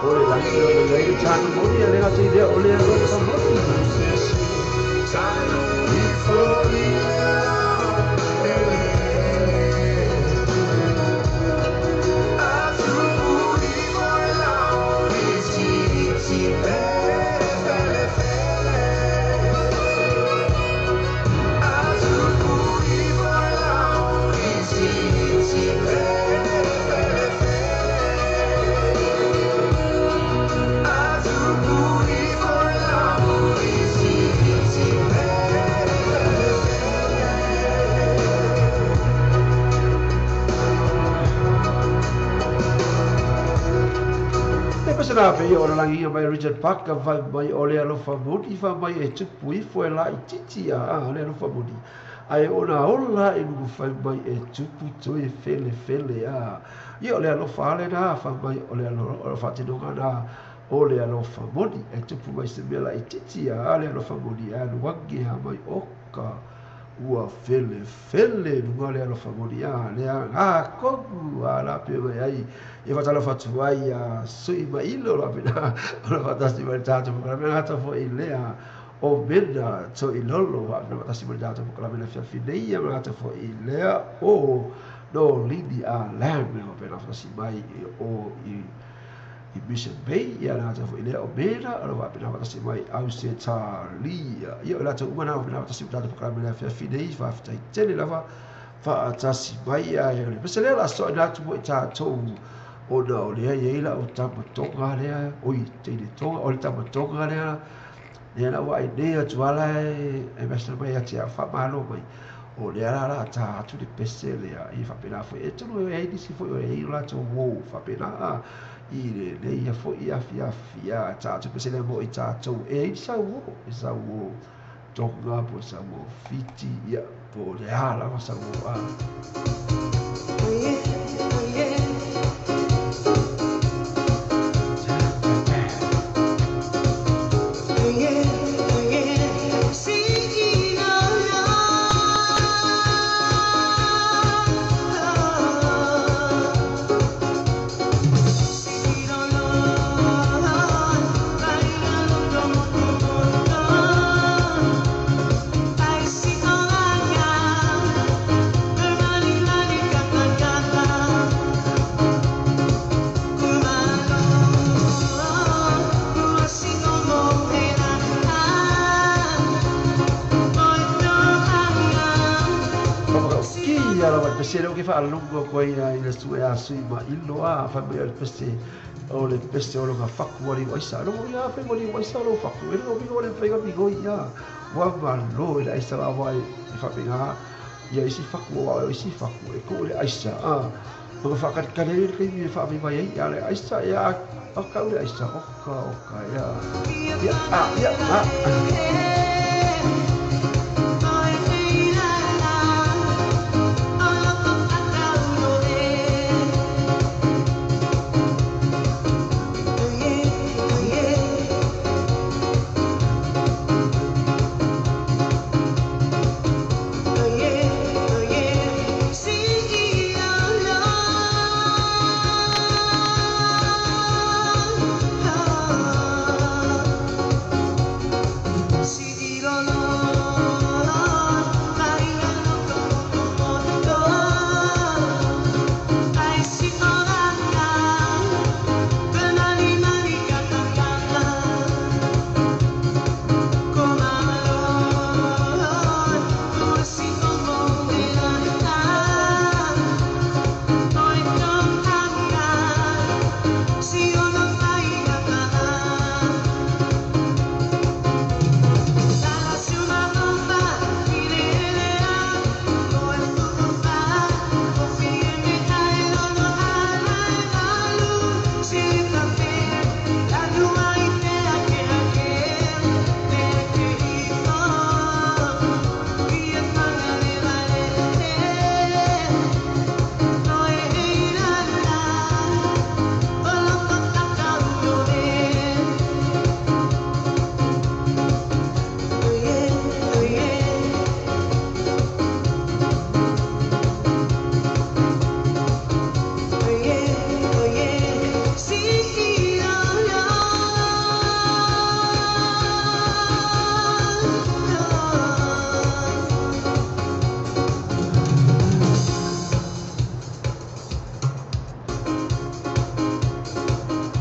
O le lagi o le lei tanu moni a le gata i lea o le alofa moni. Na pe o langi mai Richard Parker vai mai o le alofa moni fa mai e tupu ifo e la i titi a le alofa moni ai ona ola e lugu fai mai e tupu toe fele fele a ia o le alofa ale na fa mai o le alofa tinoga na o le alofa moni e tupu mai se mea la i titi a le alofa moni a luangi ha mai oka ua fele fele luga le alofa moni a le a kogu a la pe mai ai e fatalofa atu ai a sui mailo la pena o la fatasi mai tatou mo la ata foi lea o mena to i lolo a na fatasi mai tatou mo la mena fiafi nei a ata foi lea o no lini a lam o pena fatasi mai o i Mission Bay ia la ata foi lea o mena o la pena fatasi mai au se talia ia o la tatou uma na pena fatasi mai tatou mo la mena fiafi nei faafetai tele lava faatasi mai ai o le pese lea la so na atu mo i tatou ona o lea iai lau tamatoga lea oi teine toga o le tamatoga lea lea na ua ai nei atu ala e mesa mai ati a whamalo mai o lea la la tā atu le pese lea i whapena foi e tonu e ai nisi foi o e i o latou wou whapena i le leia foi afi afi a tā atu pese lea mo i tātou e ai sau wou e sau wou tonga po sau wou Fiti ia po le a lava sau wou a. Pese leo ke whaalongo koe ia i le sue a sui ma ilo a whai mai o le pese o le pese o longa whaku wali waisa longo ia whai wali waisa lo whaku e longo mingo le whai mingo ia wa malo i le aisa wa wai i whapinga ia isi whaku o wa isi whaku e ko le aisa a maka whakatikane le kaimi e whaami mai ai ia le aisa ia o kau le aisa oka oka ia ia a ia a. See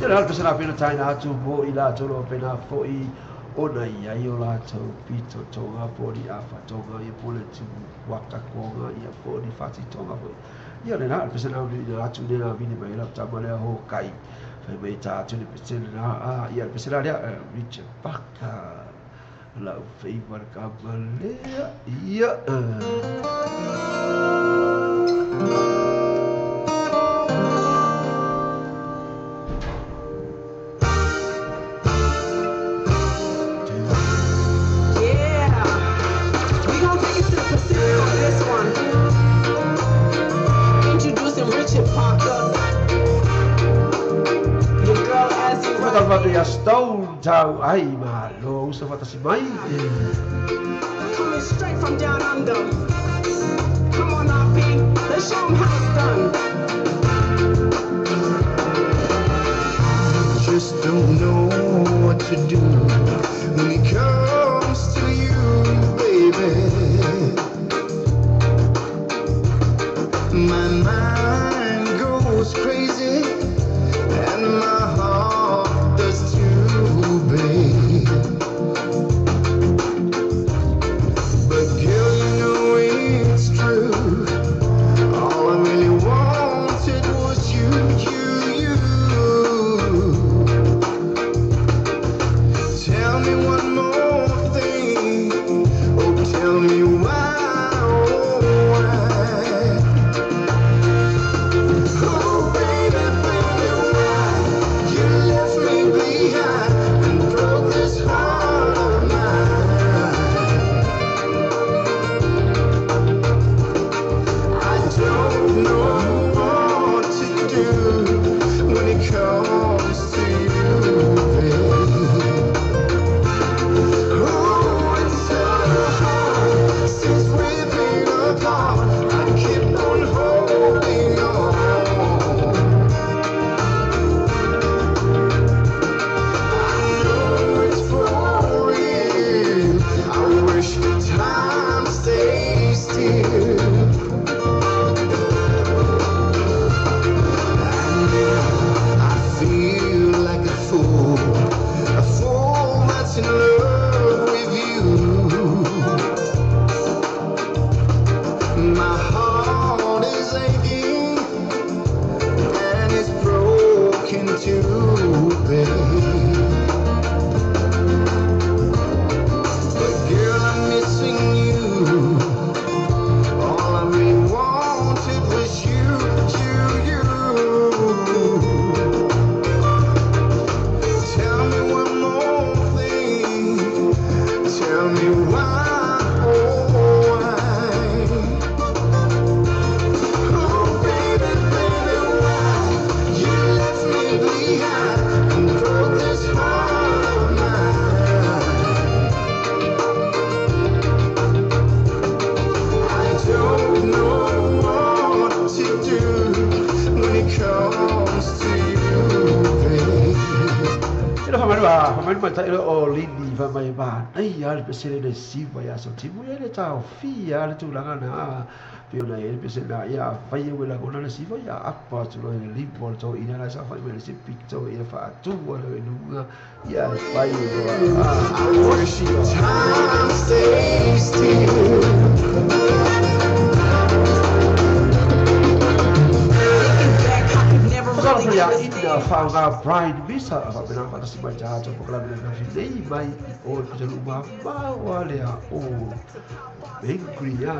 Ia le pese la pena taina atu mo i la tolo pena foi ona i ai o latou pito tonga po ni afa tonga ia po le tu waka konga ia po ni fati tonga foi. Ia le la pese la ni atu le la vini mai la tama le ho kai. Fai mai ta atu le pese la ia le pese la lea Richard Parker. La fei marka malea ia. Stone tau ai malo usa fatasi mai. Coming straight from down under. Come on RP, let's show 'em how it's done. Just don't know what to do when it comes to you, baby. My mind goes crazy and my heart does too, babe. But girl, you know it's true. All I really wanted was you, you, you. Tell me one more thing. Oh, tell me why, oh, why. Oh, baby, baby, why you left me behind and broke this heart of mine. I don't know what to do when it comes to you, babe. Oh, it's so hard since we've been apart. I keep on holding on. I know it's for real. I wish time stays still. And now I feel like a fool that's in love with you. My heart is aching and it's broken too, babe. But girl, I'm missing you. All I really wanted was you, you, you. Tell me one more thing. Tell me why, oh, why. Oh, baby, baby, why you left me behind and broke this heart of mine. I don't know what to do when it comes to you, babe. Ina famalua ta ilo o lini fa mai ba. Ai ya le pese le siva ya so timu ya le tau fia le tulaga na. Pio na le pese na ya fai we la kona le siva ya apa tu lo le lipo to ina la sa fai me le si picto ya fa tu wa le lunga ya fai wa. I wish time stays still. Ia ina whaunga Brian Misa a whapena whatasi mai tātou po kala mena nei mai o le luma maua lea o Bengria.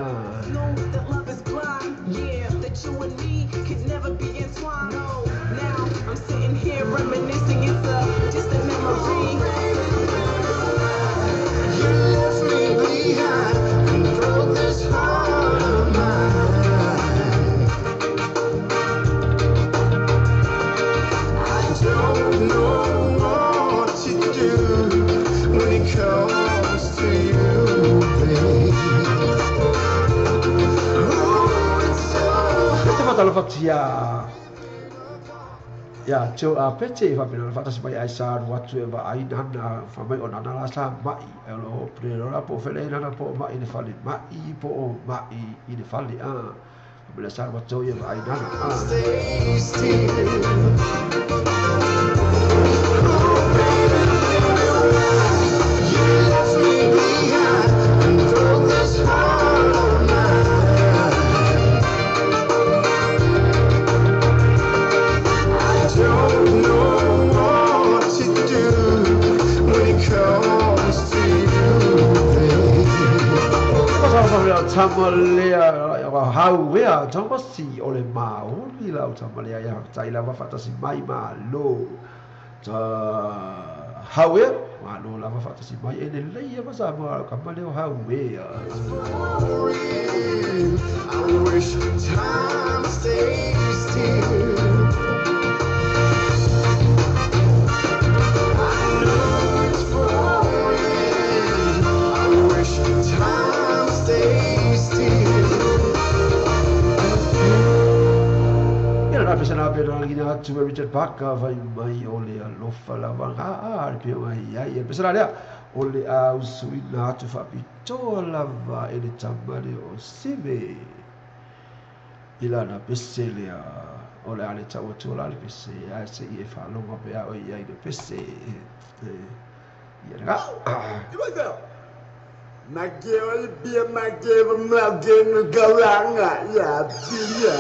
That love is blind, yeah, that you and me could never be entwined. No, now I'm sitting here reminiscing, it's a distant memory. You left me behind and broke this heart of mine. I don't know what to do when it comes to you, babe. Oh, it's so Te whatalofatia ia teo a pete whapena whatasi mai ai sa watu e wa ai nana whamai o nana la sa mai e lo pre rora po whele nana po mai le fale mai po o mai i le fale a whapena sa watu e wa ai nana a. Stay still. tama lea Hauea Tomasi o le maoli lau tama lea ia tai lava faatasi mai malo. Ta Hauea malo lava faatasi mai e lelei ma sa mo kama leo Hauea. I wish time stays still. I know it's for real. I wish time stays still. Ia na pesa na pena lagi na atu e Richard Parker vai mai o le alofa lava a le pio ai ai e pesa na lea o le au suina atu faapitoa lava e le tama le o Sime i lana pese lea o le a le tau atu o la le pese a se i e whalonga pe a o i ai le pese ia le Mageo ya pia.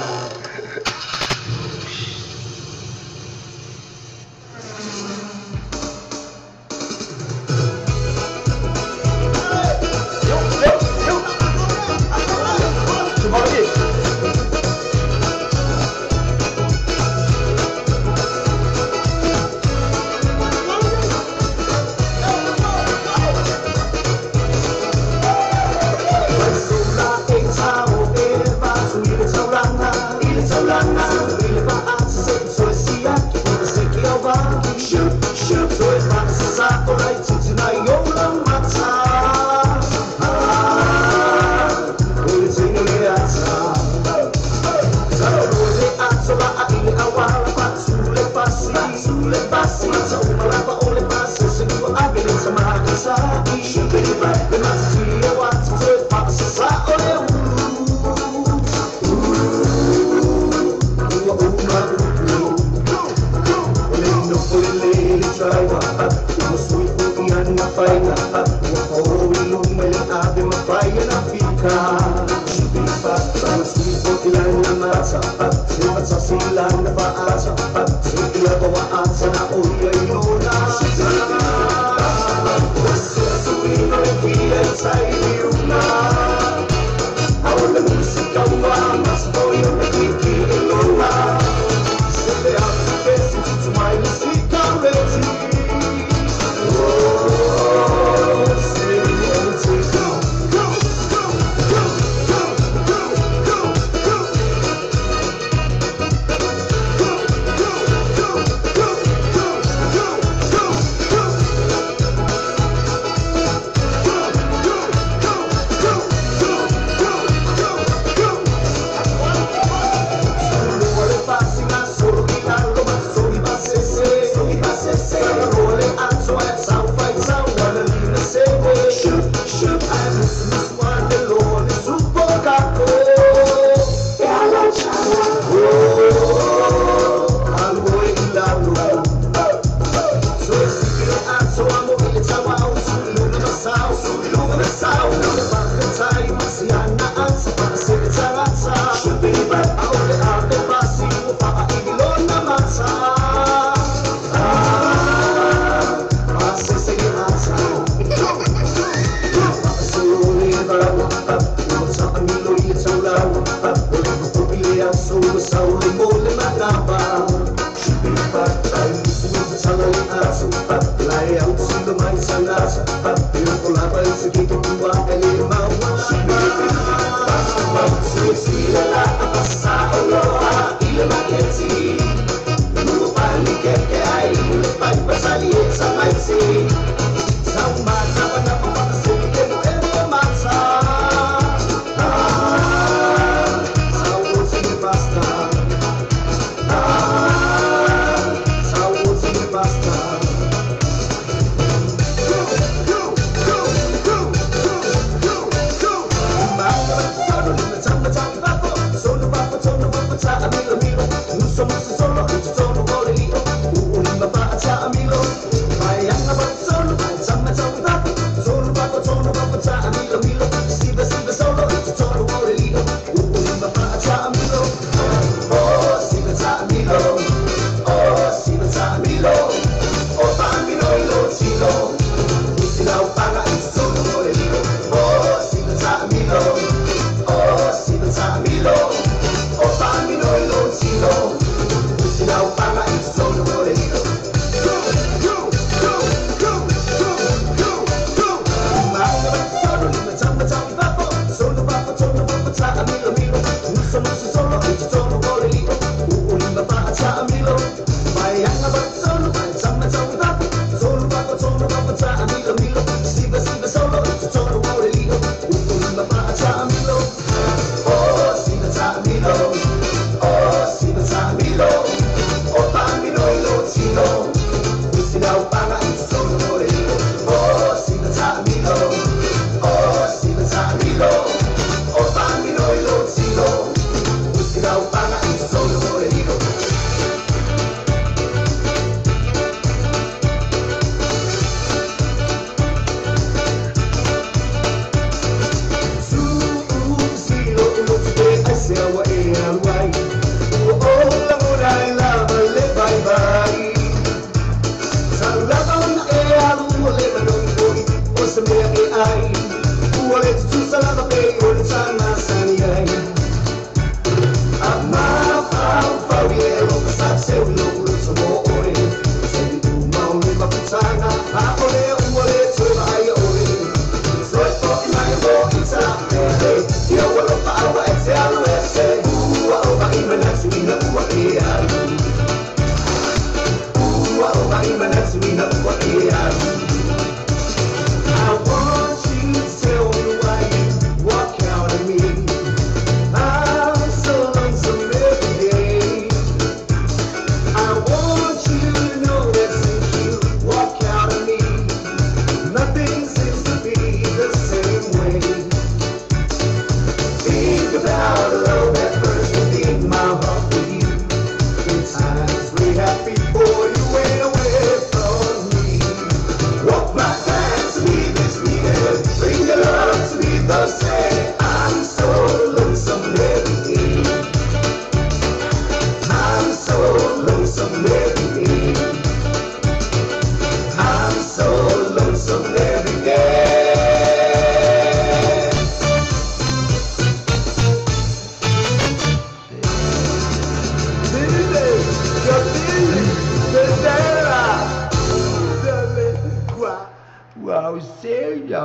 Ia.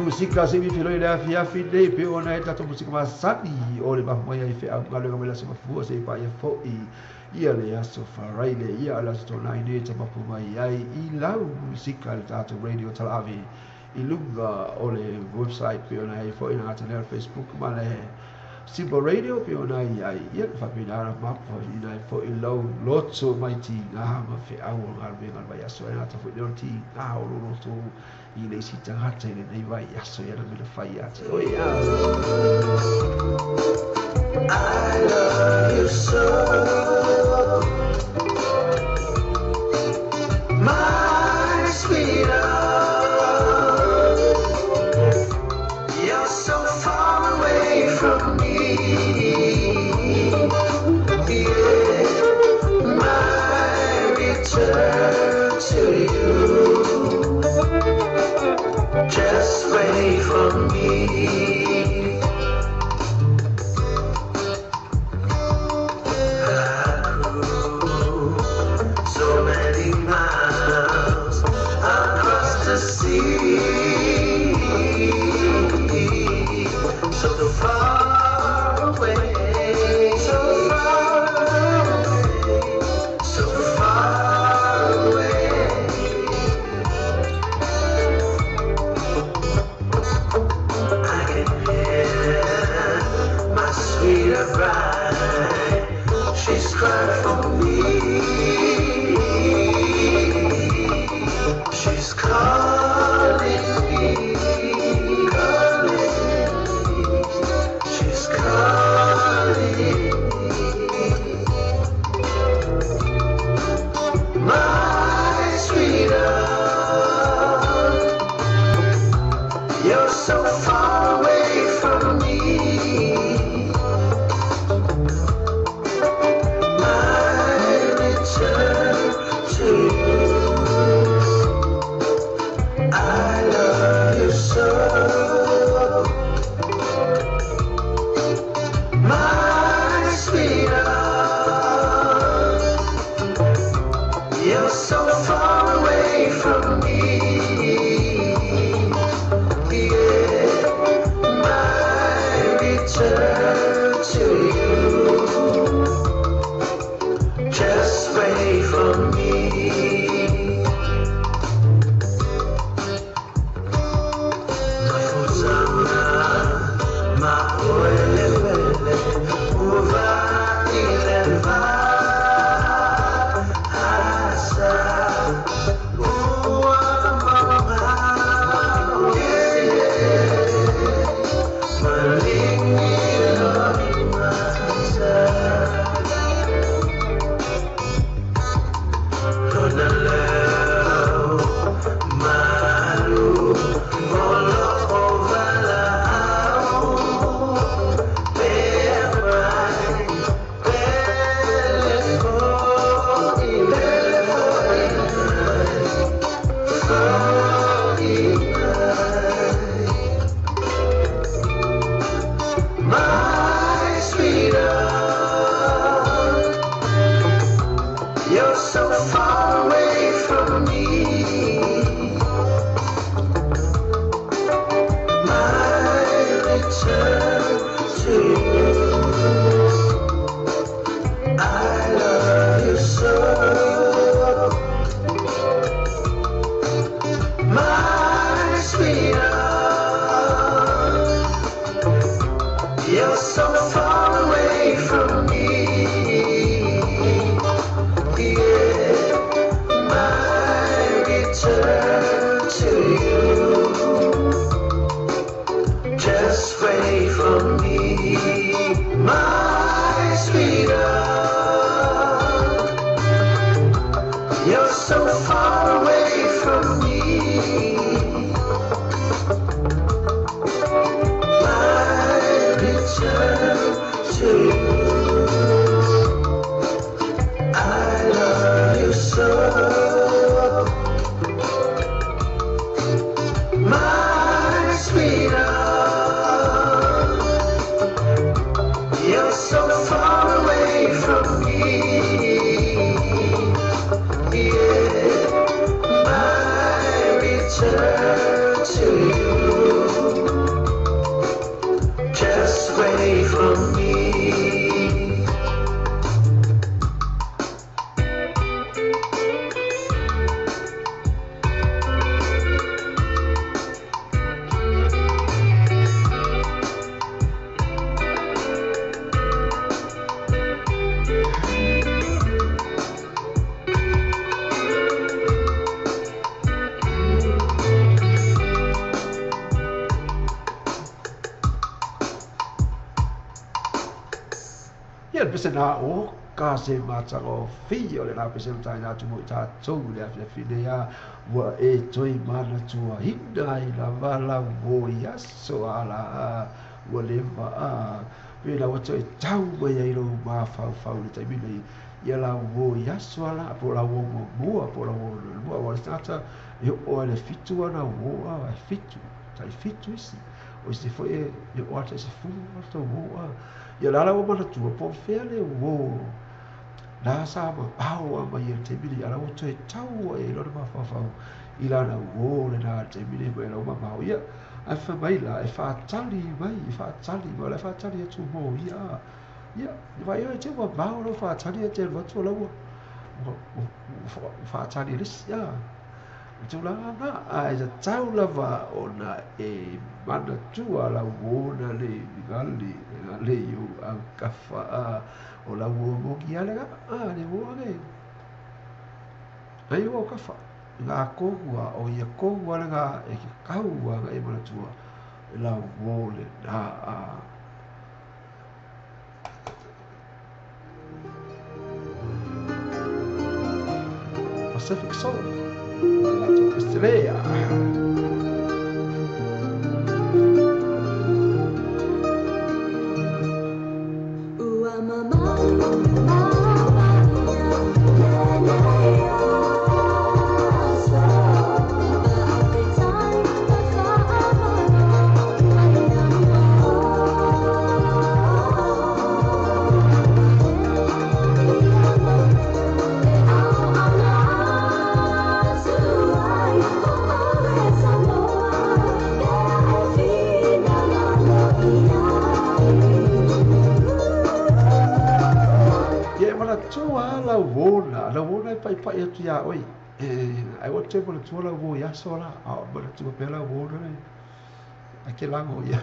Musika se mi filo ile afi afi le pe ona e tatou musika masani o le mafu mai ai fe au galuega mai le aso mafua se i paia fo'i ia le aso Faraile ia le aso Toonai nei e tamapu mai ai i lau musika le tatou radio talaave i luga o le website pe ona ai fo'i na gata lea o le Facebook ma le Simple Radio pe ona i ai ia le faapena ona mapu ina ai fo'i lau loto mai tiga ma feau o galuega o le vaiaso e gata fo'i lea o le tiga o lou loto i le isi tagata i lenei vaiaso ia na mea na fai ia te oe ia. I love you so, my sweetheart. You're so far away from me. Yeah, my return to you. Just wait for me. I cruise so many miles across the sea, so far away, so far away, so far away. I can hear my sweet bride, she's crying for me. She's calling me, calling me. She's calling me. My sweetheart, you're so far away from me. My return to you. I love you so, my sweetheart. You're so far away from me. Yeah, my return to you. Just wait for me. Mafuzana, maoelewele, uva ileva, asa, ua mama, malingilo imasa. Lonaleo, malu, olo ovalao, peamai, pelefo imai, fo imai. My sweetheart, you're so far away from me. My return to you. I love you so, my sweetheart. You're so far away from me. Yeah, my return to you. Just wait for me, my sweetheart. to you. I love you so. My sweet love, you're so far away from me. Yeah, my return to you. Just wait for me. Ia le pese na o ka se matanga o fi o le la pese tai na tu mo ta tou le afia fine ia ua e toi mana tua hina i la vala wo ia so ala ua leva a pe la ua toi tau mai ai lo ma fau fau le taimi nei ia la wo ia so ala po la wo mo mua po la wo mua wa tata e o le fitu ana wo a fitu tai fitu isi o se foi e o ata se fu o wo a ia la la o mana tua po fea le wo la sa ma pau a mai e te mili ala o te tau e lona mawhawhau i lana wo le nā te mili mai lau mamau ia a fa mai la e whaatali mai la whaatali atu mō ia ia vai o te ua mau lo whaatali atu watu lau whaatali lisi ia tulaga na a e tau lava ona e mana tua la wona le ngali le yu au kafa a o la wo mo ki ale ga a le wo ale ai o kafa nga ko wa o ia ko wa ga e ke kau wa ga e mana tua la wo le na a Pacific Soul. Estrella. La wona e pai pai atu ia oi e ai o te mana tua la wo ia so la a mana tua pe la wona le a ke lango ia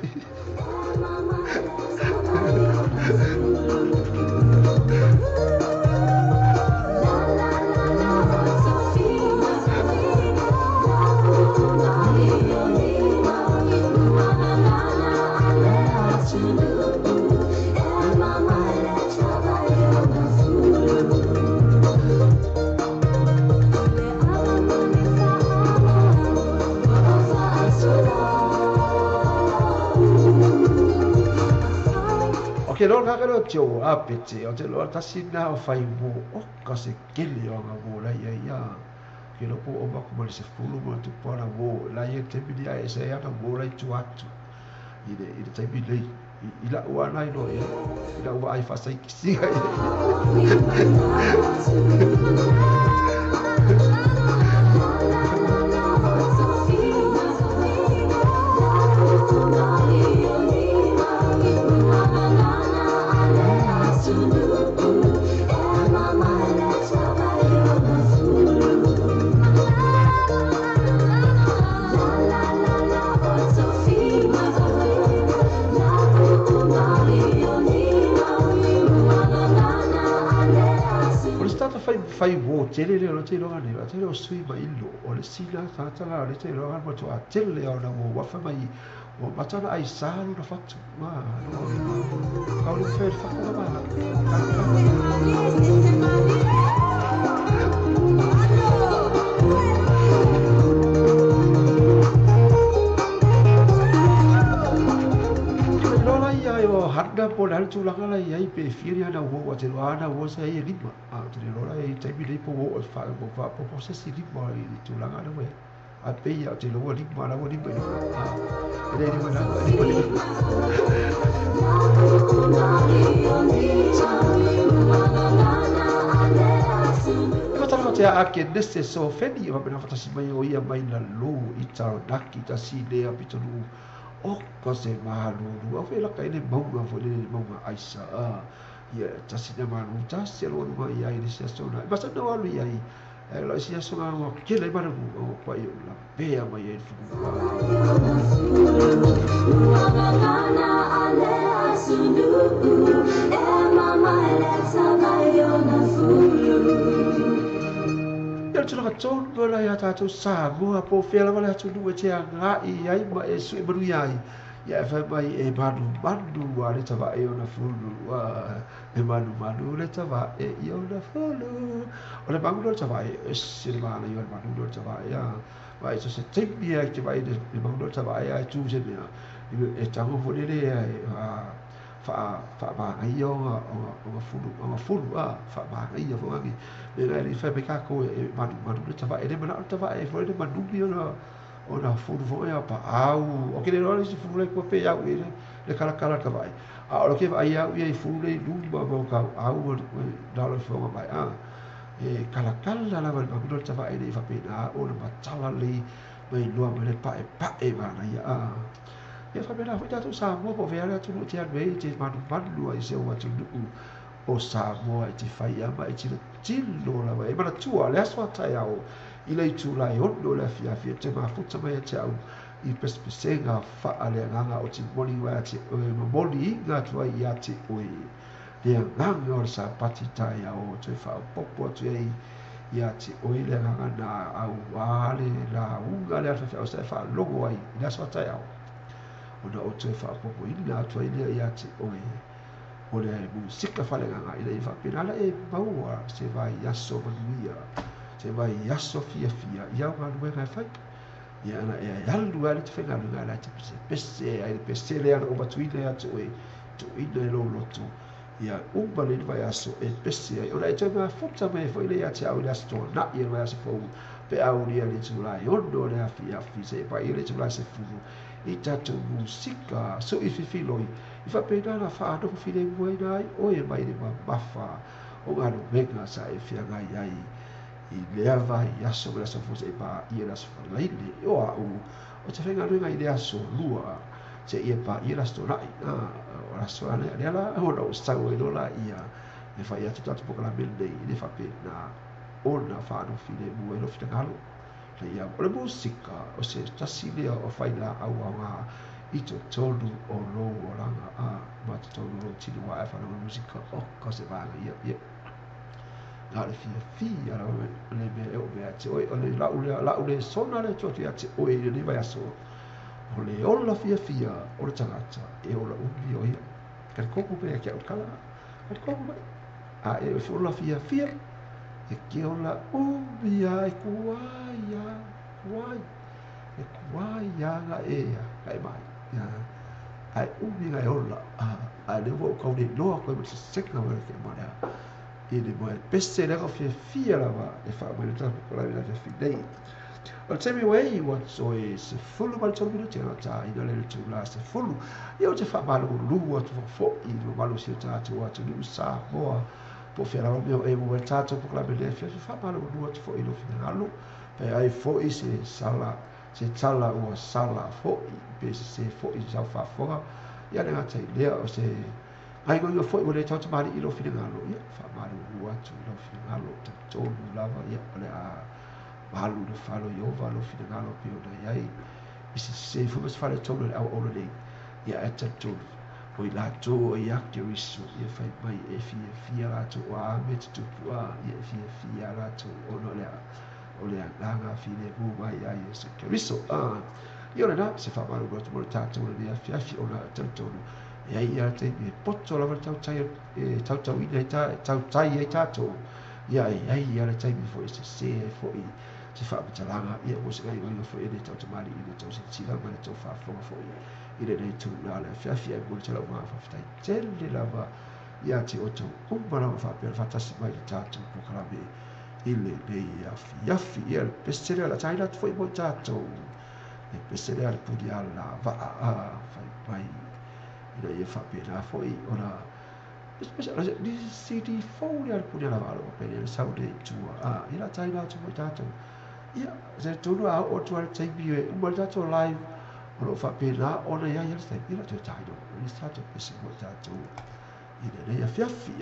Ke loa ka tio a pete o te loa tasi na o fai mo o ka se kele o nga mo la ia ia ke lo po o ma ko le se fulu mo tu pa la mo la ia te mili a se ia na mo la tu atu i le te mili i la ua nai no ia i la ua ai fa sai kisi Fai wo tele le o te loga ne te o sui mai lo o le sila tata le te loga mo to a tele o na wo wa fa mai o matana ai sa lo na fatu ma no ka le fe fa ko ma Lola ia o handa po le a le tulaga la e i ai pe fia ni ana uo, aua ou te iloa a ana uo sa i ai e lima. A ou te le iloa la i le taimi lenei po ua oo i le faaopoopo se isi lima i le tulaga lea ua i ai. Ae pei lava ou te iloa ua lima, la ua lima i luga. E le lima i lalo ae lima i luga. E faatalofa atu ia Akenese Sofeni e faapena faatasi mai o ia mai Lalou i Taranaki tasi lea pitonuu Oka se malulu au fe laka ai le mauga foi lele le mauga aisa a ia tasi na malulu tasi alo alu mai ai le isi aso na masani na alu i ai ae o isi aso na ua kele ai malulu o pa i la pea mai ai le fulu. Ia le tulaga tonu ela ia tatou Samoa po o fea lava le atunuu e te agai i ai ma e sue manuia ai. Ia e fai mai e manumanu a le tavae ona fulu e manumanu le tavae i ona fulu. O le manu lea o le tavae, e ese le manaia o le manu lea o le tavae a. Vaai so se taimi lava e te vaai i le manu lea o le tavae ae tu se mea e tago foi lele e faamanaia ona fulu, ona fulu a, faamanaia foi agi. Me la e le i fai mai kākou e manumanu le tavae, e le manao le tavae foi le manumi ona fulu foi a paau. O ke le loa le isi fulu le kua pe au i le kalakala le tavae. A o le ke vaai au ia i fulu le i luma ma o kau au nā lo i whaonga mai a. E kalakala lava le manu le tavae le i whapena o le matala le mai loa mai le pae pae manaia a. Ia faapena foi tatou Samoa po o fea le atunuu e te alu ai e te manumanu ai i si ou atunuu o Samoa e te fai ama e tilotilo lava e manatua le aso a taeao i le itula e 6 o le afiafi e te mafuta mai ia te au i pesepesega faaleagaga o te momoli ia te oe momoliina atu ai ia te oe le agaga o le Sapati taeao toe faaopoopo atu ai ia te oe le agaga na auā le lauga le alafeafeau sa e faalogo ai i le aso a taeao ona ou toe faaopoopoina atu ai lea ia te oe o le musika faaleagaga ina ia faapena ona e maua se vaiaso manuia, se vaiaso fiafia i au galuega e fai. Ia ana e alu ai le te faigaluega la e te pesepese ai le pese lea na ou avatuina ia te oe, tuuina i lou loto ia uma le vaiaso e pese ai ona e toe mafuta mai ai foi lea ia te au i le Aso Toonai o le vaiaso fou pe aulia le itula e 6 o le afiafi seia paia le itula 10 i tatou musika sui fifiloi i faapena ona faanofo filemu ai na ai oe mai le mamafa o galuega sa e feagai ai i lea vaiaso ma le aso fou seia paia le Aso Faraile. O a'u ou te faigaluega i le aso Lua seia paia le Aso Toonai. O le aso lea la ona ou sau ai loa laia e fai atu tatou polokalame lenei i le faapena ona faanofo filemu ai lou finagalo. Ia, o le musika, o se tasi lea o failaau aoga i totonu o lou olaga a ma totonu o lou tino ae faalogo i le musika, oka se vaega ia, ia. Na o le fiafia lava le mea e oo mai ia te oe, o le lau lea, lau lesona lea e tuu atu ia te oe i lenei vaiaso, o le ola fiafia o le tagata e ola umi o ia. Talitonu pea ia te au kala, talitonu mai. A e ola fiafia, E ke ola umi a e kuai a, kuai, e kuai a nga e a, ka e mai, a, a e umi nga e ola, a, a e le ua o kau nei loa koe ma le sesega mai o le ke ma lea. I le moe pese lea ka fiafia lava e wha mai le tapu ko lai la fiafi nei. O le taimi ua ei ua toe 13 minute ona tāina le itula 10. Ia ou te faamalulu atu fo'i i le mamalu o si o tatou atunuu Samoa. Po o fea lava mea o e maua ai le tatou polokalame lea afiafi, faamalulu atu foi i lou finagalo, pe ai foi se sala, se tala ua sala foi, pe sese foi i sau faafofoga. Ia le gata i lea, o se gaioio foi ua le tautamalii i lou finagalo, ia faamalulu atu i lou finagalo, talitonu lava, ia o le a malu le falo i Ieova lou finagalo pei ona i ai i se sese foi ma se faaletonu e le auauna nei. Ia ae talitonu, o i latou o ia Keriso, ia fai mai e fiafia latou, o a mea tutupu a, ia e fiafia latou ona o le o le agaga filemu mai ia Iesu Keriso. A, ia o lena, se faamalulu atu mo le tatou lenei afiafi ona talitonu, e ai ia le taimi e poto lava le tautai e tautauina ai ta, tautai ai tatou, ia e ai ia le taimi foi e sese ai foi Se faamatalaga ia mo se gaioiga foi e lē tautamalii i le tou silasila ma le tou faafofoga foi i lenei tulaga le afiafi ae momoli atu lau agaga faafetai tele lava ia te outou uma lava faapea faatasi mai le tatou polokalame i lenei afiafi. Ia le pese lea o le a taina atu foi mo i tatou le pese lea a le Punialavaa a fai mai ina ia faapena foi ona ni CD fou lea a le Punialavaa o lo o faapena le sau nei i tua a ia o le a taina atu mo i tatou. Ia se tonu a oo atu lava i le taimi e uma ai le tatou live o lo o faapena ona i ai lava se taimi ia o le a toe taina foi se tatou pese mo i tatou i lenei afiafi.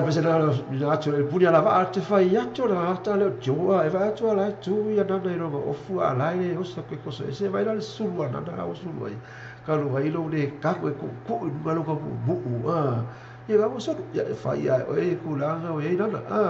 pese na na atu le puni ala va te fai atu la ata le joa e va atu ala tu ia nana i ronga ofu ala le osa ke koso e se vai la sulu ana na o sulu ai ka lo vai lo le ka ko ko ko i lo ka bu bu a ia ga o sulu ia e fai ai o e kulanga o e nana a.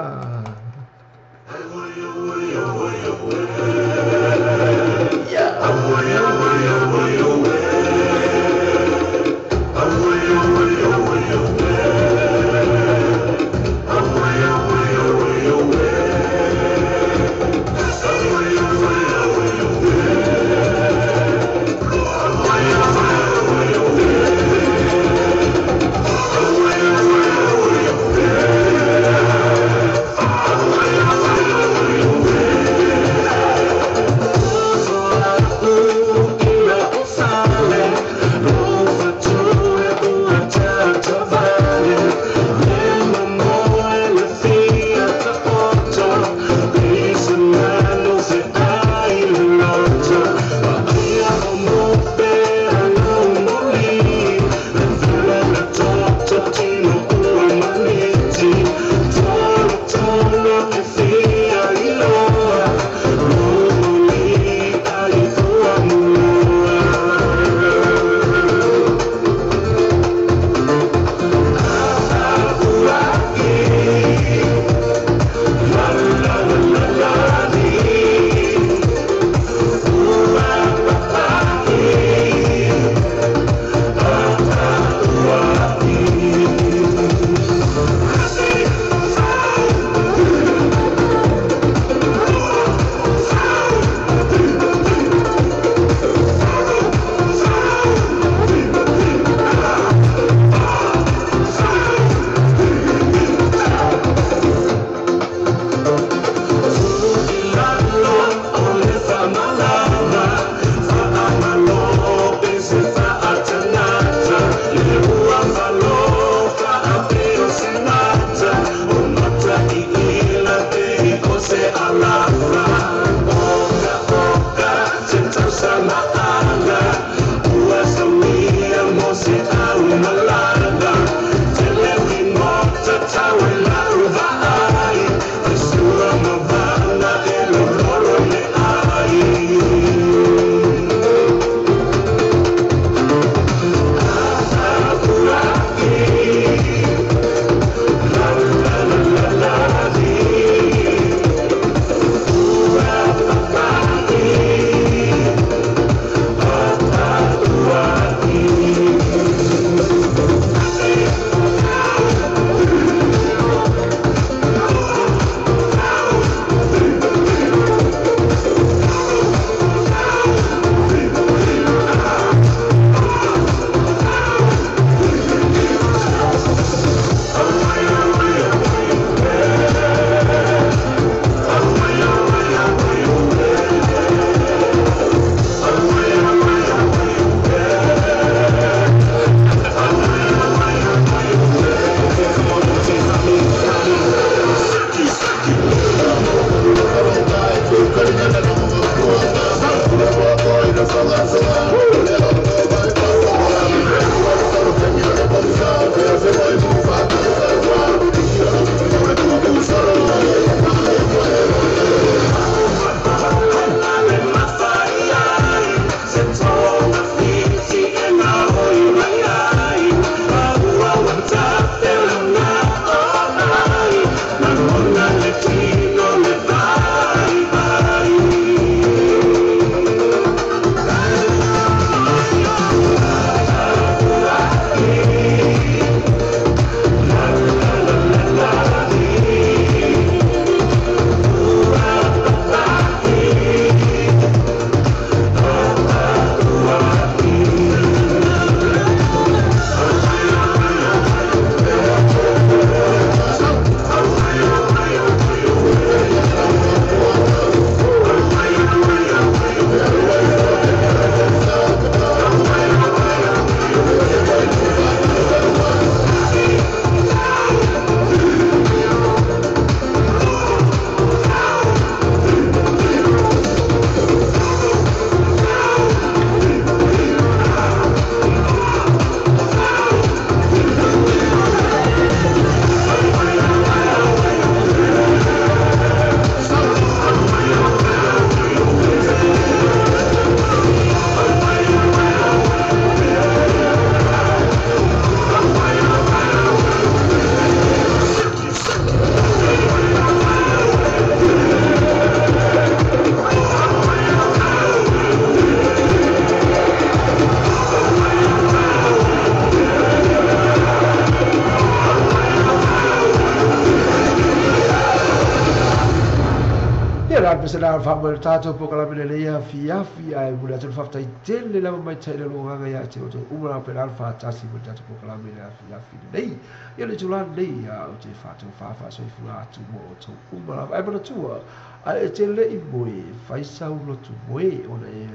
Ia la pese la fa mo tatou po kala mele le ia fiafi ai mula atu faftai tele lava mai tai le longa ia te o uma pe la fa tasi mo tatou po kala mele fiafi nei. Ia le tula nei ia o te fa to fa fa soifua atu mo o tou uma lava. Ai manatua ai e te le i moe fai sau lotu moe ona e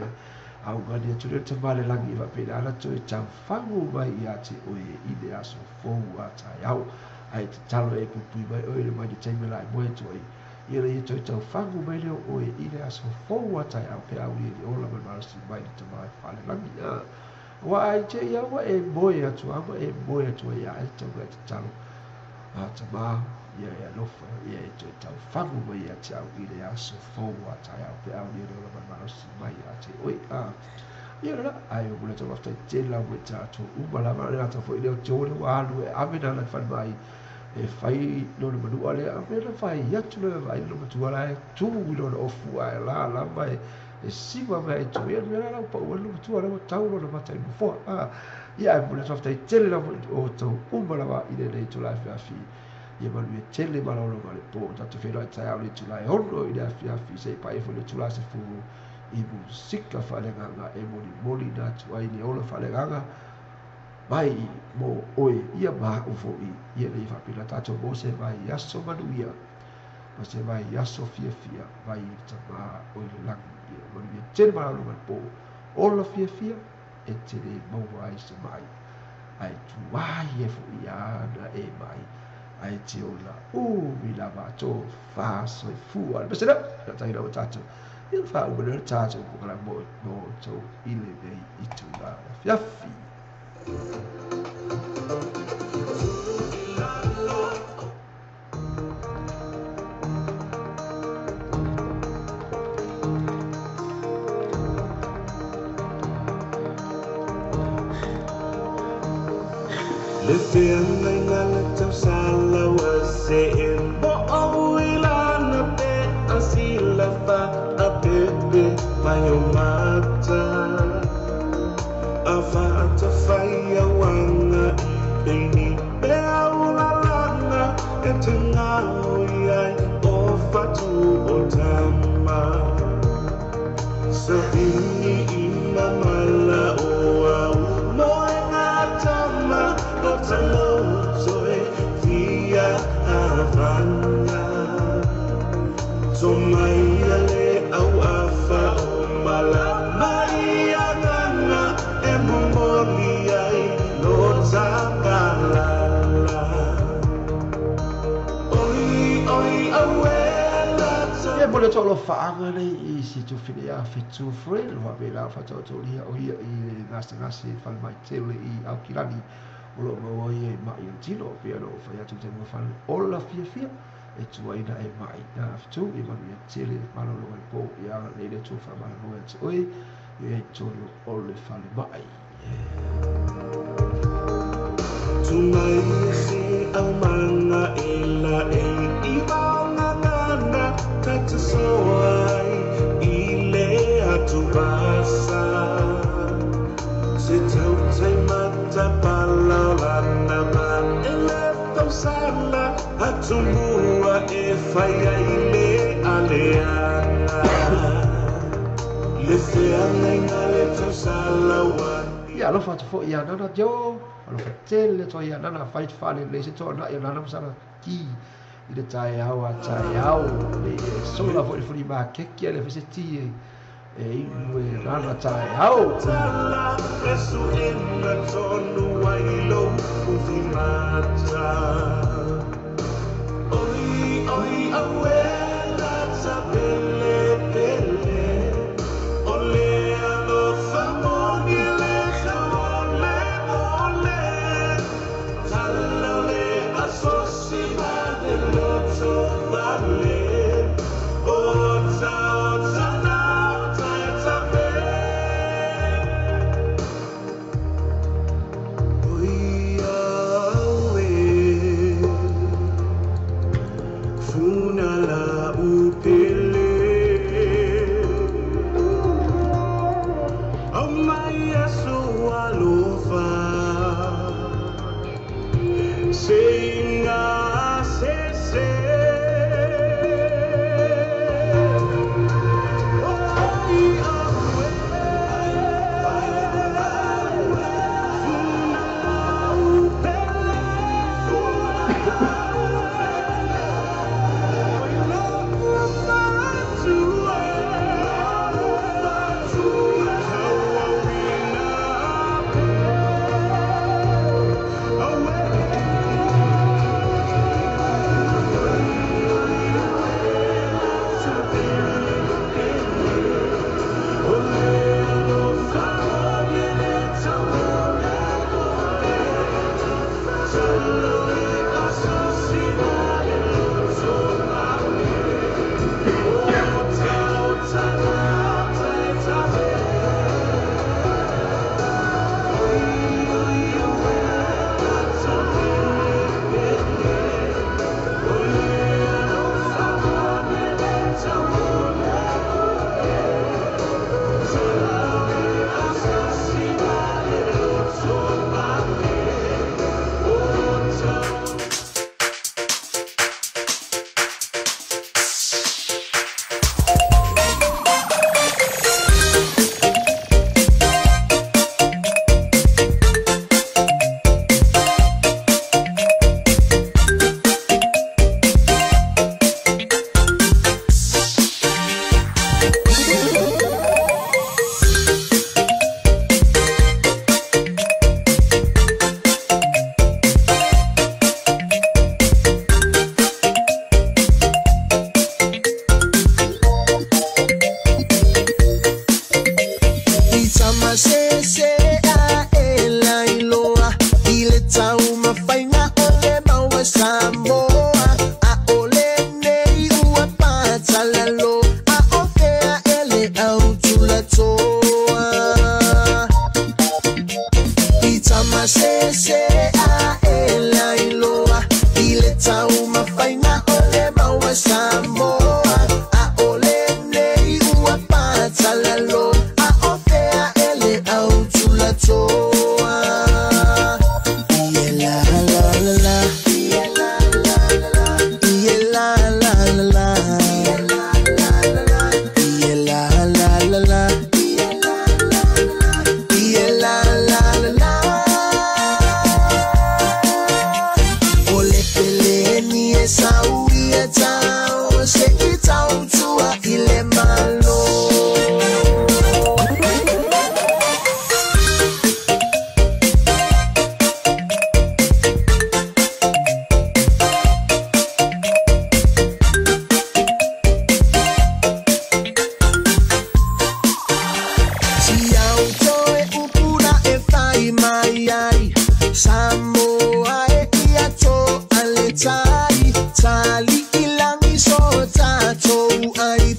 au ngani atu le tamale langi va pe ala toe taufagu mai ia te oe i le aso fou a taeao. Ai te talo e pupui mai oe le mai le taimi la e moe toi. Ia le toe taufagu mai leo oe i le aso fou a taeao pe au i le ola ma le malosi mai le tama e falelangi. Wa ai te ia ua e moe atu au e moe atu ai ia e tauga e te talo. A tama ia e alofa ia e toe taufagu mai ia te au i le aso fou a taeao pe au i le ola ma le malosi mai ia te oe. Ia la ai o mula tau waftai tela mo tātou uma lava le ata foi leo tō le ua alu e ave nā lai whanmai e whai lona manua le ave na whai atu le vai lona matua la e tū i lona ofu a e la lava e siwa mai e tō ia mea la pa ua lona matua la tau lona mata i nofoa. Ia e mula tau waftai tele la o tau uma lava i le nei tō lai fiafi. Ia manu e tele malolo ma le pō tātou whenua e tai au le tū lai hono i le afiafi se i pai fo le tū lai se fū i musika whaleganga e moli moli nā tu ai le ola whaleganga mai mo oe ia maha ufo i ia nei whapina tātou mo se mai aso manuia ma se mai aso fiafia mai i tama o i le langi ia manuia tele malolo ma le pō ola fiafia e tele maua ai se mai ai tuai e fo i ana e mai ai te ola umi lava tō whāsoifua. Le pesera, na tahi rawa tātou. Ia wha umana le tātou po kala mo tō ile nei i tū la fiafi. Le whenga ngā le tausala wa se e mo au i lana pe a sila fa a pepe mai o mata. A whaata whai a wanga i peini pe au la langa e te ngau i ai o whatu o tama. Sa pingi i mamala o au moe ngā tama o talo toe fia havana. Tō mai a le au awha o mala mai a nganga e momori ai no takalala. Oi, oi, awe la ta. Ia mo le tō lo whaanga nei i si tū whine a whitu friend, wha me la whatautoria o ia i le ngasa ngase whale mai tele i Aukilani. O lo maua ia i mai o tino, pia no whai atu te mua whale ola fiafia e tuaina e mai. Nā whitu i manu ia tele malolo e pō i anga nei le tō wha malolo e te oe i e tōru o le whale mai. Tumai se au manga e la e i maunga ngana tata soai i le atu vasa. Se tautai mata palaolana ma e le tausala atumua e whai ai le aleanga. Le wheanga ngā le tausala wa. Ia alofa atu fo ia nana tio, alofa tele toa ia nana whai whale le se toa na ia nana masana ki i le tae au a tae au. Le e sola fo i furi mā keki a le whese ti e e inu e nana tae au. Tala e su ina tonu ai lo ufi mata. Oi, oi, awe la ta pele pele. Ole alofa moni le ole ole. Tala le asosi ma de loto vale. Ota, ota, na, ota, ota, pe. Oi, awe. Funa la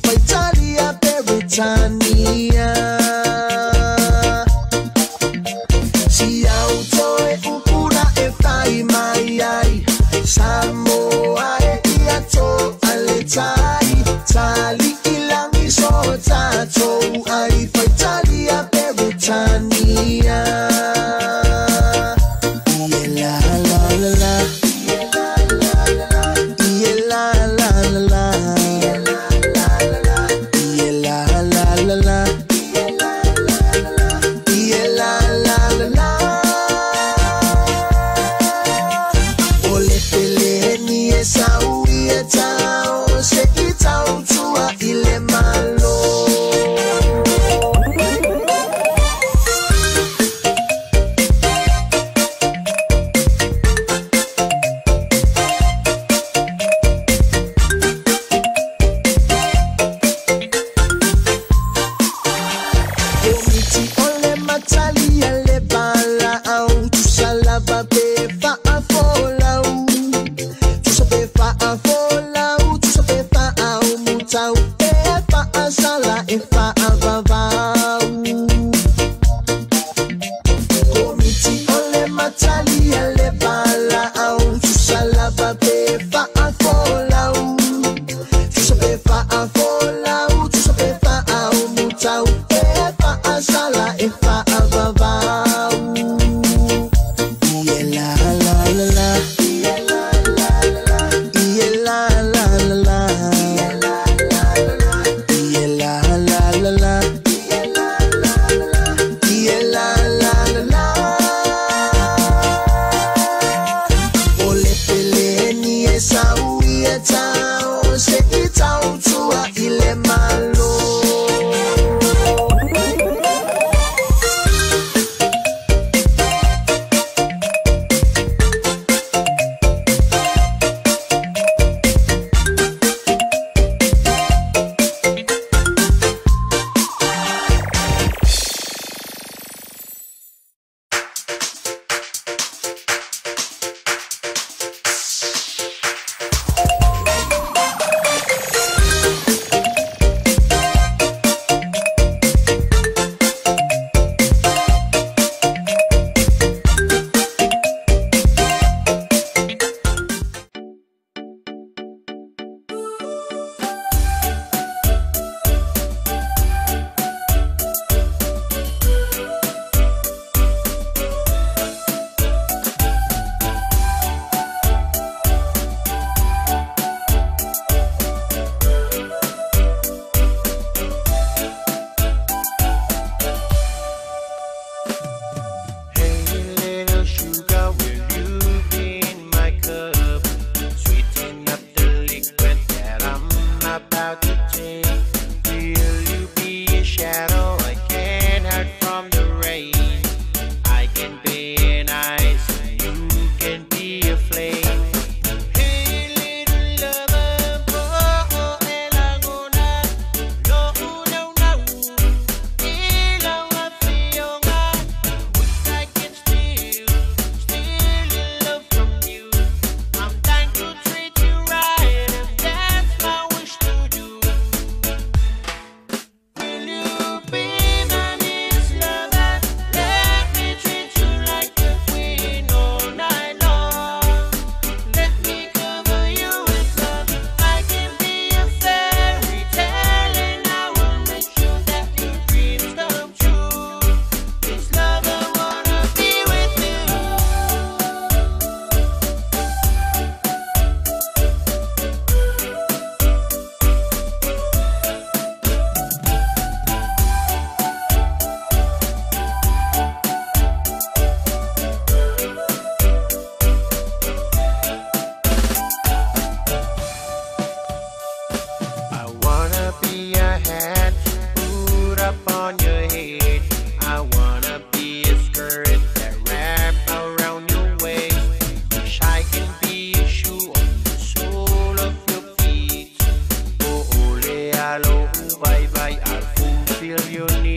Faitalia Peretania. Si auto e upura e fai mai ai Samoa e ia to ale tai Tali ilangi so tato ai Faitalia Peretania. Ie la la la la, ie la la la la, ie la la la la, ie la la la la. O le pele ni e sau i e tau se i tau tua i le malo. Komiti ole matalia le bala au tusalava pe fa afolau tusape fa afolau tusape fa au mutau pe fa asala e fa avavau. Komiti ole matalia le bala au tusalava pe fa afolau tusape fa afolau tusape fa au mutau pe fa asala e fa avavau. Ie la la la la, ie la la la la, ie la la la la, ie la la la la. O le pele ni e sau i e tau se i tau tua i le malo. Bye bye, I'll fulfill your needs.